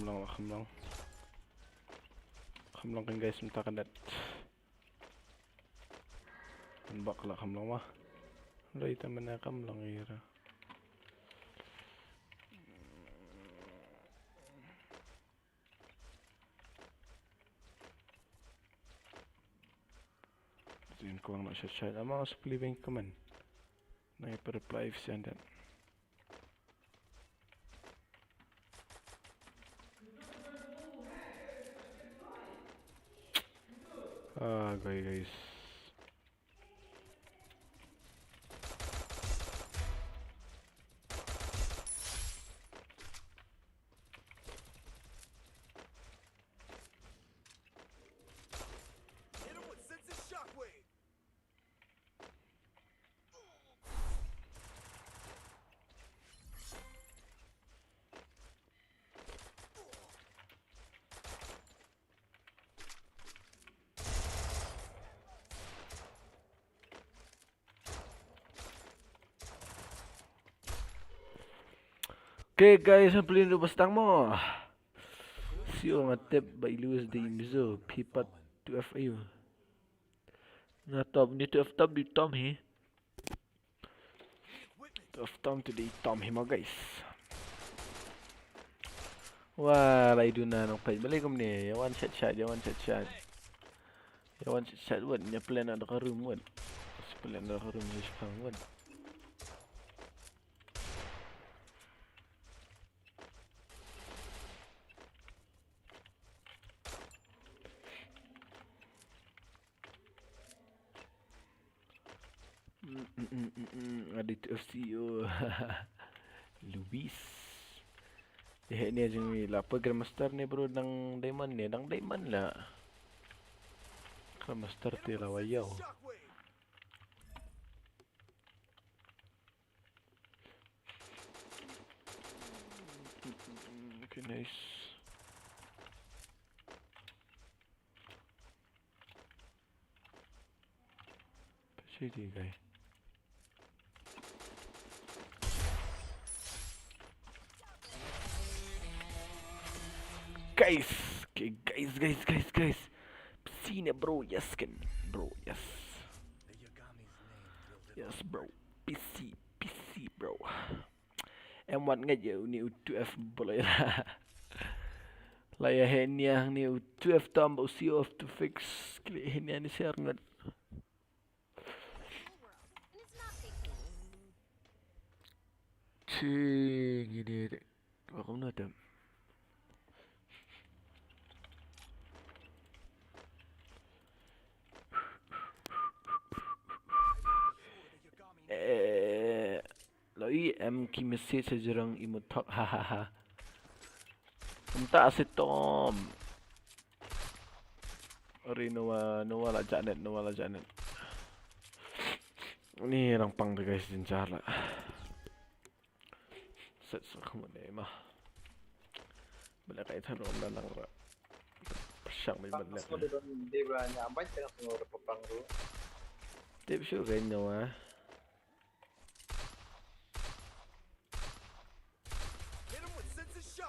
Long la kham long. Kham long kan guys mynta kan dat. Kan bak la kham long ma. Lai ta mana kham long ira. Zin kwang na shot shot ama split wing kaman. Na i reply send. Ah, guys, guys. Okay guys, hopefully ndu bastang mo. Sio nga tip ba i Lewis de imzo pipat tu F U. Na top ni tu F top di tom hi. Tu F tom tu di tom hi mo guys. Wah, lai duna nong pai balik kum ni. Ya wan chat chat, ya wan chat chat. Ya wan chat chat wan, ya plan ada ka room wan. Plan ada ka room ni sepang wan. Adi tu F C O. Luis. Eh, ni aja ni la apa Grandmaster ni bro, dang diamond ni, dang diamond la. Grandmaster ti la wayau. Okay, nice. Pasi di guy. Guys, okay, guys, guys, guys, guys. Pasi ni bro, yes kan, bro, yes. Yes bro, P C, P C bro. Em wat ngeit ïa uni u two F bol ïa la. La ïa henia ni u two F tam ba u C O of two fix. Kli henia ni share ngat. Ching ini. Wa kum na tem. Eh, loi em ki message sa jrong imut thok, ha ha ha. Mynta si Tom. Ori Noah, Noah la janet, Noah la janet. Ni rang pang de guys, jinjar la. Set sa khum ne ma. Bela kai than rom na nang ra. Shang mi ban lek. Tip shu gain Noah.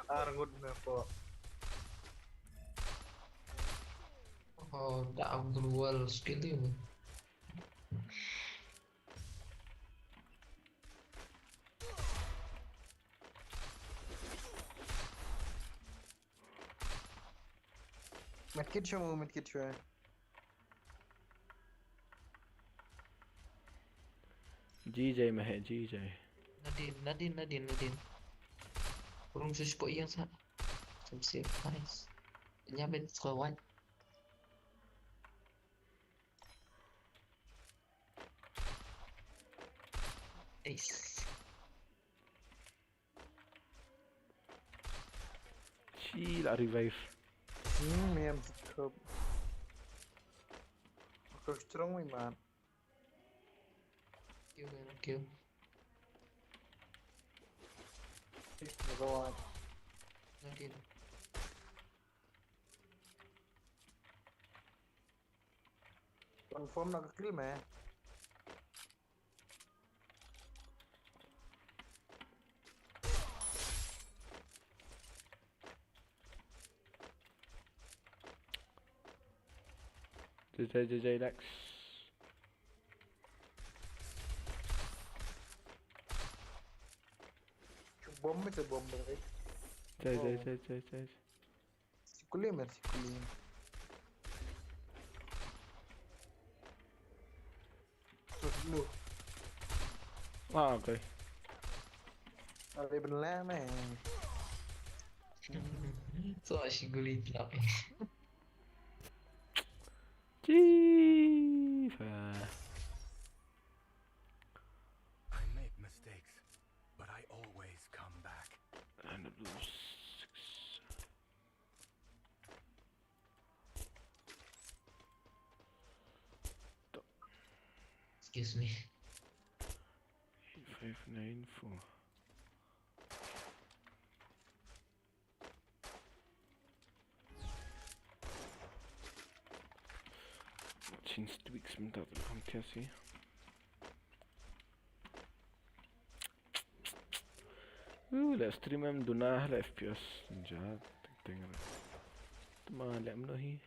Ar ngut me po. Oh, da ang dual skill ini. Medkit shuwa, medkit shuwa. G J mah, G J. Nadin, Nadin, Nadin, Nadin. Urung sus ko iyang sa. Some safe, nice. Nya ben score one. Ace. Shi la revive. Hmm, man, cukup. Cukup strong, man. Kill, man, kill. Another one. Not in. Confirm na ka kill me. Jai, jai, jai, Lex. Bomb, it's a bomb, right? Jai, jai, jai, jai, jai. Sikuli, man, sikuli. Terus dulu. Ah, okay. Ada benar, man. So, sikuli tlot. Chief. Uh, I make mistakes, but I always come back. And a blue six. Excuse me. Five nine four. Change tweaks mynta tu, kam tiasi. Uh, la stream em duna la F P S ja teng teng. Tma la em no hi.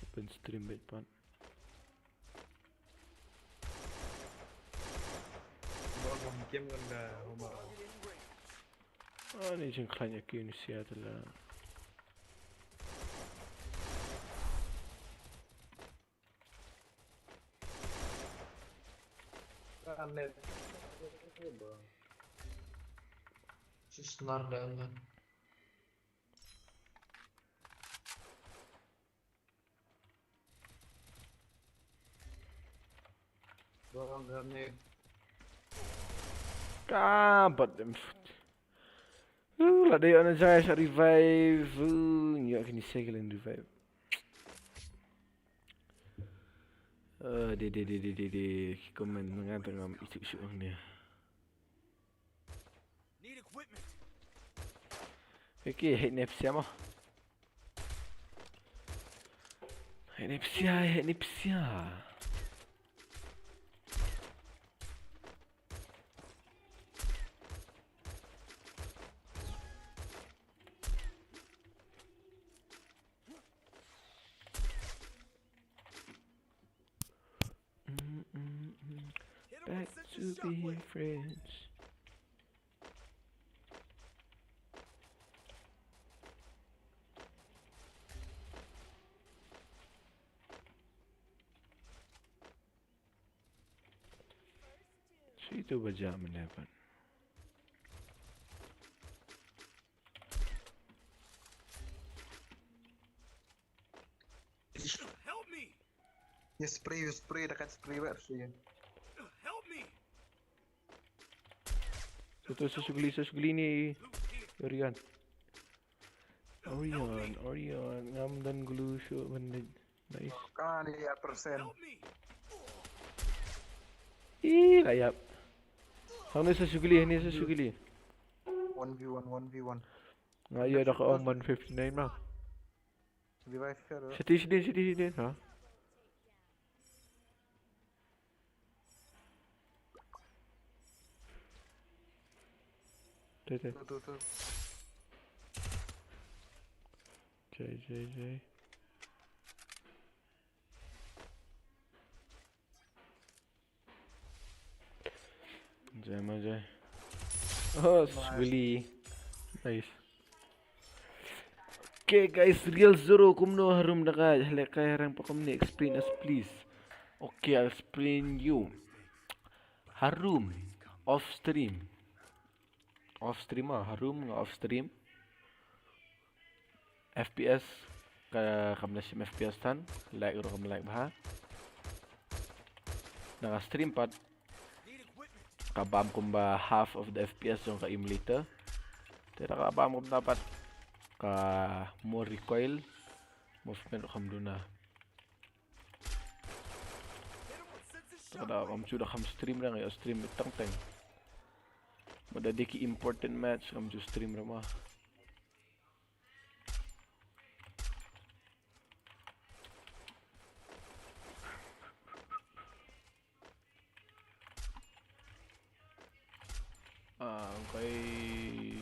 Open stream bad pan. Bawa game kan dah Omar. Ah, ni jing klan ya ki ni sia tu la. Kan net. Sus nar dah kan. Bawa kan net. Ka bat dem. Uh, la dei on jai sa revive. Uh, nyo kini segel revive. Uh, de de de de de de. Ki comment ngan tengam isu isu ang ni. Need equipment. Okay, hit nepsia mo. Hit nepsia, hit nepsia. Mm, mm, mm. Hit him Back with to Sentinel being Shockwave. Friends. Shi tu ba jam ne ban. Help me! Ya spray, ya spray, dekat spray wer sih. Help me! Satu sesugli sesugli ni Orion. Orion, Orion, ngam dan gulu shu bandit. Nice. Kan ya persen. Help me! Ih, layap. Hang ni sesugli, ni sesugli. One v one, one v one. Nga ya dah ke one fifty nine mah. Revive share. Siti siti siti siti ha. Tuh tuh. Tuh tuh tuh. Jai jai jai. Jai ma jai. Oh, sugli. Nice. Okay guys, Real Zero kumno harum da ka lehkai hareng pa kumne, explain us please. Okay, I'll explain you. Harum off stream. Off stream ah, harum nga off stream. F P S ka kam da shim F P S tan, lag ruh kam lag bha. Na ka stream pat ka bam kumba half of the F P S jong ka emulator. Te da ka bam kumta pat ka more recoil, movement ruh kam duna. Te da kam ju da kam stream, da nga ïa stream teng teng. Mut da dei ki important match kam ju stream ruh ma. Ah, okay.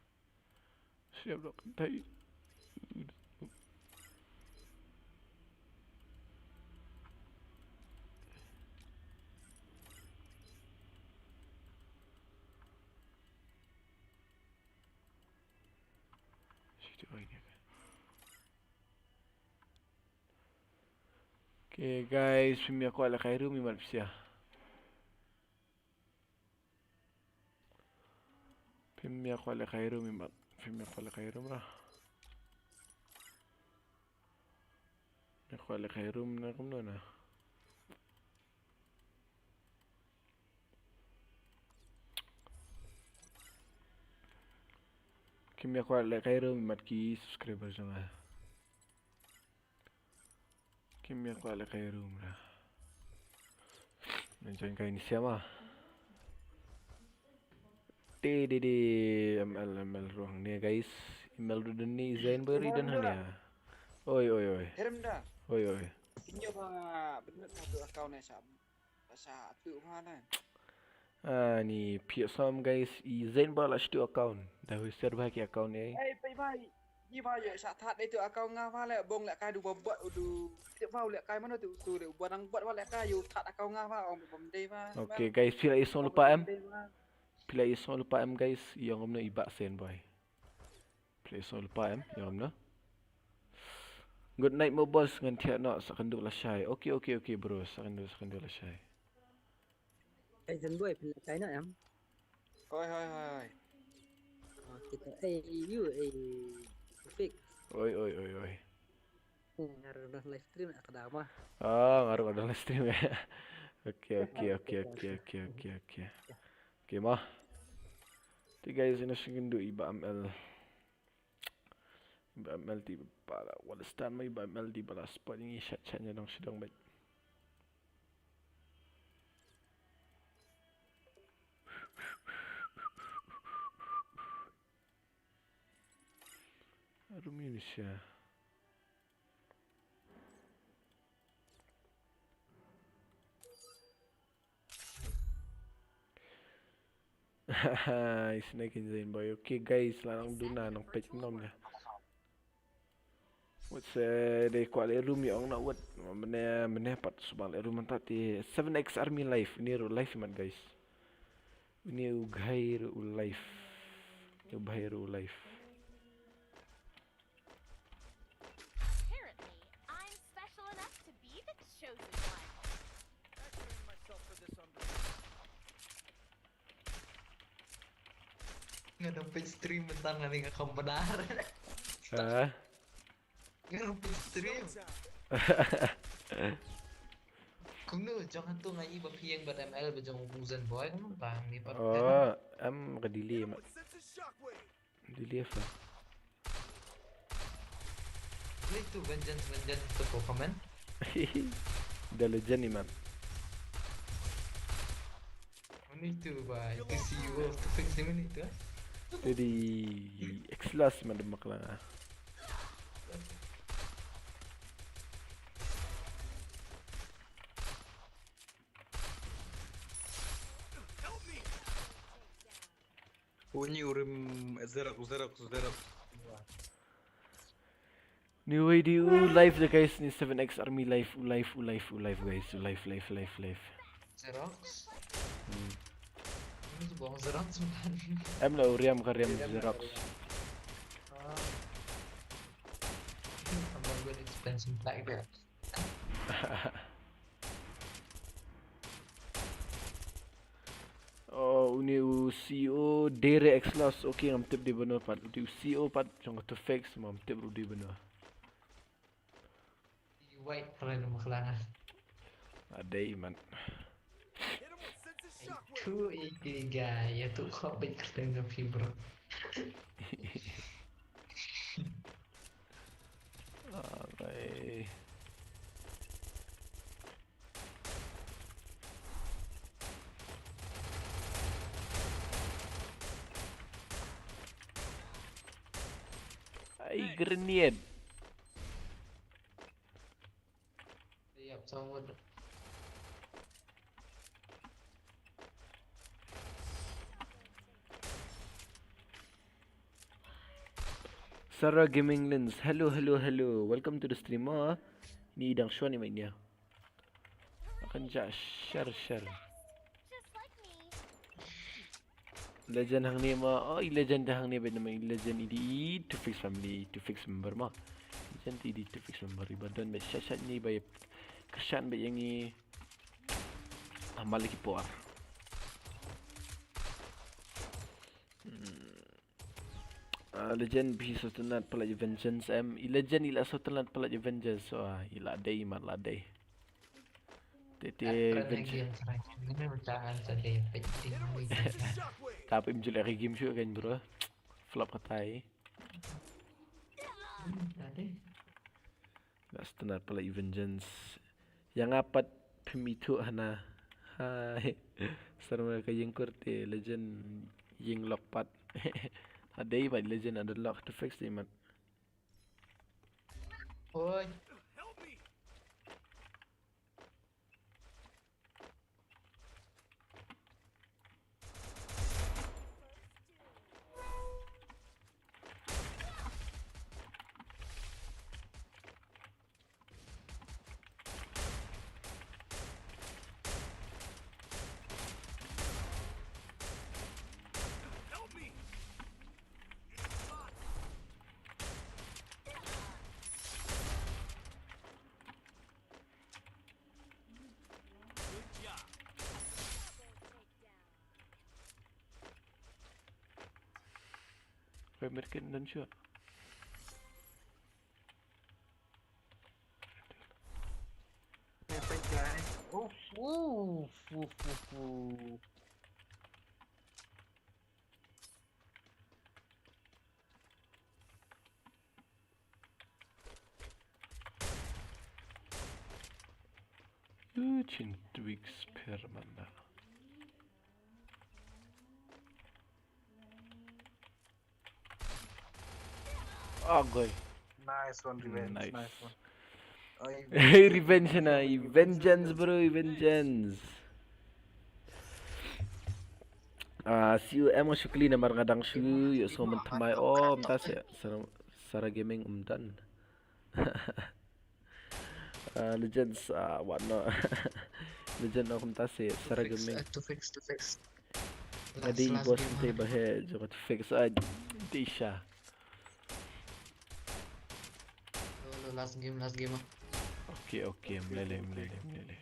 Siap dok tai. Situ ai ni. Eh, guys, phim ïa kwah lehkai room imat pisa. Phim ïa kwah lehkai room imat. Phim ïa kwah lehkai room ra. Ïa kwah lehkai room na kumno na. Kim ïa kwah lehkai room imat ki subscriber jong nga. Kim ïa kwah lehkai room ra. Ngan join kai ni siama. Te de de M L M L ruh hangne guys. Email ruh don ni Zain Boy ruh don hangne. Oi oi oi. Herem da. Oi oi. Inyo ba benet satu account ne sa. Sa tu mana. Ah, ni phi ïohsngew guys, i Zain ba la shu tu account. Da hu share ba ki account ei. Ei, pai bai. Ni ba ïa sa that dei tu account nga ba le bong le kai du ba bot u du. Tip ba u le kai mano tu tu le ba nang bot ba le kai ïa that account nga ba ong bom dei ba. Okay guys, phi la ïohsngew lypa em? Phi la ïohsngew lypa em guys, ïa ngam no i ba Zain Boy. Phi la ïohsngew lypa em, ïa ngam no. Good night mo boss, ngan thiah noh sa kynduh lashai. Okay okay okay bro, sa kynduh sa kynduh lashai. Ei Zain Boy, phi la kai noh em? Hoi hoi hoi hoi. Oh, kita ei yu ei fix. Oi oi oi oi. Nga ruh dang live stream ka da ma. Ah, nga ruh dang live stream eh. Okay okay okay okay okay okay okay. Okay ma. Te guys, ina shu kynduh i ba M L. I ba M L te ba la wala stan ma i ba M L te ba la spot ngi shat shat nya dang shu dang bait. Arum ini sha. Isna kin Zain Boy. Okay guys, la nang duna nang peit nom ne. Wat se dei kwah leh room ïa ong na wat. Mene mene pat subang leh room anta te seven X Army live. Ini ruh live mat guys. Ini u ghai ruh u live. Ini u bhai ruh u live. Apparently, I'm special enough to be the chosen one. Nga dang peit stream mynta nga ning nga kham badar. Ah. Nga dang peit stream. Kumno jong hantu nga i ba phi ïeng bad M L ba jong u Zain Boy kumno ba ni pat. Oh, em ka delay ma. Delay fa. Ni tu vengeance vengeance tu ko comment. The legend ni man. Ni tu ba itu C E O tu fix ni ni tu. Jadi Exlas man demak lah. Uni urim zerok zerok zerok. Ni wei di u live da guys, ni seven X Army live, u live, u live, u live guys, u live, live, live, live. Xerox? Hmm. Ini sebuah Xerox bukan? Em la u riam ka riam Xerox. Ah. Tambah gue expensive like that. Oh, uni u C E O Dere Exlos, okay, ngam tip di bano pat. Uni u C E O pat, jong ka Tufix, ngam tip ru di bano. White kala nama kala nga. Adei man. Itu iki ga ya tu kho bit kerteng ka fibro. Alright. Ai, grenade. Yap, someone. Sarah Gaming Lens. Hello, hello, hello. Welcome to the stream. Oh, ni dang shwa ni mai nia. Akan ja share, share. Legend hangne ma, oh, i legend hangne ba nama i legend idi i Tufix family, i Tufix member ma. Legend idi Tufix member, i ba don ba shat shat ni ba i Kyrshan beit ïa ngi. Ah, mala ki por. Hmm. Ah, Legend, phi sngewtynnat palat ïa Vengeance em? I Legend i la sngewtynnat palat ïa Vengeance, so, ah, i la dei, mat la dei. Te te Vengeance. Tap im ju leh ka game shuh kan, bro. Flop katai. Tadi. Nga sngewtynnat palat ïa Vengeance. Ïa nga pat phim ithuh hana. Hai. Sar ma ka ïing kur te Legend ïing lock pat. Hadei ba Legend ada lock to fix dei mat. Oi. Wait, medkit, don't shoot. Perfect, guys. Oh, ooh, ooh, ooh, ooh. Chin Twix Permana. Oh, goy. Nice one, Revenge. Nice. Nice one. Oh, you Hey, Revenge na, Vengeance, bro, Vengeance. Ah, C U M nga shu kylli namar nga dang shu ïohsngew mynthymmai. Oh, mynta sa, Sara, Sara Gaming, um, done. Ah, Legends, ah, what not? Legend, oh, kumta sa, Sara Gaming. To fix, to fix. Nga dei i boss mynta ba heh, jong ka to fix, ah, dei sha. Lo, lo, last game, last game, ah. Okay, okay, mlele, mlele, mlele.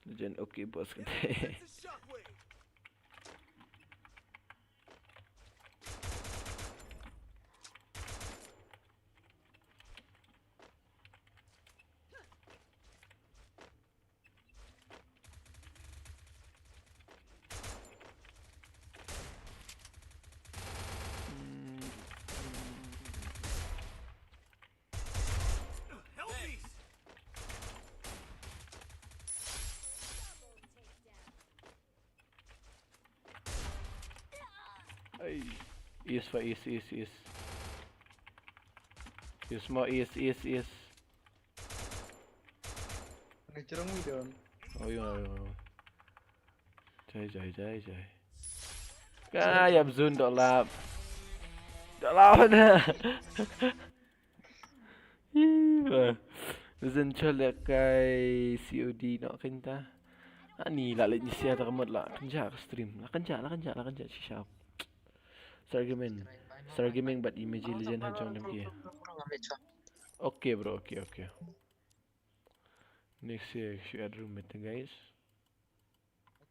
Legend, okay, boss, kata. Ai. East, pa, east, east, east. East mo, east, east, east. Ni cerong ni don. Oh, iya, iya, iya. Jai, jai, jai, jai. Ka, ïap zone, dok lap. Dok lap na. Ih, bah. Zan chol ïa kai C O D noh kynta. Ani la leh ni sia ta ka mut la. Kynja ka stream. La kynja, la kynja, la kynja, shisha. Star Gaming. Star Gaming bad Imagine Legend ha jong dem ki. Okay, bro, okay, okay. Next year, should add roommate, guys.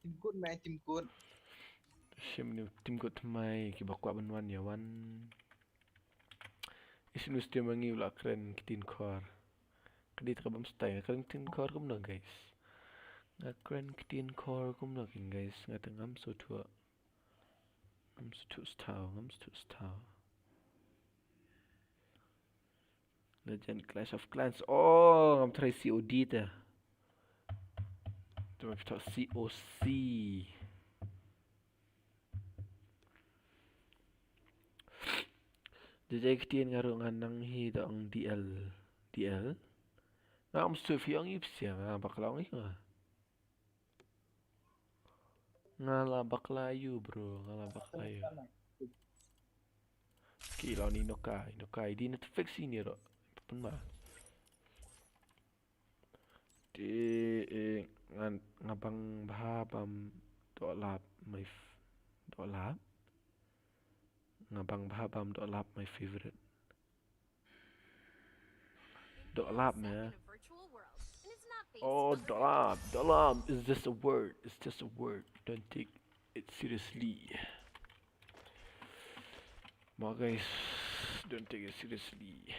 Team good, man, team good. Shim ni team good thymmai, kiba kwah ban wan ïa wan. Isnu stem ma ngi u la kren ktien khor. Ka dei ta ka bym style, nga kren ktien khor kumno, guys. Nga kren ktien khor kumno, guys. Nga te ngam sngewthuh. Ngam sngewthuh style, ngam sngewthuh style. Legend Clash of Clans. Oh, ngam try C O D te. Te ma phi thoh C O C. Jai jai ktien nga ruh nga nang hi da ong D L. D L? Nga ong suf hi ong ip sia nga bakla ong hi nga. Nga la bakla ïa u, bro, nga la bakla ïa u. Ki la ni nokai, nokai, di na fix ini ro. Pun ma. Ti, eh, nga, nga bang bha bam doh lap my f-, doh lap. Nga bang bha bam doh lap my favorite. Dohlap, man. Oh, dohlap, dohlap. It's just a word. It's just a word. Don't take it seriously. Ma guys, don't take it seriously.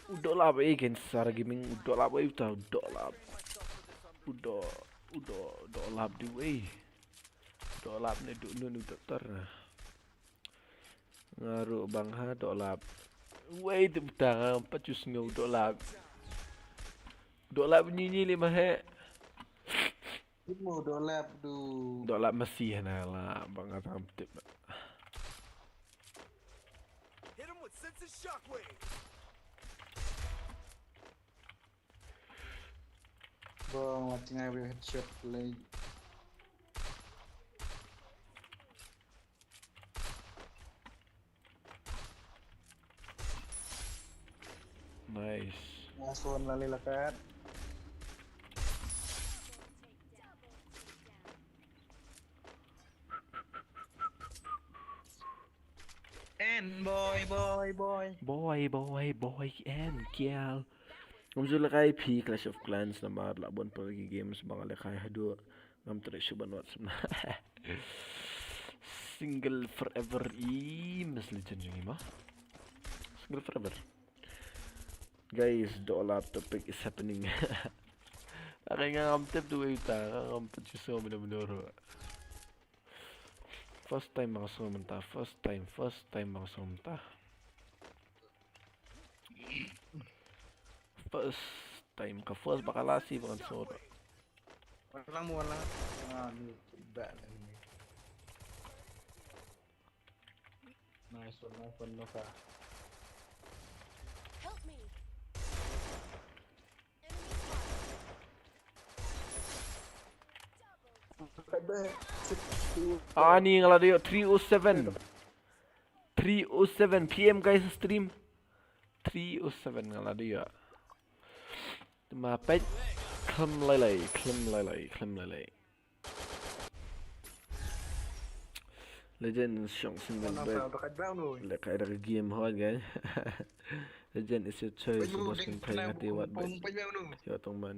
U dohlap eh, ken sar gaming, u dohlap eh, uta u dohlap. U do, u do, dohlap du eh. Dohlap ne du nun u doktor na. Nga ruh bang ha dohlap. Wei tu bta nga pat ju sngew dohlap. Dohlap nyi nyi leh ma he. Mo dohlap du. Dohlap masi hana la bang nga tam tip. Hit him with sensitive shockwave. Bro, watching every headshot play. Nice. Nice one, Lali Lakat. And boy, boy, boy. Boy, boy, boy, and girl. Ngam ju lehkai phi Clash of Clans namar la bun pyrkhat games ba nga lehkai haduh. Ngam treh shuh ban wat sum na. Single forever i Mobile Legend jong i ma. Single forever. Guys, dohlap topic is happening. Akai nga ngam tip tu ita, nga ngam pat ju sngew mino mino ruh. First time ba nga sngew mynta, first time, first time ba nga sngew mynta. First time ka first ba ka last i ba ngan sngew ruh. Wan lang mo, wan lang. Ah, ni bad enemy. Nice one, nice one, Noka. Help me. Enemy spotted. Ani nga la dei ïoh three oh seven. Three oh seven P M guys stream. Three oh seven nga la dei ïoh. Te ma peit khlem lai lai, khlem lai lai, khlem lai lai. Legend shong single bed. Lehkai da ka game hot guys. Legend is your choice, boss kan phai nga te wat bed. Yo tong man.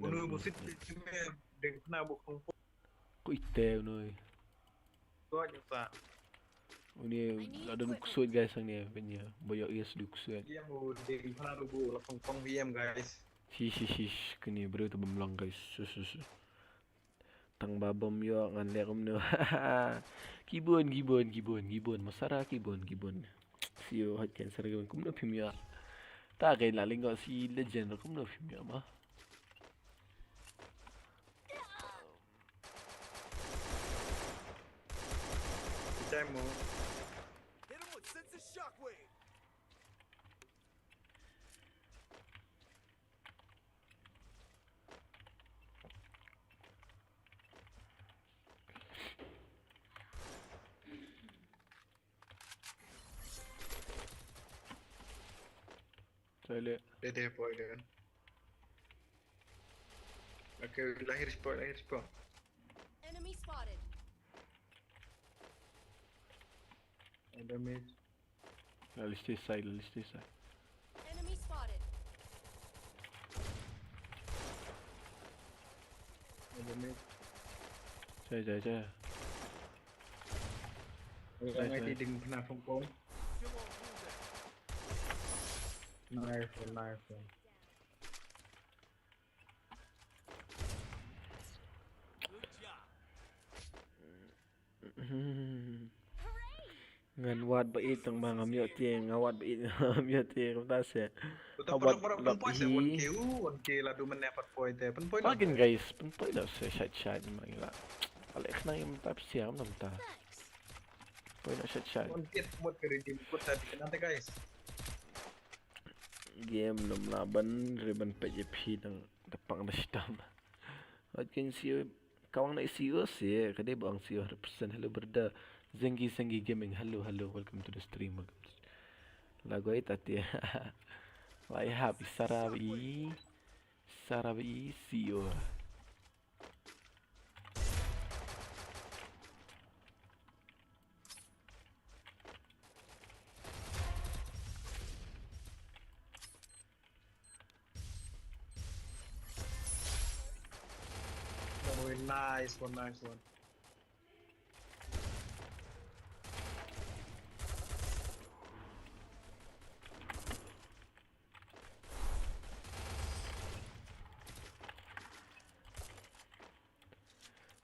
Ko ite unoi. Ko nyusa. Uni la don ksuid guys ang ni ben ya. Boyo yes du ksuid. Game u ding phna du bu la pong pong V M guys. Shi shi shi shi kini bro tu bemlong guys. Su su su. Tang ba bom yo ngan leh kumno. Kibun kibun kibun kibun masara kibun kibun. Si yo hot cancer kibun kumno phim yo. Ta kai la lingo si legend kumno phim yo ma. Time mo. Hit him with sensitive shockwave. Toilet. Dede poi kan. Okay, lahir spawn, lahir spawn. Enemy spotted. Ada mid. Lali stay side, lali stay side. Enemy spotted. Ada mid. Jai jai jai. Nice, nice. Ding kena pong pong. Nice one, nice one. Ngan wad ba it tang ba ngam ïoh tieng, nga wad ba it ngam ïoh tieng, kumta se. Nga wad lap hi. Again guys, pynpoi da se shait shait ma ngi la. Ale khnang im tap siam nam ta. Pynpoi da shait shait. Game nam la ban re ban peit ïa phi nang da pang da shitom. Again see you. Kawang na C E O se, ka dei ba ong C E O hundred percent. Hello brother. Zengi Zengi Gaming. Hello, hello. Welcome to the stream. Welcome to... Lagoi tati. Lai hap i Sara i. Sara i C E O. Nice one, nice one.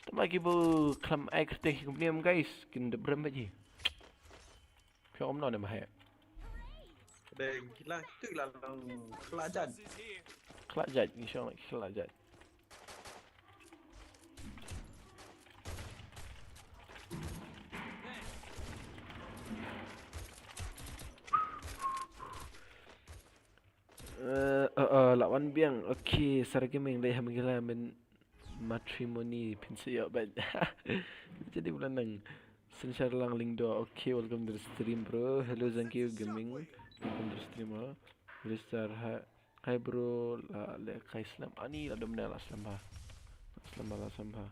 Tama ki bu klam ai kerte ki kumniam guys, kin de brem baji. Phi om no ne ma he. Deng kila tu kila lang kila jat. Kila jat, ni shong kila jat. Eh, eh, eh, la wan biang. Okay, Sar Gaming dei ha Meghalaya men matrimony pynsi yo ben. Jadi bulan nang. Senshar lang Lingdo. Okay, welcome to the stream, bro. Hello, Zangki Gaming. Welcome to the stream, bro. Hello, Star. Hi, hi, bro. La le kai slam. Ani la dom la slam ba. La slam ba, la slam ba.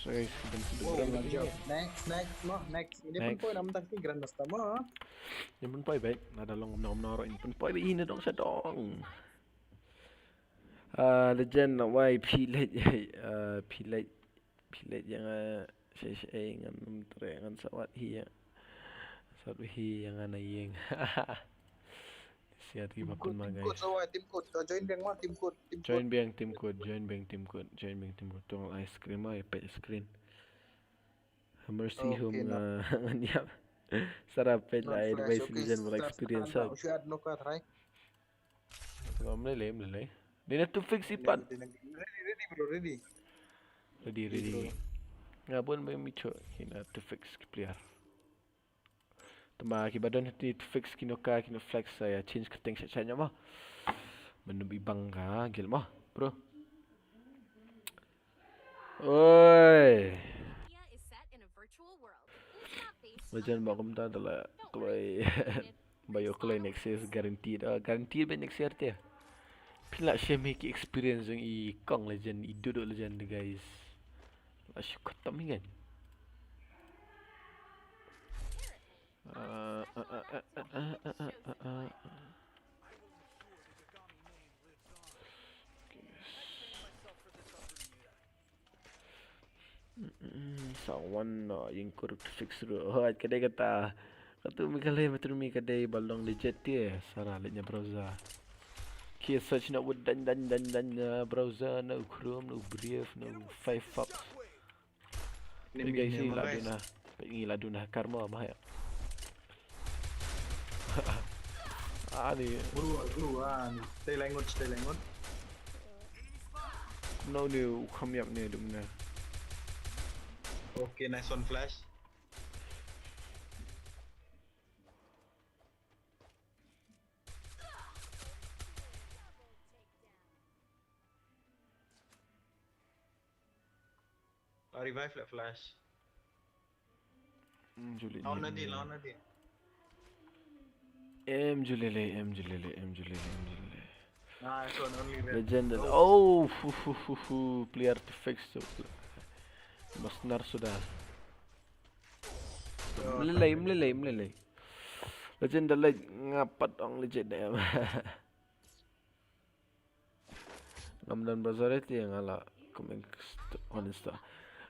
So guys, kita mesti Wow, bergerak good lagi. Job. Next, next, mo, next. Ini pun Next. Poi nam tak ni Grandmaster mo. Ini pun poi baik. Ada long nom noro ini pun poi baik ini dong sedong. Ah, legend nak wai pilih je. Ah, pilih pilih jangan saya saya ngan tre ngan sawat hi ya. Sawat hi yang ana yeng. Siat ki Team bapun code, ma team guys. Code, so, eh, team code. So, join biang ma, team code, team Join code. Biang team code, join biang team code, join biang team code. Tong ice cream ai pet screen. Mercy Okay, home no. Nga ngan yap. Sarap pet Not la flash. Advice Okay, legend wala start, experience start, up. Should add no card, right? Mlele mlele. Dina to fix ipat. Ready, ready, bro, ready. Ready, ready, ready. Bro. Nga pun main micho kina to fix player. Tama ki badon hati fix kino ka kino flex saya change keteng sha sha nyama. Menu bi bang ka gil ma, bro. Oi. Legend ba kumta dala kloi. Ba yo kloi next year guaranteed. Ah, guaranteed ba next year te. Pila shemi ki experience jong i kong legend, i dudu legend guys. La shi khatam hi kan. Sa wan no ïing kur fix ru. Oh, ka dei kata. Katu mi ka lei matru mi ka dei ba long legit te. Sara le nya browser. Ki search na wud dan dan dan dan browser na Chrome na Brave na Firefox. Ni guys, ni la duna. Ni la duna karma ma ya. Ani. Bro, bro, ani. Stay language, stay language. No ni u kham yak ni dum na. Okay, nice one, flash. Ah, revive la flash. Mm, Julie, lawan Julie. Nadine, lawan Nadine. Em Julie le, em Julie le, em Julie le, em Julie le. Nice one, only red. Legend. Oh, fu fu fu fu. Player to fix to. Masnar sudah. Mlelei, mlelei, mlelei. Legend da lej ngapat ong legend da em. Ngam don browser te nga la comment on Insta.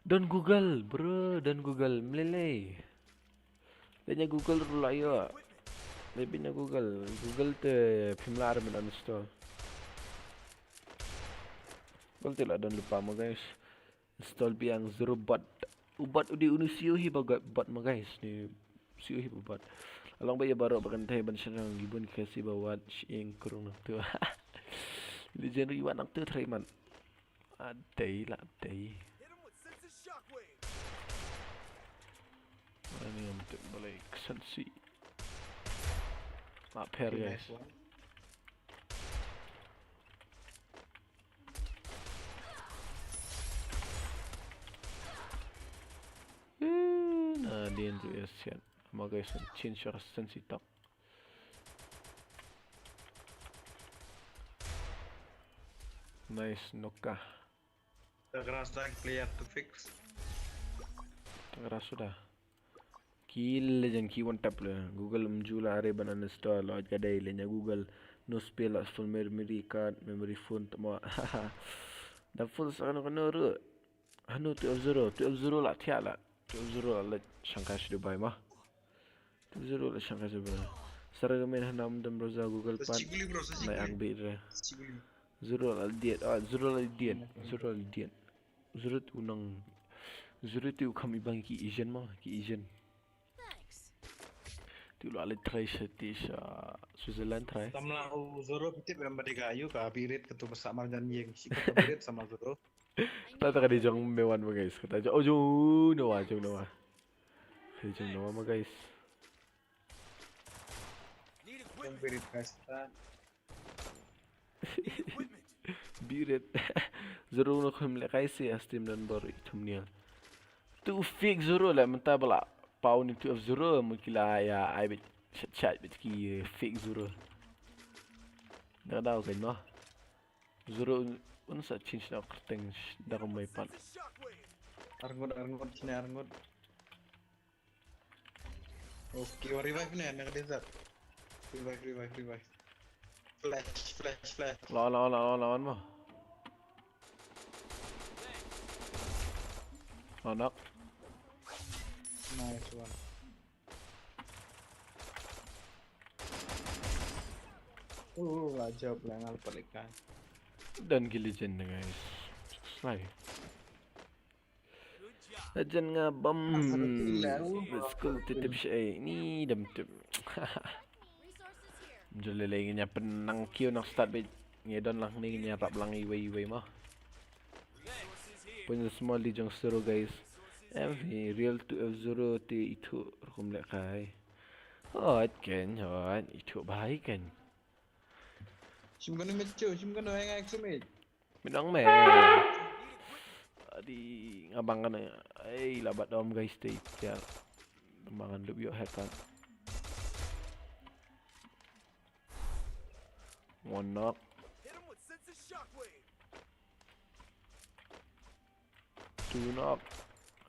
Don Google, bro, don Google, mlelei. Dei na Google ruh la ïoh. Dei beit na Google, Google te phim lah ar men uninstall. Google te la don lypa mo guys. Install biang zero bot. U bot u dei u nu siu hi ba bot ma guys ni. Siu hi ba bot. Along ba ïa baroh ba kan thei ban shynrang gibun ka si ba wat shing kurung nang tu. Legend ri wat nang tu thrai man. Adei la dei. Ani am tek balai ksan si. Ma pher guys. Eh, na dien tu ya sian. Ma guys, chin shar sensi tak. Nice, Noka. Tagra strike player to fix. Tagra sudah. Ki legend ki one tap le. Google mjula are ban uninstall, loj ka dei le nya Google. No space la full memory card, memory phone tama. Da full sa kano kano ru. Hanu two F zero, two F zero la thiah la. Two F zero la shangkai shi Dubai ma. Two F zero la shangkai shi Dubai. Sara ga men hanam dam roza Google Sa Pan. Chiguli bro, sa Nai chiguli. Ang bit re. Sa chiguli. Zero la diet, ah, zero la diet. Zero la diet. Zero tu nang. Zero tu kam ibang ki Asian ma, ki Asian. Thanks. Tu la le try sha ti sha Switzerland try. Samla u Zoro pitip em badika ayu ka birit ketu basa marjan yeng si ka birit sama Zoro. Ta ta ka di jong me wan ma guys. Kata jong, oh, jong Noah, jong Noah. Ka di jong Noah ma guys. Jong birit guys ta. Birit. Zero no khum le kai si a stream dan bor i thumbnail. Tu fake Zero le mynta bala. Pau ni two F zero mo kila ya ai bit chat chat bit ki fake Zero. Da da kan no. Zero un sa change na kerteng da ko mai pat. Arngut arngut sini arngut. Okay, revive ne na desert. Revive, revive, revive. Flash, flash, flash. Lawan, lawan, lawan, lawan mo. Lawan nak. Nice one. Uh, la jab la ngal palikan. Dan ki legend guys. Slay. Legend nga bam. Let's go, tip tip shay ni dam tip. Jole le nya pen nang kiew nang start bit. Nge don lang ni nya rap lang iwei iwei ma. Pun small di jong Zero guys. Em hi real two F zero te itu rukum le kai. Hot ken hot itu bai ken. Shim kano mit chu, shim kano hang ak sumit. Minong me. Adi ngabang kan. Ei labat om guys te. Ya. Mangan lup yo hekan. One knock. Two knock.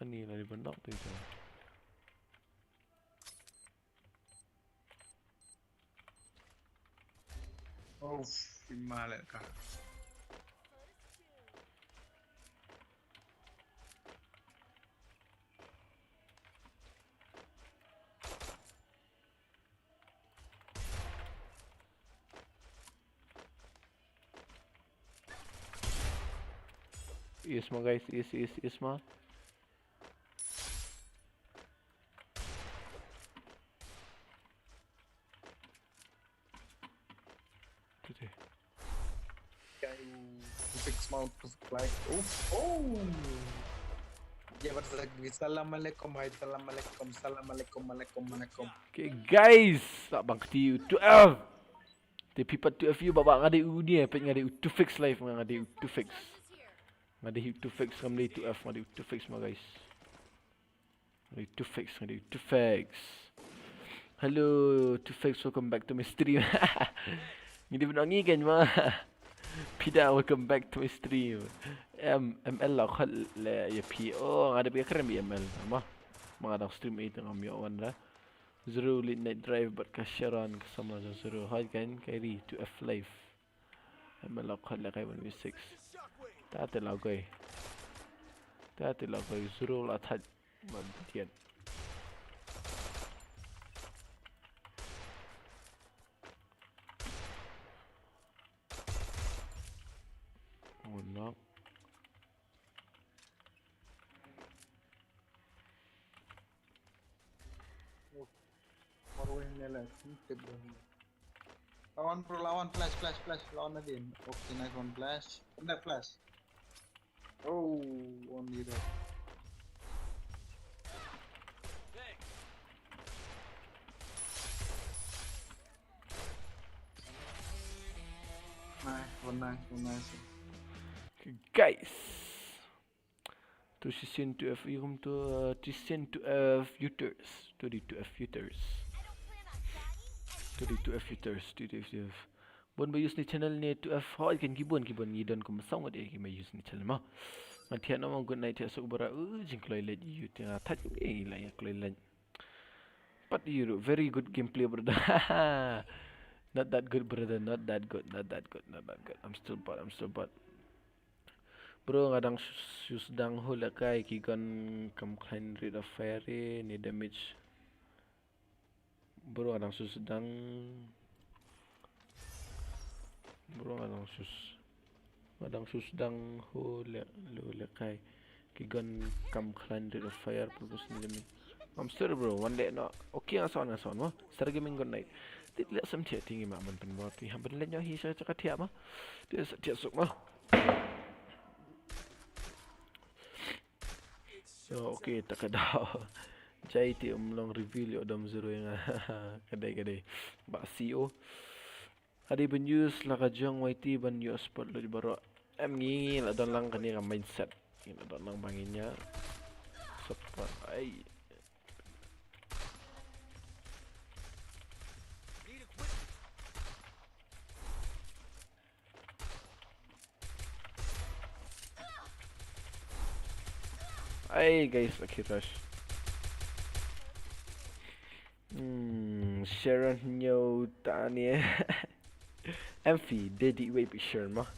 Ani la di knock tu. Oh, imalek ka. Yes ma guys, yes yes yes ma. Today. Can you fix mount to supply? Oh, oh. Dia bertanya, "Assalamualaikum, hai, assalamualaikum, assalamualaikum, alaikum, alaikum." Okay, guys, tak bang keti tu. Ah. Te pipat tu F U baba ngade u ni eh, pet ngade u two fix live ngade u two fix. Ngade u two fix kam le two F ngade u two fix ma guys. Ngade u two fix, ngade u two fix. Hello, two fix, welcome back to my stream. Ngi di benong ngi kan ma. Pida, welcome back to my stream. Em, M L la khot le ya pi. Oh, ngade bi kren bi M L ma. Ma ngade stream eight ngam yo wan da. Zero late night drive bad ka Sharon ka samla jong Zero. Hoi kan kairi two F live. Em la khot le kai one v six. Ta te la goi. Ta te la goi Zero la thaj man tian. Oh no. Marwei ne la, hmm, tip dong. Lawan bro, lawan, flash, flash, flash, lawan nadin. Okay, nice one, flash. Kena flash. Oh, one leader. Nice one, nice one, nice one. Guys. To sixteen two F, ikum to, uh, sixteen two F uters. To di two F uters. To di two F uters, to di two F. Bon ba use ni channel ni two F, hoi kan ki bon, ki bon ngi don kum song de ki ma use ni channel ma. Ngan thian no good night, thian sok bara, uh, jing kloi let you, thian thach, eh, la ya kloi let. But you do very good gameplay, brother. Not that good, brother. Not that good. Not that good. Not that good. I'm still bot. I'm still bot. Bro, nga dang shu sdang ho lehkai, ki gun kam khlaiñ rate of fire ne damage. Bro, nga dang shu sdang. Bro, nga dang shu s-, nga dang shu sdang ho leh, leh, lehkai. Ki gun kam khlaiñ rate of fire purpose ne damage. I'm sorry, bro. Wan leh noh. Okay, nga sa wan, nga sa wan mo. Star Gaming, good night. Te leh sam thiah, te ngi ma ban pynbor, te ham ban leh noh hi sa cha ka thiah mo. Te sa thiah suk mo. Yo, okay, ta ka daw. Jai, te um long reveal ïoh dom zero ïa nga. Ka dei, ka dei. Bah C E O. Ka dei ban use la ka jong Y T ban ïoh spot lut baroh. Em, ngi la don lang kane ka mindset. Ngi la don lang ba ngin ïa spot. Ai. Ai, guys, okay, rush. Hmm, Sharon Hynñiewtane. Em phi, dei dih wei picture mo.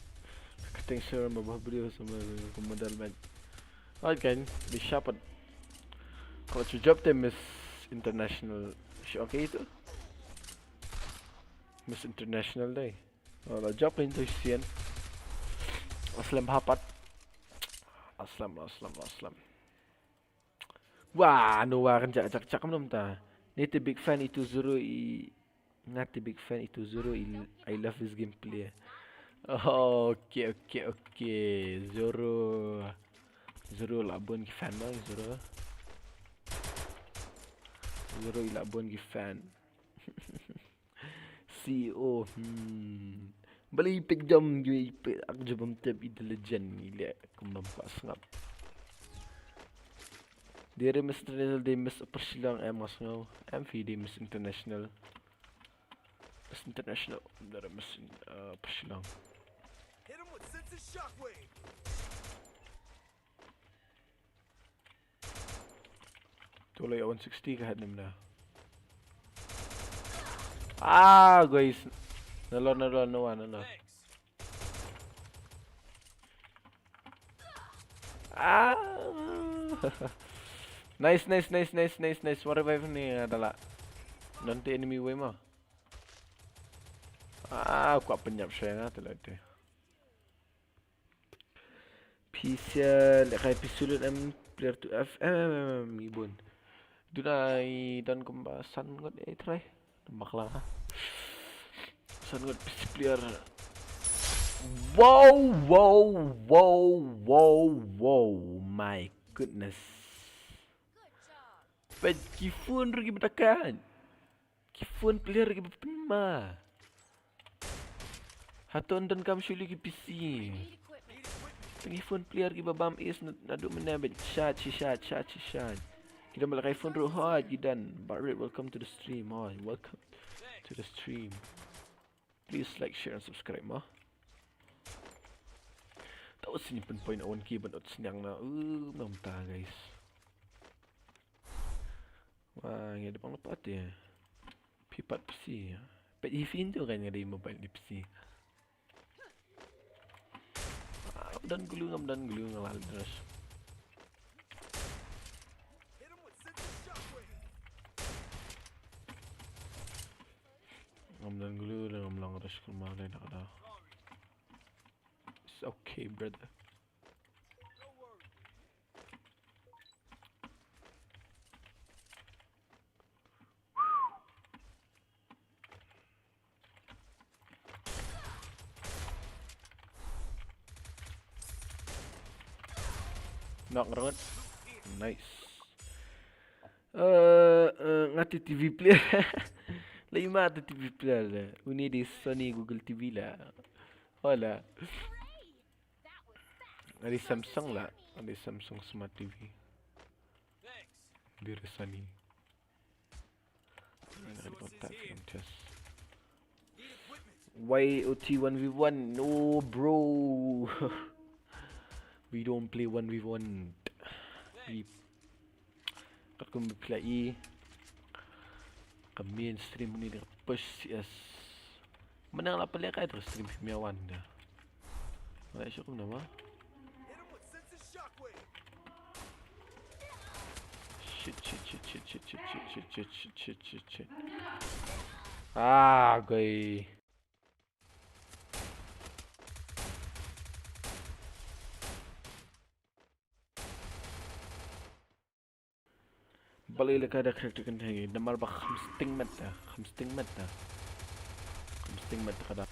Ka teng Sharon mo, bah briew sa mo, ka model man. Alright, kan, bi shapat. Ka la shu jop te Miss International. Shu okay tu? Miss International dei. Oh, la jop into sien. Aslam hapat. Aslam, aslam, aslam. Wah, no, wah, kan jak, jak, jak, kam nom ta. Ni te big fan itu zero i, nga te big fan itu zero i, I love his gameplay. Okay, okay, okay. Zero. Zero lah bun ki fan bang, zero. Zero i lah bun ki fan. C E O, hmm. Balei i peit jam, i peit ak jubam tep i The Legend, i leh kum nam ka sngap. Dei re Miss International, dei Miss Upper Shillong, em nga sngew, em phi dei Miss International. Miss International, dei re Miss, uh, Upper Shillong. Hit him with sensitive shockwave. Tu la ïa one sixty ka head nym na. Ah, guys. Nalor, nalor, no one, no, no. Ah. Nice, nice, nice, nice, nice, nice. What revive ni adalah. Nanti enemy wave mo. Ah, kwah pynïap sha nga te la te. Phi sa lehkai phi sulut em player two F M M M M i bun. Duna i don kumba san ngut e try. Bakla ha. San ngut phi player. Wow, wow, wow, wow, wow. My goodness. Peit ki phone ruh ki batakan. Ki phone player ki ba pynma. Hato yn donkam shuh ki P C. Tang ki phone player ki ba bam ace na, naduh mynne ba shot, shi shot, shot, shi shot. Ki don ba la kai phone ruh hot, ki don. Barit, welcome to the stream, oh, welcome to the stream. Please like, share and subscribe mo. Tau sini pyn point one K ban ot sniang na. Uh, mynta guys. Wah, ngi da pang lepat ïa. Phi pat P C. Peit hi phin tu kan nga dei mobile ni P C. Ah, don glue ngam don glue nga lal terus. Ngam don glue dan ngam long rush kumba dei nak da. It's okay, brother. Knock, rangat. Nice. Eh, eh, nga te T V player. Lei ma te T V player la. Uni dei Sony Google T V la. Hola. Nga dei Samsung la. Nga dei Samsung Smart T V. Dei Sony. Nga dei kontak film test. Y O T one v one. No, bro. We don't play one v one. We Katkum phi la i. Ka main stream ni da push C S. Mana la pele kai terus stream Premium One da. Mana shukum nama? Shit, shit, shit. Ah, goi. Balei laka da khrek te kan henge, namar ba kham sting met ta, kham sting met ta. Kham sting met ta ka da.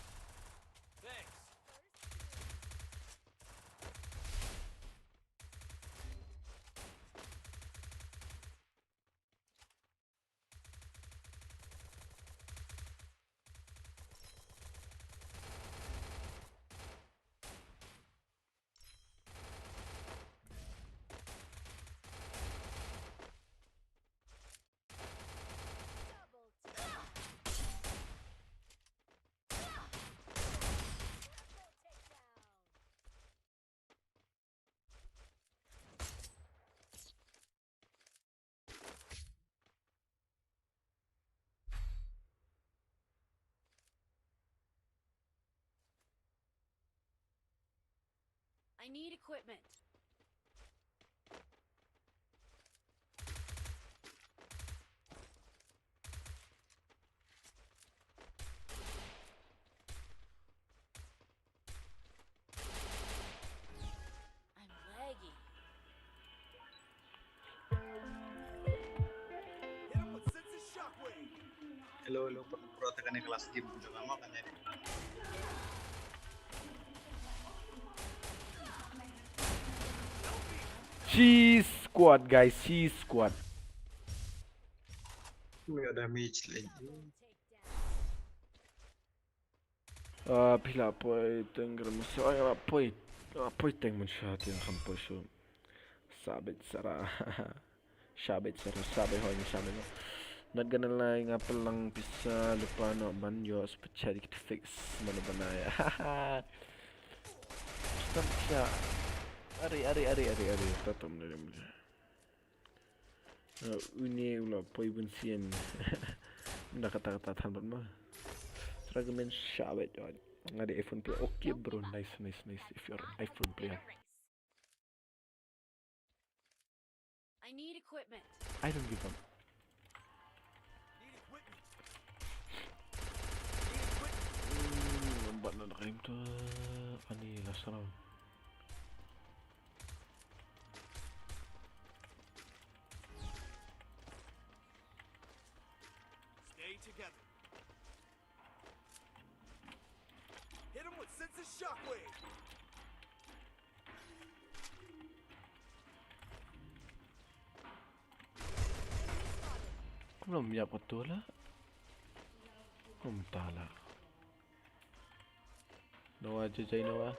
I need equipment. I'm lagging. Hello, hello, bro, bro, ta kane ka last game jong nga ma kane. Cheese squad, guys, cheese squad. Ui, ada damage lagi. Ah, phi la poi teng gram sa, ah, la poi, la poi teng mun sha teng kham poi shu. Sabit sara. Sabit sara, sabit hoi ni sabit no. Not gonna lie, nga pynlang pisa lupa no ban yo super chat ki fix mana bana ya. Stop cha. Ari, ari, ari, ari, ari. Tatam ni. Uh, une u la poi bun sien. Nda kata kata than bad ma. Sra ka men sha wet, oi. Nga di iPhone player. Okay, bro, nice, nice, nice. If you're iPhone player. I need equipment. I don't give up. Hmm, lambat na dah kaim tu. Ani, last round. Stay together. Hit him with sense of shockwave. Kumno ym ïap kato la? Kumta la. Noah, jai jai Noah.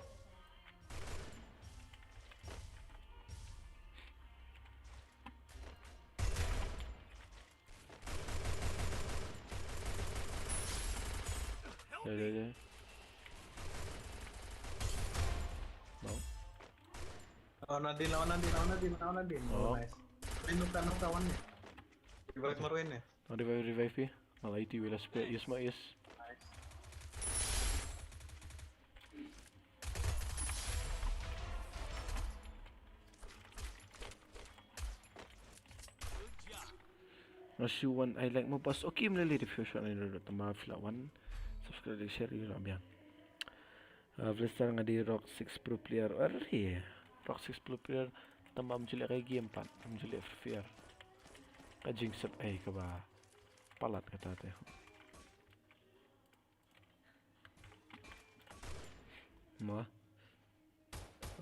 Jai jai jai. Mau. Lawan Nadine, lawan Nadine, lawan Nadine, lawan Nadine. Oh, oh, nice. Win, nukta, nukta, one ni. Revive Marwin ni. Oh, revive, revive ïa. Malah itu wala spare, yes, ma, yes. Nice. Masih one, I like mo pas. Okay, mlele di future ni dulu. Tama fila one. Subscribe, like, share, you know, biang. Uh, Vlistar nga di Rock six Pro Player. Arre, Rock six Pro Player. Tamba mjule kai game pat, mjule Free Fire. Ka jingset ai kaba palat kata te. Ma.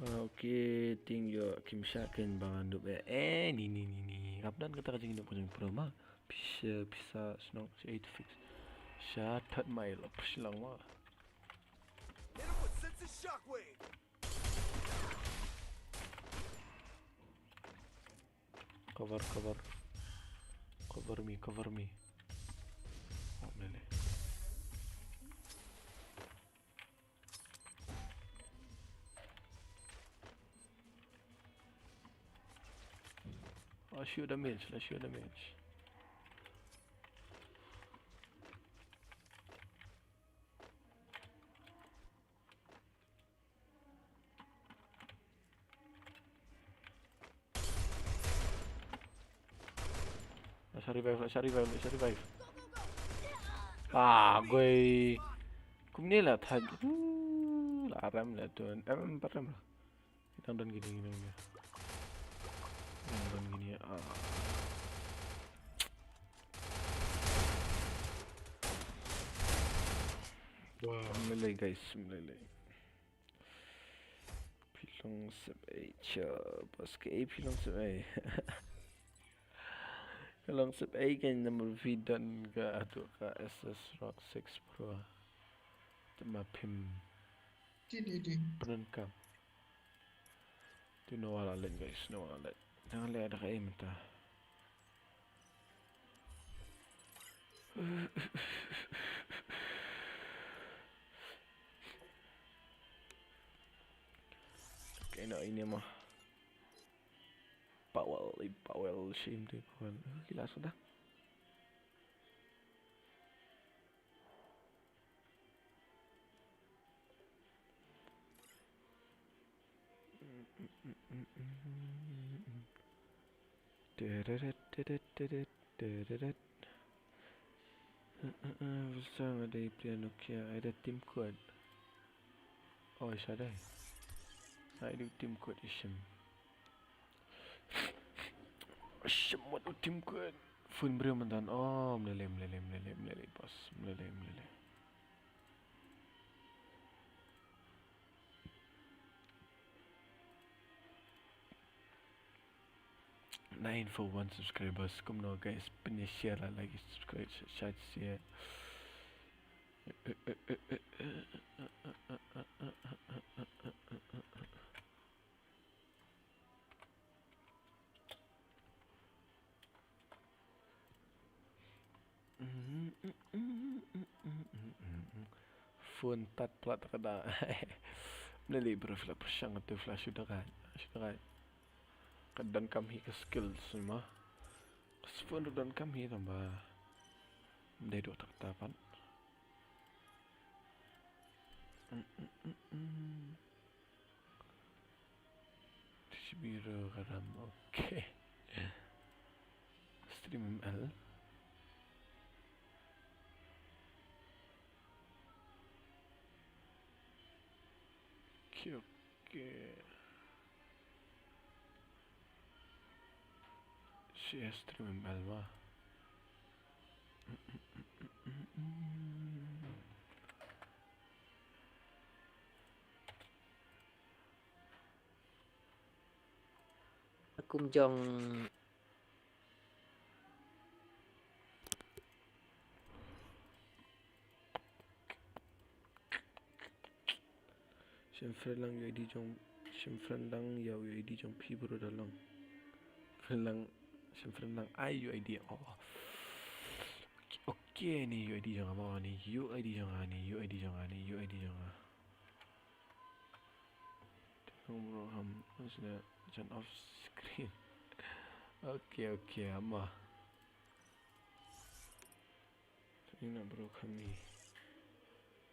Uh, okay, ting yo kim sha ken bang andup eh. Eh, ni, ni, ni, ni. Kapdan kata ka jingdup ka jingpro ma. Pisa, pisa, snong, si ai to fix. Sha that mai lo, pisa lang ma. Hit him with sense of shockwave. Cover, cover. Cover me, cover me. Oh, mele. Oh, shoot damage, let's shoot damage. Revive, la shah revive, la shah revive. Ah, goi. Kumne la thait. Uh, la rem la tu. Em, em, em, em. Dang don kine, kine, kine. Dang don kine, ah. Wow. Mlei, guys, mlei. Phi long sep ei cha, bas ke ei phi long sep ei. Ka long sep ei ka number phi don ka atu ka S S Rock six Pro. Te ma phim. Ti, ti, ti. Pyndonkam. Tu no wala leit, guys, no wala leit. Nang leit da ka ei mynta. Kaei na ine ma. Powell, i Powell, shim tu Powell. Eh, gila sudah. Tedet, tedet, tedet, tedet. Eh, eh, eh, Wilson, ada player Nokia, ada team kuat. Oh, isa dai. Ai du team kuat isem. Isem wat u team kuat. Phone briew mynta. Oh, mlei lei, mlei lei, mlei lei, mlei lei, boss. Mlei lei, mlei lei. Nine four one subscribers. Kumno guys, pynshare la, like, subscribe, share, share. Phone tat plat ka da. Mlei lei bro, phi la pyrshang te phi la shu da ka, shu da ka. Ka donkam hi ka skills ma. Ka phone ruh donkam hi tang ba. Mdei doh tak ta pat. Mm, mm, mm, mm. T C B ro karam, okay. Stream M L. Okay, okay. Share stream M L ma. Kum jong Shim friend lang U I D jong, shim friend lang ïa U I D jong phi bro da long. Friend lang, shim friend lang ai U I D. Oh. Okay, ni U I D jong nga, ni U I D jong nga, ni U I D jong nga, ni U I D jong nga. Tengok bro, ham, maksudnya turn off screen. Okay, okay, ama. Ina bro kami.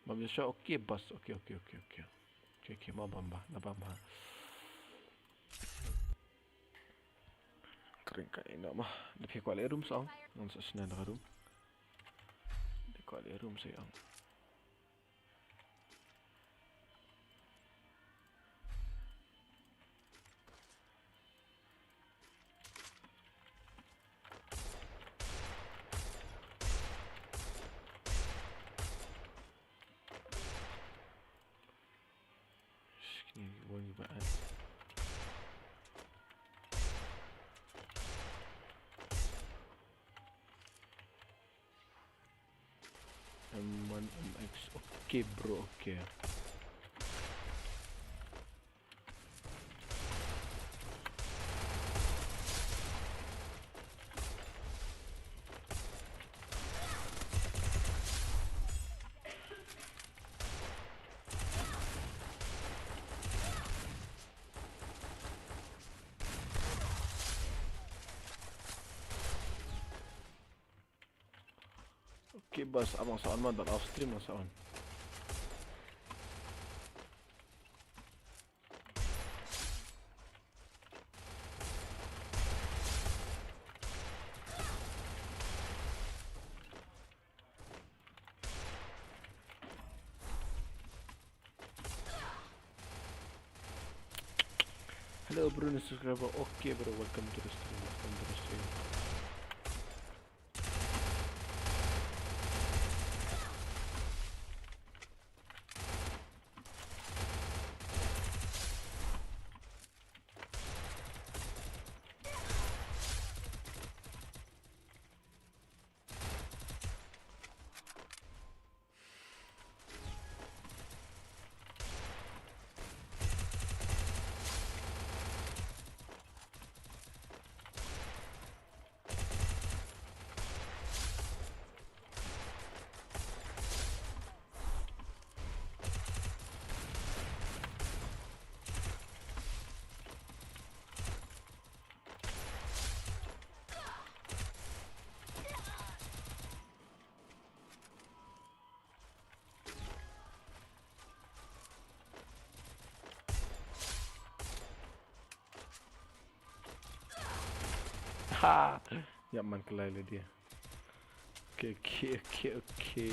Bam Joshua, okay boss, okay, okay, okay, okay. Okay, okay, ma bam ba, na bam ha. Kring ka ina ma. Da phi kwah leh room sa ong. Ngan sa shna da ka room. Da kwah leh room sa ong. Shh, kine ki wan ki ba an. M one M X, okay bro, okay. Okay boss, amang sa on man, but off stream sa on. Hello, Bruno subscriber. Okay, bro, welcome to the stream. Welcome to the stream. Ha! Ïa man ka lai lady. Okay, okay, okay, okay.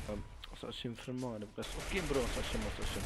Um, sa shim film mo, ada bekas. Okay, bro, sa shim, sa shim.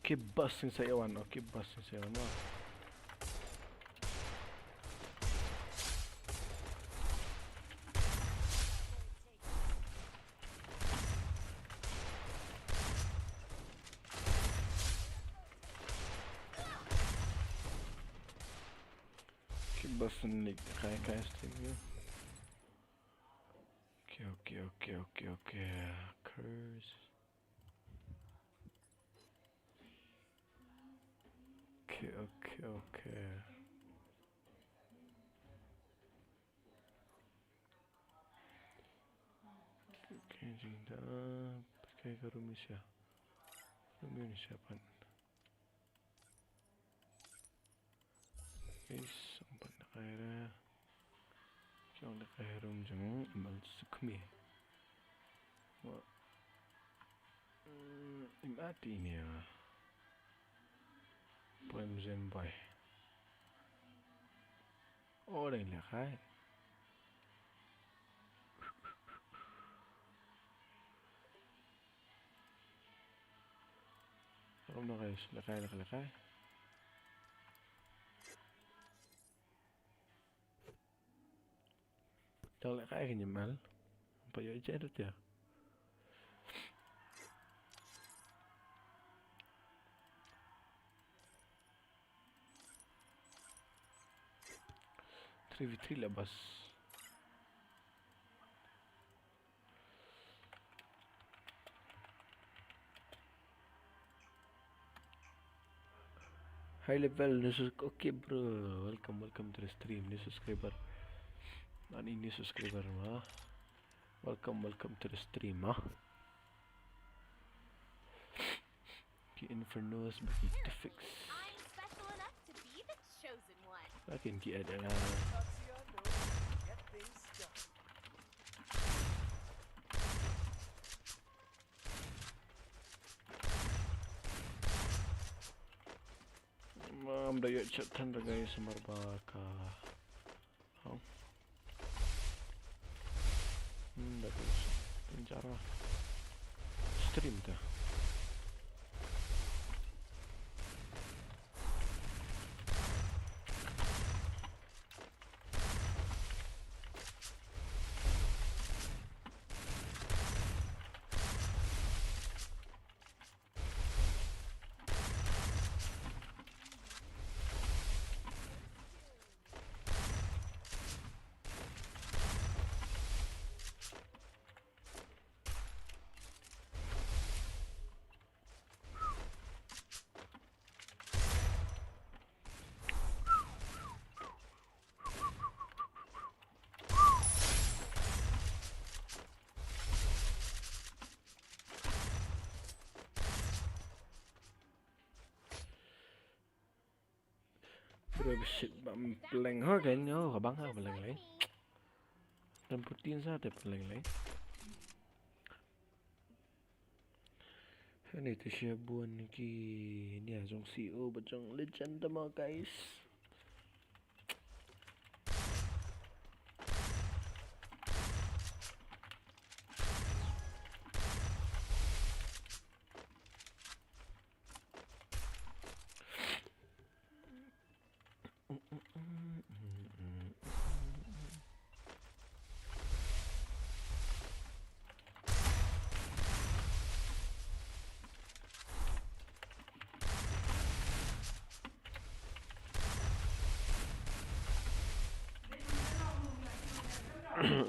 Keep busting, say one. Oh, keep busting, say one. Oh. Keep busting, Nick. Kai, kai, stay here. Okay, okay, okay, okay, okay. Curse. Okay, okay, okay. Okay, jingda. Pakai ka room sha. Room sha pat. Guys, ong pat na kaira. Jong na kaira room jong Im Al Sukmi. Wa. Mm, Im Ati ni ya. Poem Zen Boy. Oh, dang le kai. Rom no guys, le kai, le kai, le kai. Dang le kai ka nyimal. Ba ïoh jet tu ya. Three v three lah bas. High level, new sus-, okay, bro. Welcome, welcome to the stream, new subscriber. Ani new subscriber ma. Welcome, welcome to the stream, ah. Ki Infernos baki to fix. I'm special enough to be the chosen one. Lakin ki ada lah. Mam da ïoh chat than da guys, mar ba ka. Hau. Hmm, da tu. Penjara. Stream ta. Bro, shit, bam pleng ha kan nyo, ka bang ha pleng lei. Dan putin sa te pleng lei. Ani te sha bun ki ni a jong C E O ba jong legend ma guys.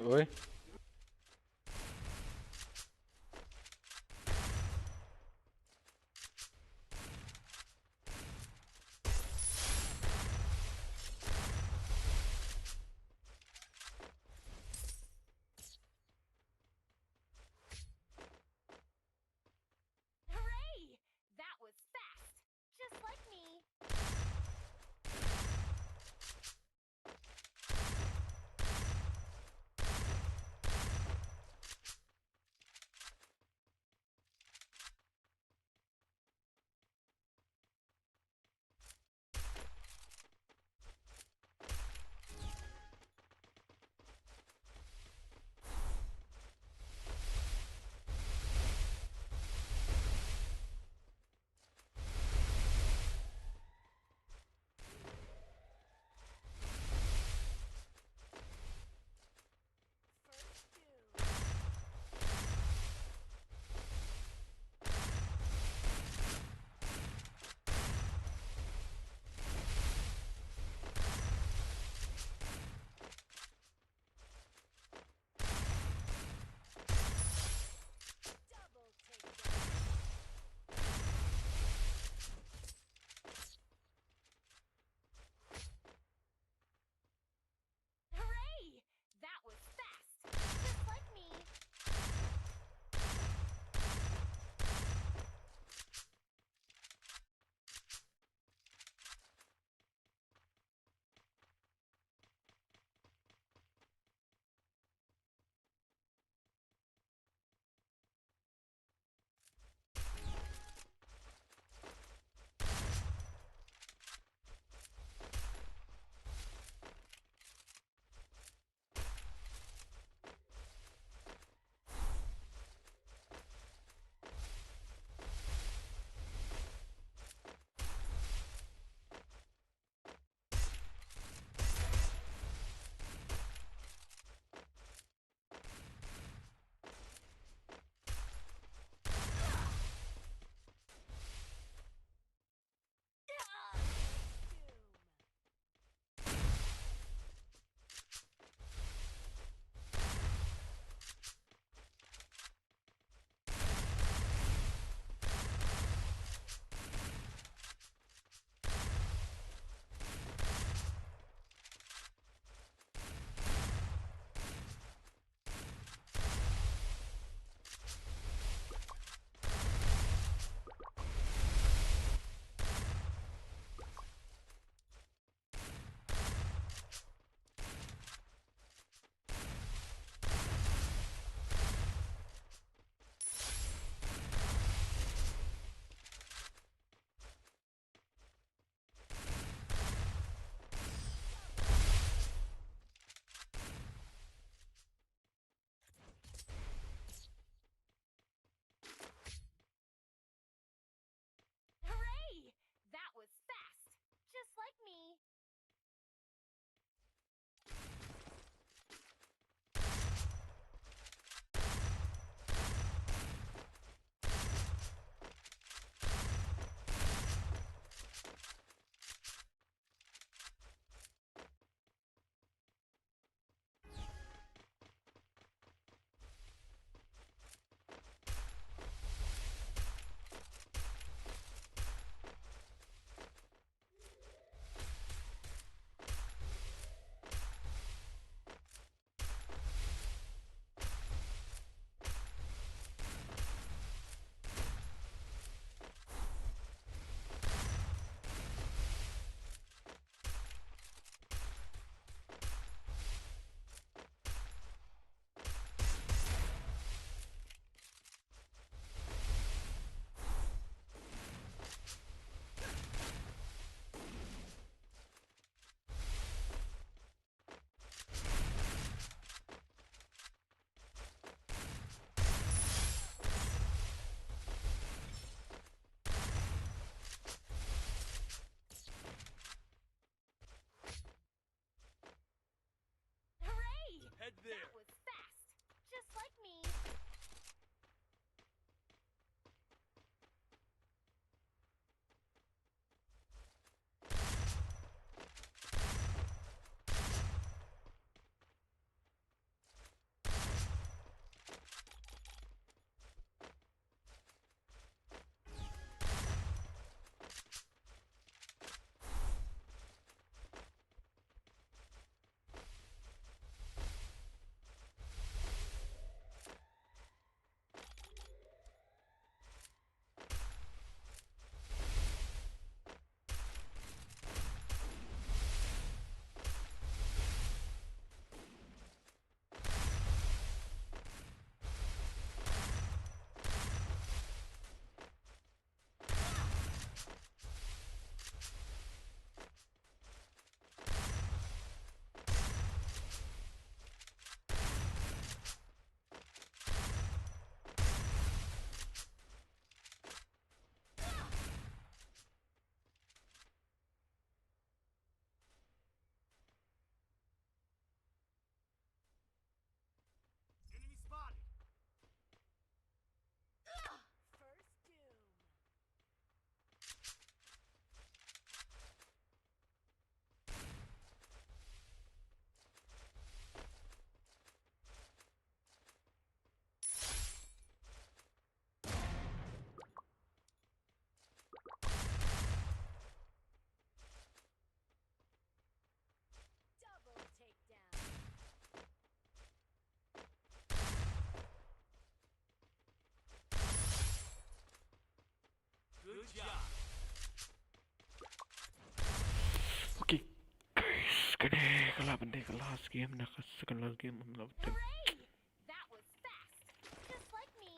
Oi. Hooray! That was fast, just like me. me. Hooray! Head there. That was fast. Just like me. Enemy spotted. First doom. Double takedown. Good job. Okay. Guys, kane ka lah ban dei ka last game, na ka second last game, I'm not Hooray! That was fast. Just like me.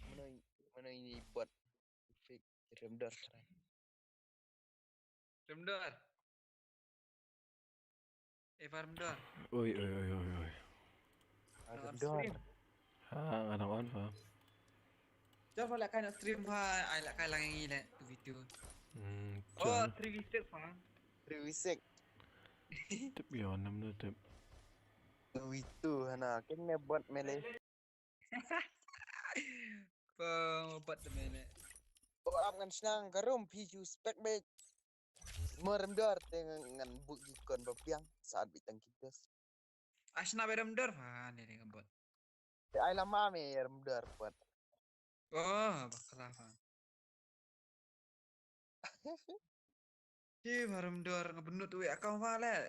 Mano, mano ini buat fake Remdor sekarang. Remdor. Eh, Farmdor. Oi, oi, oi, oi, oi. Farmdor. Ha, nga dang on pha. Jor pha lehkai noh stream pha, ai lehkai lang ïa ngi leh two v two. Hmm, Oh, three v six pha. Three v six. Tip ïa namno tip. Two v two hana, kane bot melee. Pa bot melee. Oh, ap ngan shnang ka room phi ju spec bek. Mo rem dor te ngan buk gi kon ba biang saat bi tang kidos. Ashna ba rem dor pha ne ne bot. Te ai lama me rem dor bot. Oh, bakla pha. Ki ba rem dor nga benut wi account pha leh.